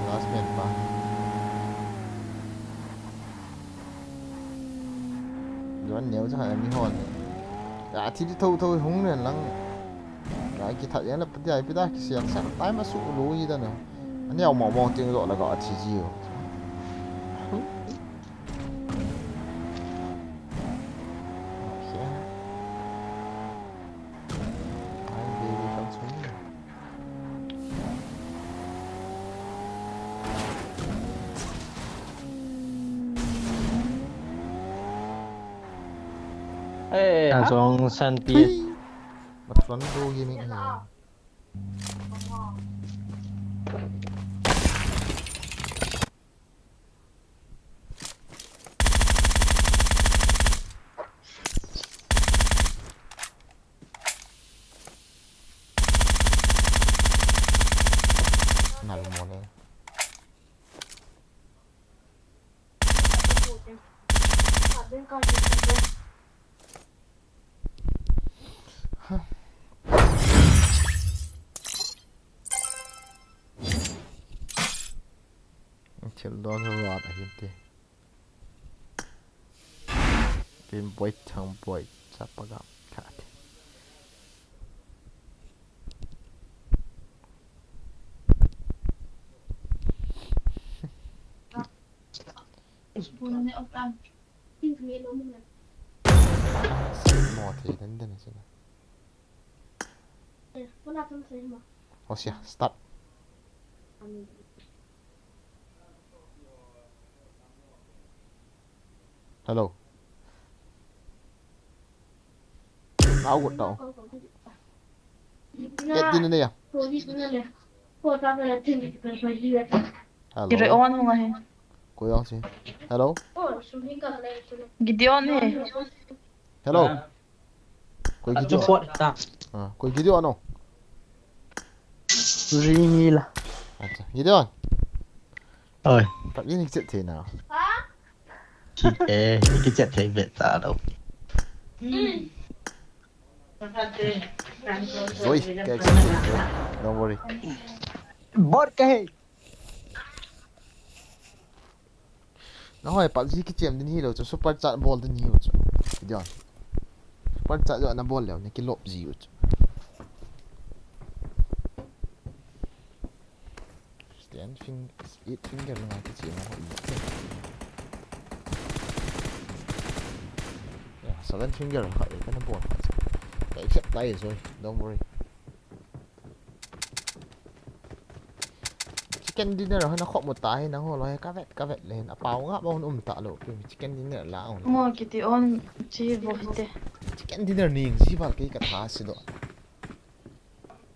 Last man pa. Juan neo cha mi hon. Ya thi thi tho tho hung len lang. Ya ki that yang la pati ai pida ki siam sa tai ma su lo yi da na. Ani au mo mo ting lo la ga thi ji yo. Okay. Ai baby come to me. Eh, ha? Jong san pi. But fun do gaming. Nal mo ne. Thil don ho vat ahin ti. Pin boi thang boi chapa gam khat. Mo thei den den sina. Hosia, start. Hello. Nau got tau. Et din ne ya. Hello. Gideon hung ahi. Koi ang si. Hello. Gideon hi. Hello. Koi Gideon. Support ta. Ah, koi Gideon no. Ringila. Acha, Gideon. Oi. Kap yin hik chet thei na. Ki, eh, hik chet thei vet ta lo. Zoi, ka accept thei. Don't worry. Bot ka he. Na hoi PUBG kichem din hilou chu, super chat bol din hilou chu. Gideon. Super chat jo na bol leu, na kilop ji u chu. Ten fing-, eight finger nga kichem na hoi. Ya, seven finger nga, eh, kana bol. Ka accept tai zoi, don't worry. Chicken dinner ho na khop mu ta hi nang ho lo hi ka vet, ka vet le hin. A pau nga ba hun um ta lo. Pi chicken dinner la un. Mo Gideon chi vo hite. Chicken dinner ning ji val kei ka tha si do.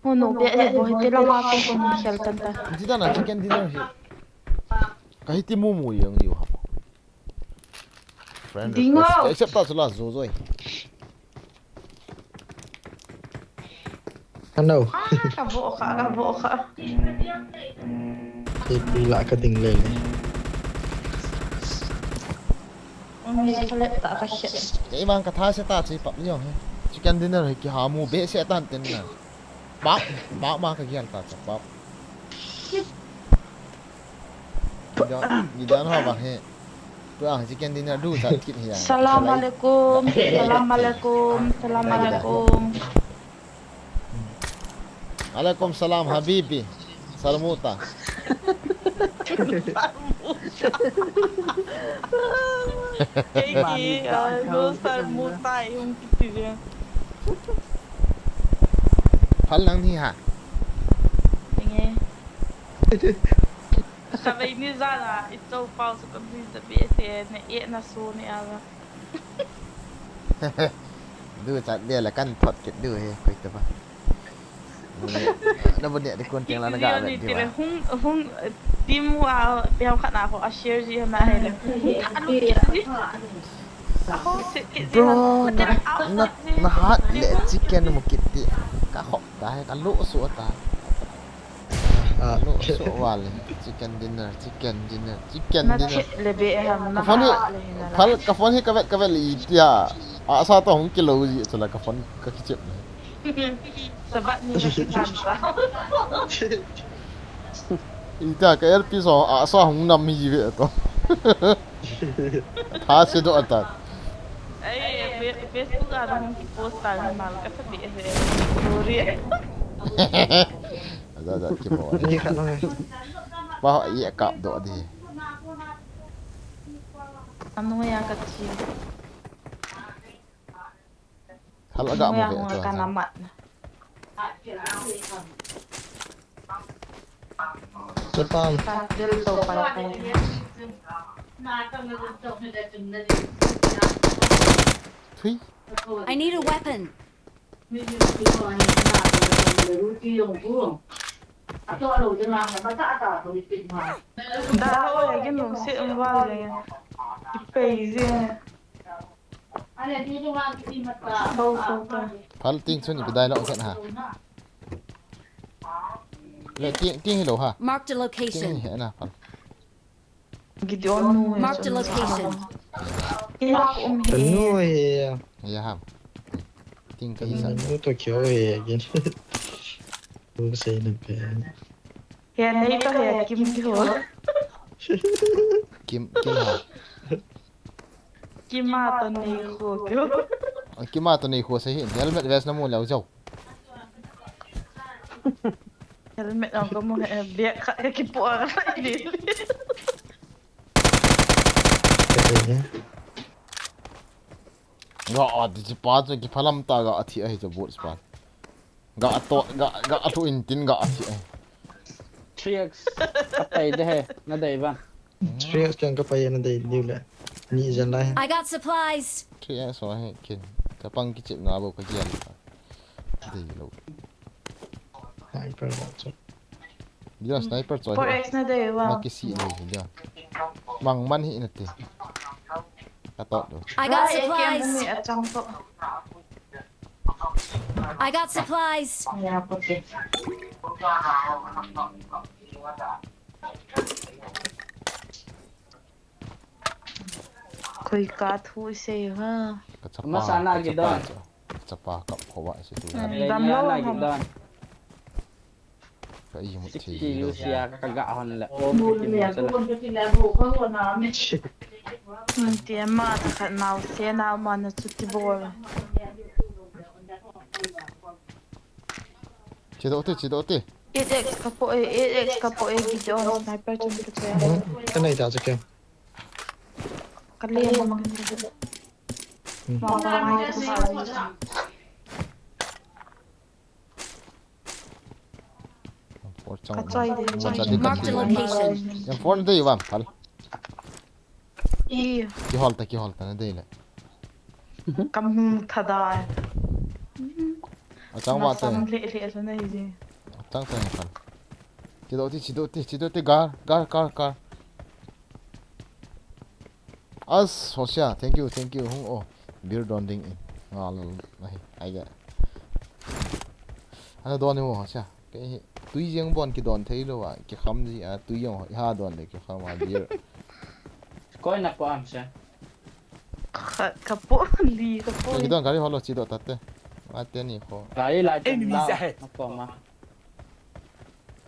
Mo no be le vo hite la ma ko ko ni khel tan ta. Ti da na chicken dinner hi. Ka hiti mu mu yang yu ha. Friend request. Accept ta chu la zo zoi. Hello. Ah, ka vo kha, ka vo kha. Ti pi la ka ding le le. Umi ka le ta ka khe. Kei vang ka tha se ta chi pap ni ong he. Chicken dinner he ki ha mu be se tan ten na. Pap, pap ma ka gial ta cha pap. Gideon, Gideon ho ba he. Tu ang chicken dinner du chat kit hi ya. Salam alaikum, salam alaikum, salam alaikum. Alaikum salam habibi. Salmuta. Kei ki, ah, no salmuta, yung kiti dia. Phal lang ni ha. Inge. Kavei ni jana, i chou pau chu ka bui ta be te, na e na so ni a la. Du chat be la kan thot kit du he, koi ta ba. Na bu ne di kon teng la na ga ve di wa. Hung hung team wa pe hau khat na ko a share ji na he le. Hung tha lu kit ji. A ho se kit ji. Bro, na na hat le chicken mu kit ti. Ka khop ta he ka lu su ta. Ah. Lo so wale. Chicken dinner, chicken dinner, chicken dinner. Ka phone hi ka vet ka vet le itia. Asa to hung kilo ji chala ka phone ka kichep le. Sabat ni ka kitan sa. Itia ka L P so asa hung nam hi ve to. Tha se do atan. Ai, Facebook a dang ki post ta ni mal ka sabi he. Sorry. Aja ja ki mo. Ni khat nong. Pa ye kap do di. Anu ya ka chi. Hal aga mo ve to. Ka namat. Chapang. Thui. I need a weapon. Da ho ya gin lo se um wa le. Ki pei je. Phal ting chun ipi dai lo khen ha. Le ting ting hi lo ha. Marked a location. Ting hi na phal. Gideon nu. Marked a location. Ina ko um hi. Nu hi. Ya ham. Ting ka isa. Nu to kyo hi again. Bu sei na pe. He nei to he kim ki ho. Kim kim ha. Kima to nei kho kyo. Kima to nei kho se hi helmet vest na mu leo jau. Helmet ang ko mu he biak kha he ki pu a ka ni. Ga a di chi pa chu ki phalam ta ga a thi a hi chu bot span. Ga a to ga ga a thu in tin ga a thi a. Three X ka tai de he na dei ba. Three X keng ka pai na dei diu le. Ni jan lai. I got supplies. Three X so he kin. Ka pang ki chip na bo ka gial. Dei lo. Sniper ba chu. Dia sniper choi. Four X na dei ba. Ma ki si lo dia. Mang man hi na ti. Ka tot lo. I got supplies. Ni a chang to. I got supplies. Koi ka thu sei ha. Ka chapa, masana ka chapa, ka chapa kap kho ba se tu. Dam lo na ham. Ka i mu thi lo sia ka ga hon le. O ti ma ta khat nau se na ma na chu ti bol. Chido te, chido te. Eight X ka po e, eight X ka po e, Gideon sniper chun ka che. Ka nei ta che ke. Ka le mo. Ka choi de. Mark the location. Yang phone de iwan pal. Ki hol ta, ki hol ta na dei le. Kam hung tha da. A chang ma ta. Sam le le sa na hi ji. A chang ta ni kan. Chido ti, chido ti, chido ti gar, gar, gar, gar. As, Hosia, thank you, thank you. Hung o. Beer don ding in. Nga lo na hi. Ai ga. Ana don ni mo, Hosia. Kei hi tui jeng bon kidon thei lou a, kikham ji a, tui jeng ho, iha don le kikham a, beer. Koi na po am se? Khat ka po, li ka po. Kidon gari holo chido tate. Ate ni kho. Gari lai. Enemies ahead. Na po ma.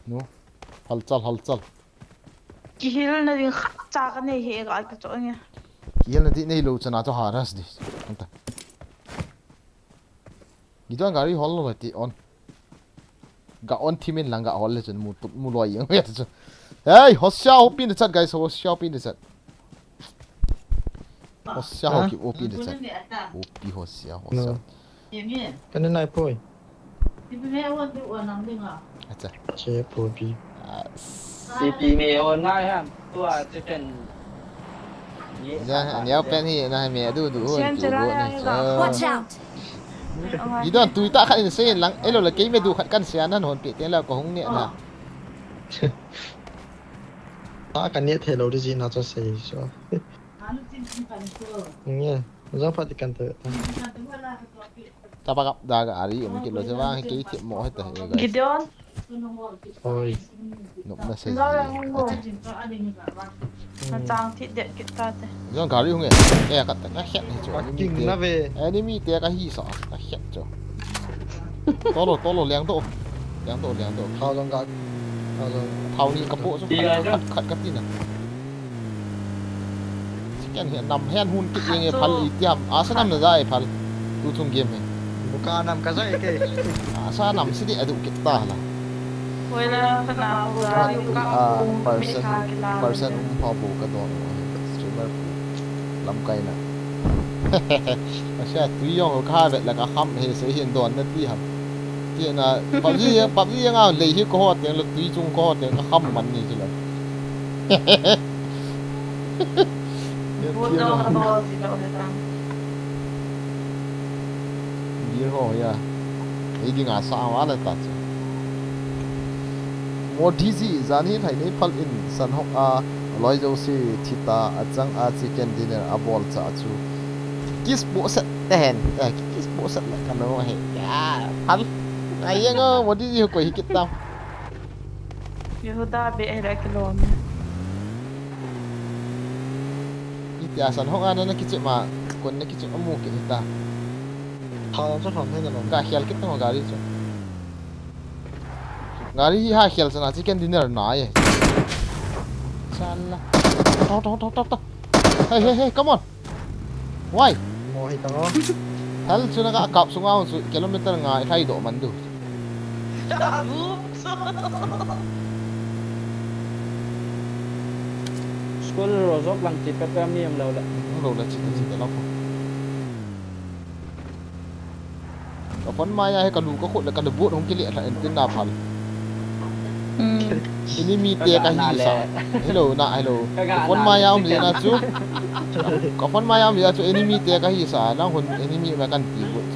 Nu. Halchal, halchal. Kihilna ding khat cha ka nei he ka, ka cho nge. Kihilna ding nei lou chana cho ha ras di. Anta. Gideon gari hol lo ti on. Ga on thimin lang ga hol le chun mu tu, mu loi jeng ve chun. Hey, Hosia, open the chat, guys. Hosia, open the chat. Hosia, ho ki open the chat. Open Hosia, Hosia. Ka ne nai poi. Acha. Che poi pi. Ipi me on ngai ham. Tua chicken. Ya, niau pen hi na me du du. Watch out. Idon tui tah khat in sei lang, elo le kei me du khat kan sei a nan hon pe teng la ka hung ne na. Ta ka ne thei lo di ji na cho sei so. Nge, jong phat kan te. Chapa kap da gari um kit lo se vang kei thip mo he ta he guys. Gideon. Oi. Nop na se. Zara hung mo. Acha. Na chang thi det kit ta te. Jong gari hung e. E ka ta ka khet he chu. Ka king na ve. Enemy te ka hi sa. Ka khet chu. Tolo, tolo, liang to. Liang to, liang to. Thao jong ka. Thao jong. Thao ni ka po chu. Khat, khat ka ti na. Chicken hi nam hen hun kit yeng e phal i tiam. Asa nam na ja e phal. Tu chung game he. Buka nam ka ja e ke. Asa nam si di adu kit ta la. Hoila ka na ho la yu ka. Ah, person, person um pha bu ka don. Streamer pu. Lam kai na. Asa tu yong ka vet la ka kham he se hin don na ti ham. Ti na PUBG, PUBG yang a lei hi ko ho teng lo tui chung ko ho teng ka kham man ni chu la. Beer ho ya. Ei ding a sa wa la ta chu. Modi ji, jan hi thai nei phal in san hok a, loi jo si thita, a chang a chicken dinner a bol cha chu. Kiss bo set te hen. Eh, kiss bo set la ka no he. Ya, phal. Ai yang o, Modi ji ko hi kit tam. Yehuda be he la kilom. Itia san hok a na na kichi ma, kon na kichi amu ke ita. Thao sa thao thai na lo. Ka khel kit ta gari chu. Gari hi ha khel chana chicken dinner na e. Chan la. Tao, tao, tao, tao, tao. Hey, hey, hey, come on. Why? Mo hi tao. Hal chu na ka kap sunga chu kilometer nga i khai do man du. School ro jok lang chi pe pe mi em lo la. Lo la chi chi lo. Ka phone mai a he ka lu ka khut le ka lu but hung kile tha en tin na phal. Hmm. Enemy te ka hi sa. Hello na hello. Ka phone mai a um le na chu. Ka phone mai a um le chu enemy te ka hi sa. Lang hun enemy ma kan ti but.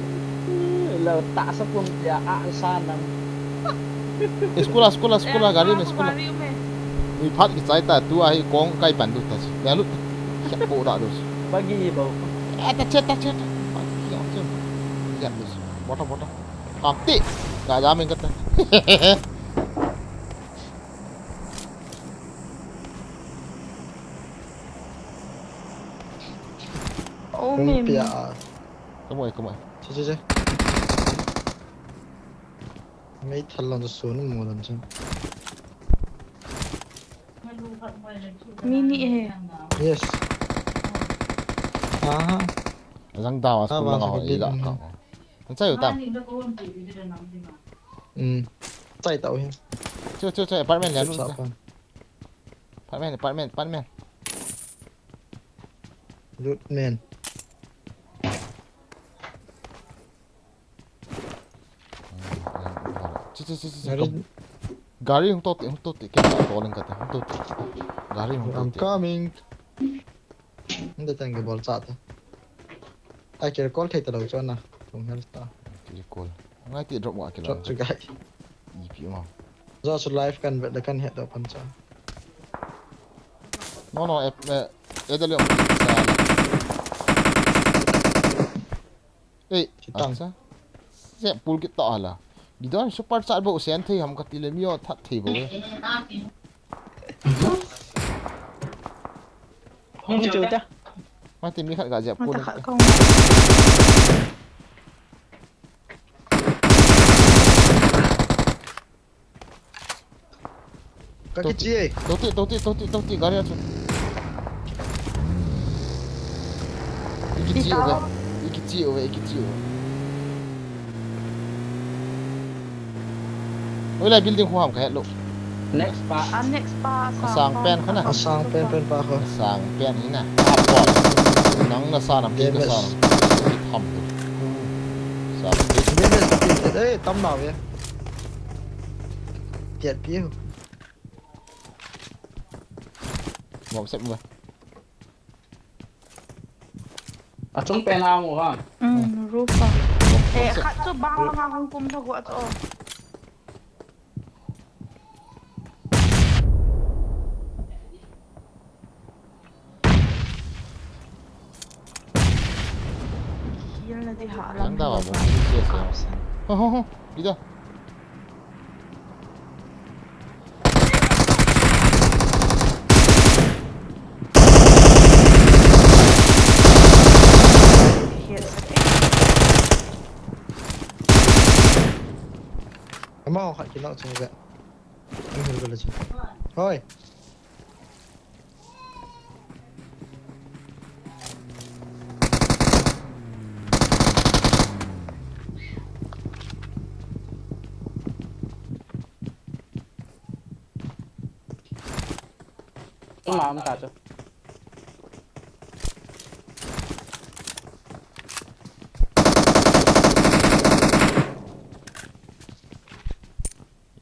Lo ta sa pum ya a sa nam. School a, school a, school a, gari me, school a. Ni phat ki chai ta tu a hi kong kai pan du ta si. Ya lu. Kya ko da du. Bagi bau. Eh, ta che, ta che, ta. Bagi yang che. Ya lu. Bota, bota. Kam ti. Ka ja men ka ta. Oh, men. Pia. Come on, come on. Che, che, che. Mei thal lon su nu mo lon chen. Mi ni he. Yes. Aha. Jang dawa school la ho i la ka. An chai u tam. Hmm. Chai tau hi. Chu chu chu apartment le lu. Apartment, apartment, apartment. Loot man. Chi, chi, chi, chi, chi, gari. Gari hung to te, hung to te, ke to len ka te, hung to te. Gari hung to te. I'm coming. Hung de tang ke bol cha te. Ai ke call thei ta lo chon na. Tung hel ta. Ke call. Ngai ti drop wa ke lo. Drop chu gai. Ipi ma. Zo su live kan vet le kan het do pan cha. No, no, eh, eh, eh, da le. Ei, chitang. Acha. Se pul kit ta la. Bidon super chat bo sen thei ham ka ti le mi o that thei bo. Hung chu ta. Ma ti mi khat ga jep pul. Ka kichi e. Toti, toti, toti, toti, gari a chu. Ikichi uve. Ikichi uve, ikichi uve. Oi, lai building khu ham ka het lou. Next pa. A next pa, asang pen kha na. Asang pen pen pa kha. Asang pen hi na. Apa. Nang na sa nam, kei na sa nam. Tham tu. Sa. Game is, eh, tam na ve. Tiat piu. Ngom sep mo. Achung pen a mu ha. Mm, roof a. Ngom Eh, khat chu bang langa hung kum tho go chu. Hilna di ha lam. Lang dawa bom. Ho, ho, ho. Ida. Ama khat kilang chung ve. Ang hil bela chung. Hoi. Tung ma um ta chu.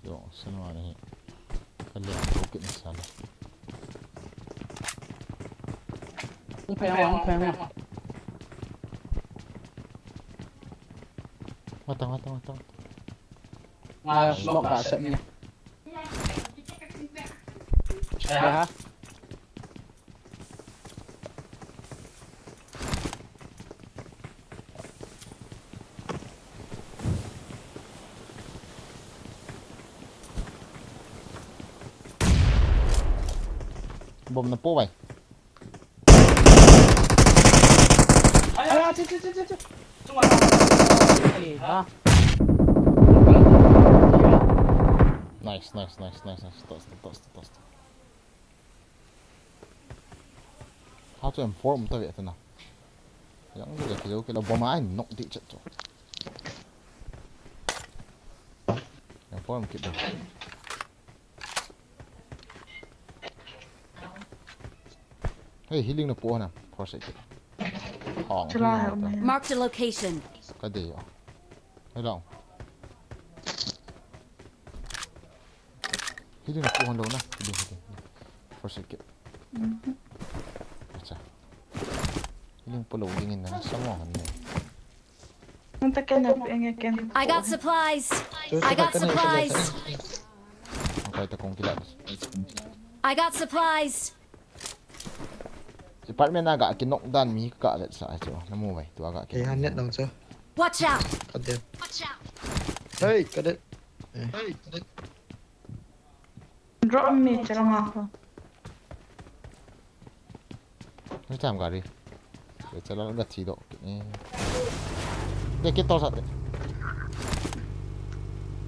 Yo, sanu ani. Kalian ko kit na sala. Ung phe ma, ung phe ma. Matang, matang, matang. Nga smoke ka set ni. Aha. Bom na po bai. Aya, chu, chu, chu, chu, chu. Chunga. Eh, ha. Nice, nice, nice, nice, nice. Toss, toss, toss. How to inform ta ve ta na. Yang le ki lo ki lo bom ai nok di chat chu. Inform ki do. Hey, healing na po na. Force it. Hong. Chula hai um. Marked a location. Ka de yo. Hello. Healing na po han lo na. Healing, healing. Force it. Mhm. Acha. Healing po lo ding in na. Samo han ne. Nang ta ken na pi ang ken. I got supplies. I got supplies. Ang kai ta kong kila. I got supplies. Apartment na ga ki knock dan mi ka let sa chu. Na mu bai. Tu ga ki. Hey, han net nong chu. Watch out. Ka de. Watch out. Hey, ka de. Eh. Hey, ka de. Drop me chalanga ko. Ni tam gari. Ye chala ga thi do. Eh. De ki to sa te.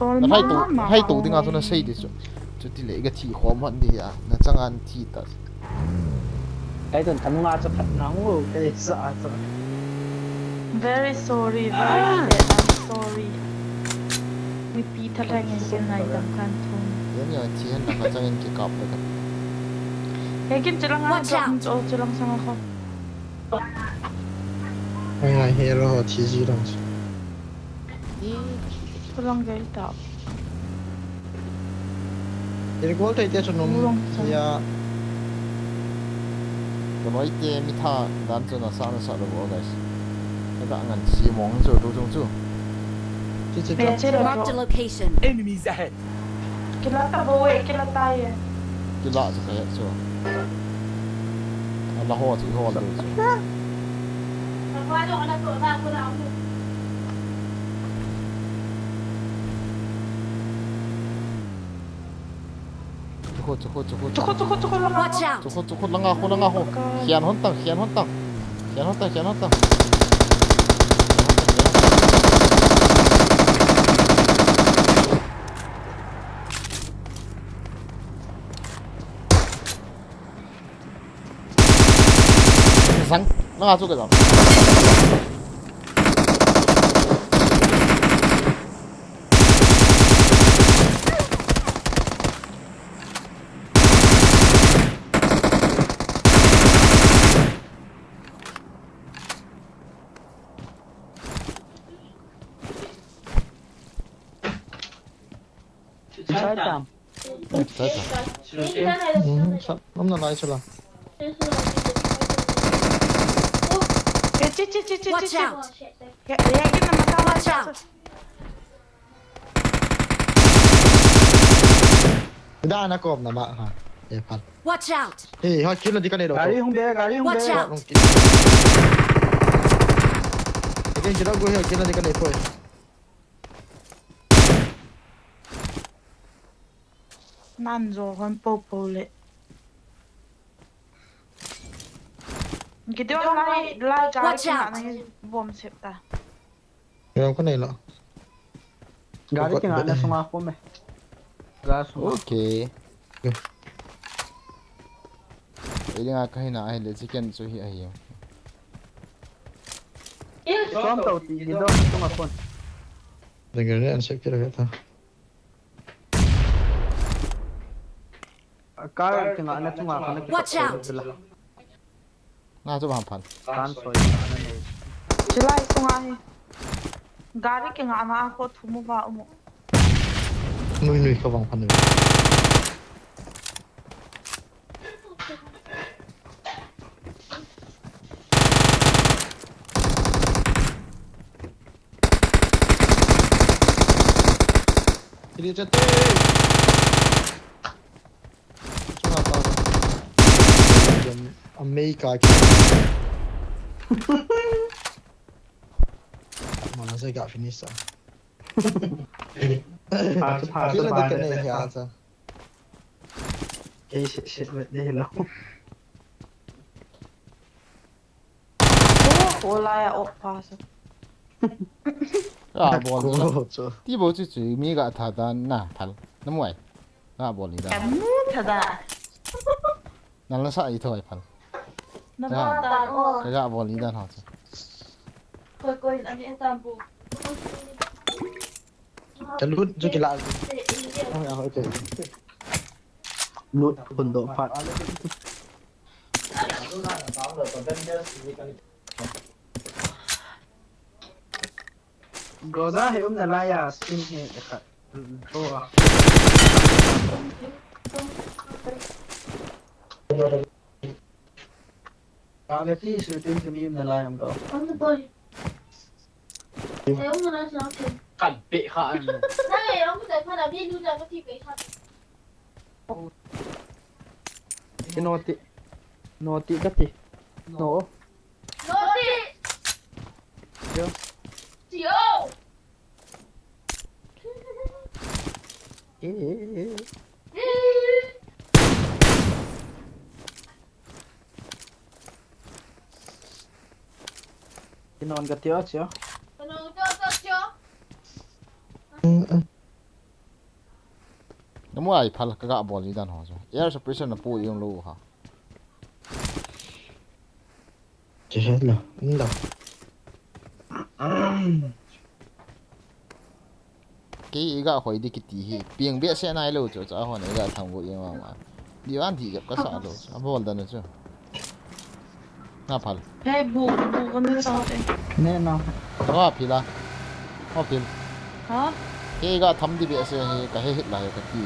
Na hai to, hai to dinga to na sei di chu. Chuti le ga thi khom hon di a. Na changa thi ta. Kai tun thanunga chu khat na hung lo, kai sa a chu. Very sorry, very sad, I'm sorry. Mipi thalheng in ken nai dam khan thum. Yan ya, thi hen na ka chang in ki kap ka. He kin chalang a. Watch out! Chalang sang a kho. Ai, ai, hero ho thi ji dong. Chalang gai ta. Recall thei te chu num. Ulong chang. Ya. Ka noi te mi tha dan chu na sa na sa lo bo, guys. Ka ga ngan si mong chu tu chung chu. Chi, chi, chi. Marked a location. Enemies ahead. Kila ta bo e, kila ta e. Kila chu ka he chu. Ala ho chu ho lo chu. Chukhu, chukhu, chukhu, chukhu. Chukhu, chukhu, chukhu, langa. Watch out. Chukhu, chukhu, langa, khu, langa, khu. Khian hon tang, khian hon tang. Khian hon tang, khian hon tang. Sang, langa chu ka jam. Chai tam. Chai tam. Hmm, sa, nam na lai sala. Che, che, che, che, che, che. Watch out. Ya, ya, kin na masala Watch out! Dana kom na ma ha. E pal. Watch out! Hey, ha, kill na di ka nei lo. Gari hung be, gari hung be. Watch out! Again, kill go here, kill na di ka nei poi. Nan jo hon po po le. Kitu lai, lai gari. Watch out! Bom sep ta. Yo, ko nei lo. Gari kingah na sunga ko me. Ga sunga. Okay. Ei dinga ka hina ahile chicken chu hi ahi. Som tau ti gi do sunga kon. Deng ne an sep kira ta. Car kingah na chunga kona ki. Watch out! Na chu bang phan. Kan soi na nei. Chilai sunga hi. Gari kingah na ko thumu va umu. Nui nui ka bang phan nui. Kili chate. Chunga ta. Amei ka ki. Mana se ka finish sa. Pass, pass, kila pass. Dikane hi ata. Kei se se me de lo. Oh, ola ya op pass. Ah, bol. Ko chu. Ti bo chu chu mi ga tha dan na phal. Na muai. Ga bol ni dan. Ka mu tha da. Nang la sa i thoi phal. Na ba ta o. Ka ga bol ni dan ho chu. Koi koi ani ta bu. Ka lut chu kila. Oi, oi, oi. Lut phun do phat. Groza he um na lai a skin he khat. Ko a. Ka ve ti shooting tu mi um na lai am ko. Kan pe kha an. Ki noti. Noti kati. No. Noti. Yo. Yo. Eh, eh, eh. Kinon ka tio, tio. Namu ai phal ka ga bol ni dan ho chu. Air suppressor na pu yung lo ha. Che he lo, in lo. Kei i ga khoi di kiti hi. Piang behseh nai lo chu, chu a hon i ga tham go i ma ma. Di van di jap ka sa lo. A bol dan chu. Na phal. Hey, bu, bu, bu, ne sa te. Ne na. Wa phila. Wa phil. Ha? Kei ga tham di behseh hi ka he hit lai ka ti.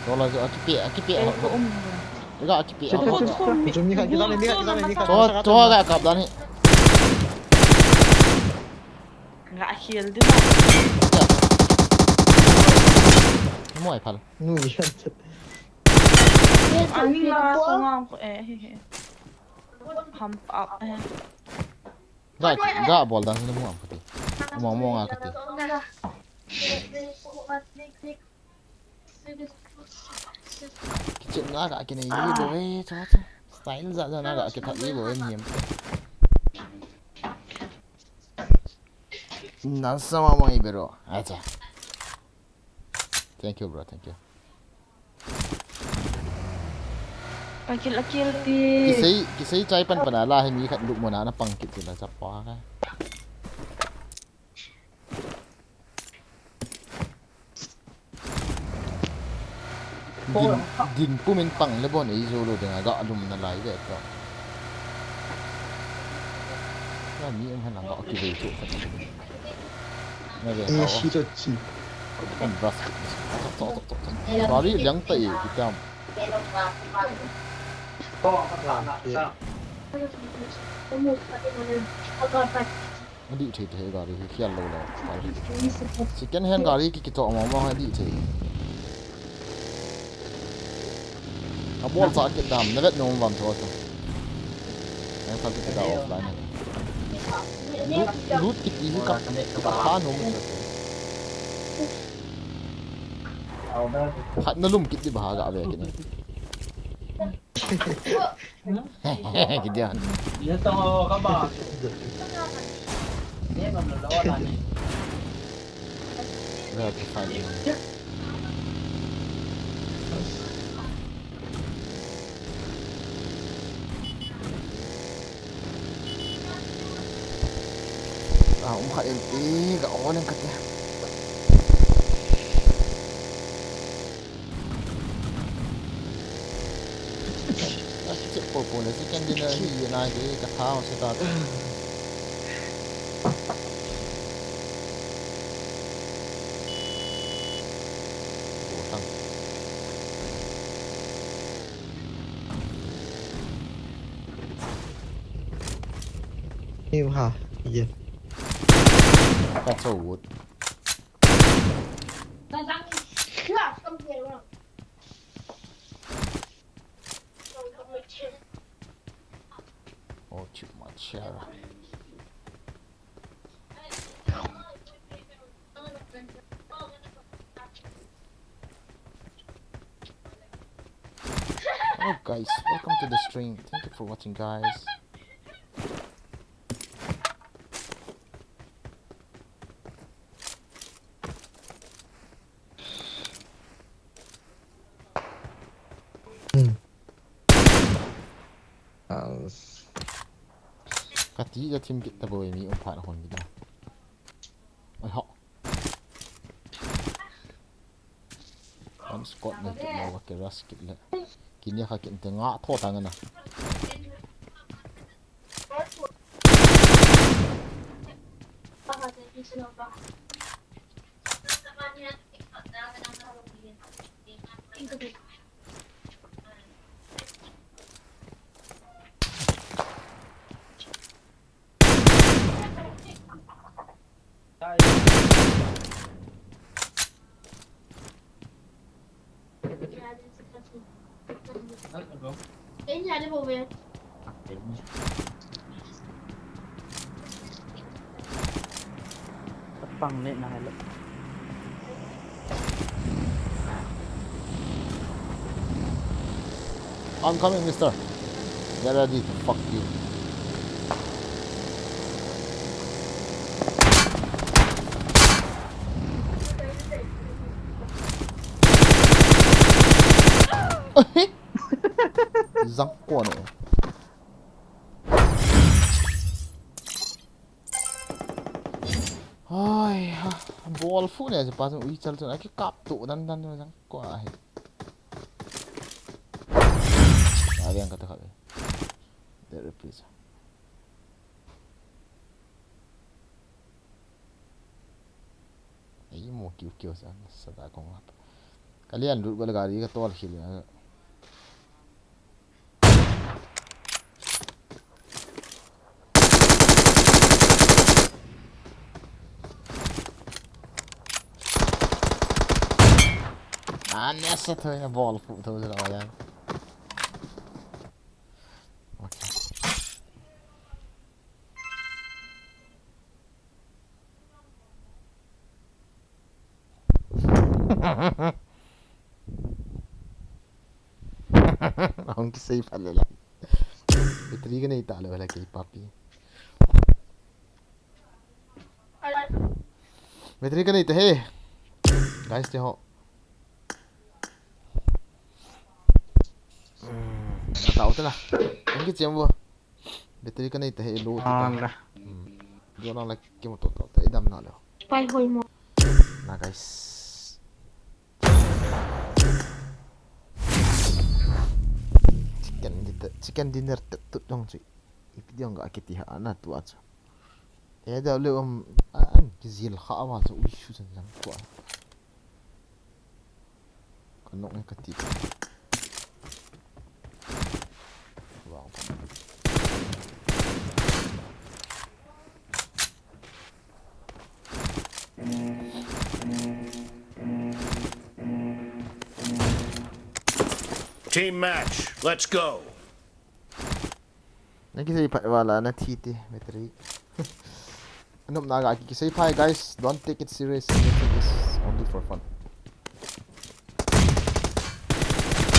To la chu a kipe, a kipe. Ei, ko um. Ega kipe. Chu, chu, chu, chu. Chu mi kha, kita mi, mi kha, kita mi, mi kha. Chu, chu ga kap dan hi. Nga khel din. Mo ai phal. Nu ni. Ani la so nga ko eh he he. Ham ap eh. Ga, ga bol dan hi mo am kati. Mo mo nga kati. Kichep na ga kinei ji bou ve, cha cha. Style ja ja na ga kithat ji bou ve, niam. Na sama mai bro. Acha. Thank you, bro. Thank you. Akil, akil ti. Kisei, kisei chai pan pan a la hi mi khat lukmon a na pang kit chu la chapa ka. Din, din pumin pang le bon ei jo lo ding a ga lum na lai ve ka. Ka mi ang han ga ki ve chu. Na ve. Ni ka si to chi. Kan bras. Tok, tok, tok, tok. Bari liang ta e kitam. Adih thei thei gari hi khial lou lou. Second hand gari ki kichoh mong mong adih thei. Abol cha kit dam, na vet nom vam tho tho. Nang kha kit da offline. Loot, loot kiti hi ka, ka pha nom. Khat na lum kit di ba ga ve kit ni. Gideon. Where to find him? Ah, um khat in ti ga on in kate. Check po po le, second dinner hi ye na ke ka tha ho se ta. Bo thang. New ha, ye. That's so good. Oh, too much share. Hello guys, welcome to the stream. Thank you for watching, guys. Hmm. As. Kati ja thim kit ta boi mi um phat hon kit ta. Oi ho. An squad na kit lo ke rush kit le. Kini kha kit te nga tho ta nga na. Pang ne na hello. I'm coming, mister. Get ready to fuck you. Zang ko ne. Hoi ha, bol fu ne, pa ui chal chun aki kap tu dan dan jang ko ahi. Avian kata kap. There, please. Ei mo kiu kiu sa, sa ta kong ap. Kalian lut bal gari ka tol khil na. Ah, nessa tho na bol fu tho la ya. Okay. Ahung kisave phat le la. Battery ka nei ta le la kei papi. Battery ka nei ta he. Guys, te ho. Hmm, na ta uta na. Ang kichem bo. Battery ka nei ta he lo ti ta. Ala. Hmm. Lo na la kimo to to. Ta idam na lo. Pai hoi mo. Na guys. Chicken dinner, chicken dinner te tu dong chu. Ipi dong ga kiti ha na tu a chu. E da le um an kizil kha wa chu ui shu chan jang kwa. Ka nok nge ka ti. Wow. Team match, let's go. Na kisei phat vala na thi ti, Matric. Anop na ga ki, kisei phai, guys. Don't take it serious. Everything is only for fun.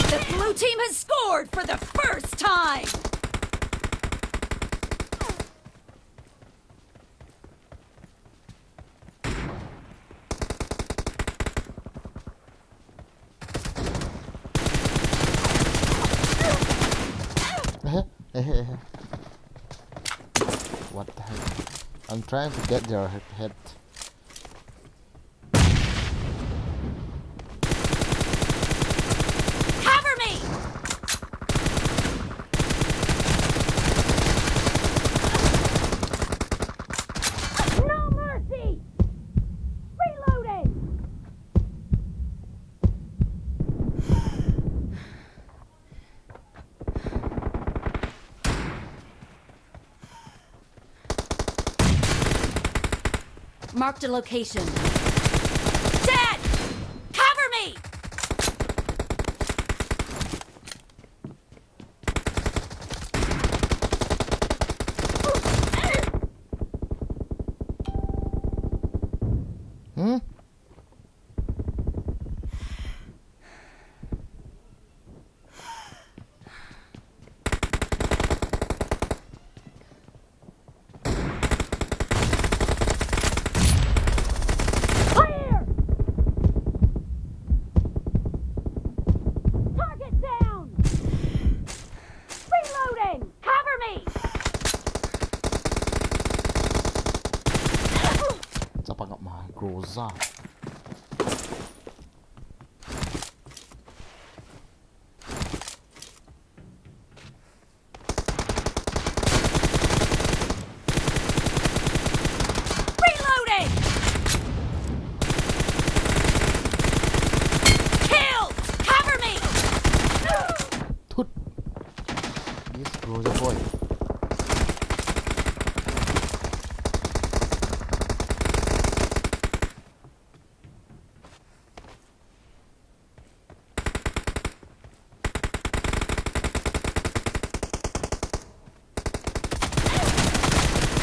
The blue team has scored for the first time. What the heck? I'm trying to get their he-, head. Cover me! No mercy! Reloading! Marked a location. Dead! Cover me! Hmm? Fire! Target down! Reloading! Cover me! Chapang ma Groza. Reloading! Killed! Cover me! Thut. This Groza boy.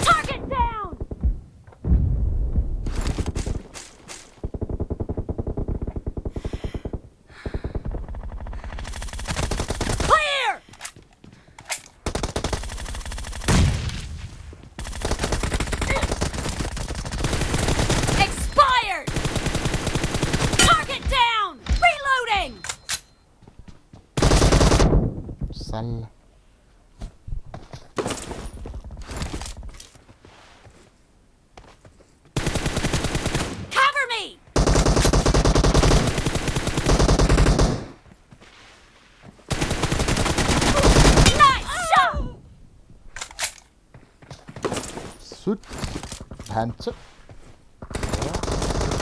Target down! Clear! Expired! Target down! Reloading! Sal. Cover me! Nice shot! Shoot. Bhanchot.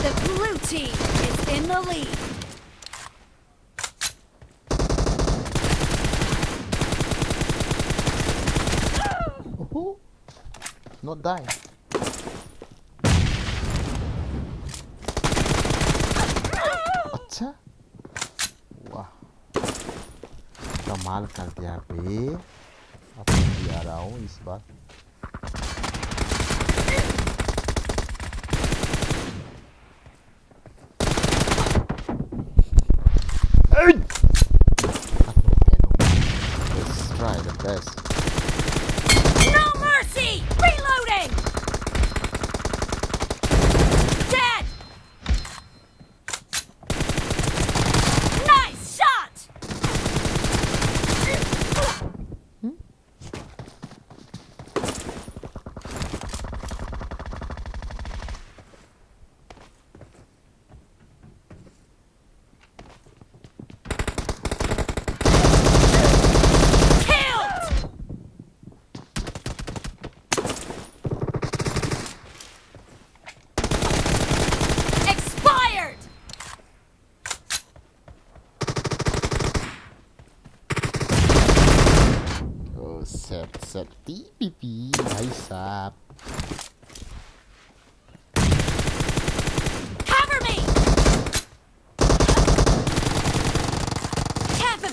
The blue team is in the lead. Oho. Not die. अच्छा। वाह। कमाल कर दिया बे। अपन भी आ रहा हूँ इस बार। Hey! Let's try the best. No mercy! Reloading! Dead! Nice shot! Killed! Expired! Oh, set, set. T P P, भाई साहब। Cover me! Can't be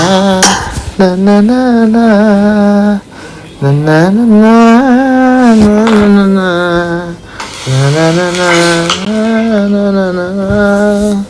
Na na na na. Na na na na. Na na na na. Na na na na. Na na na na.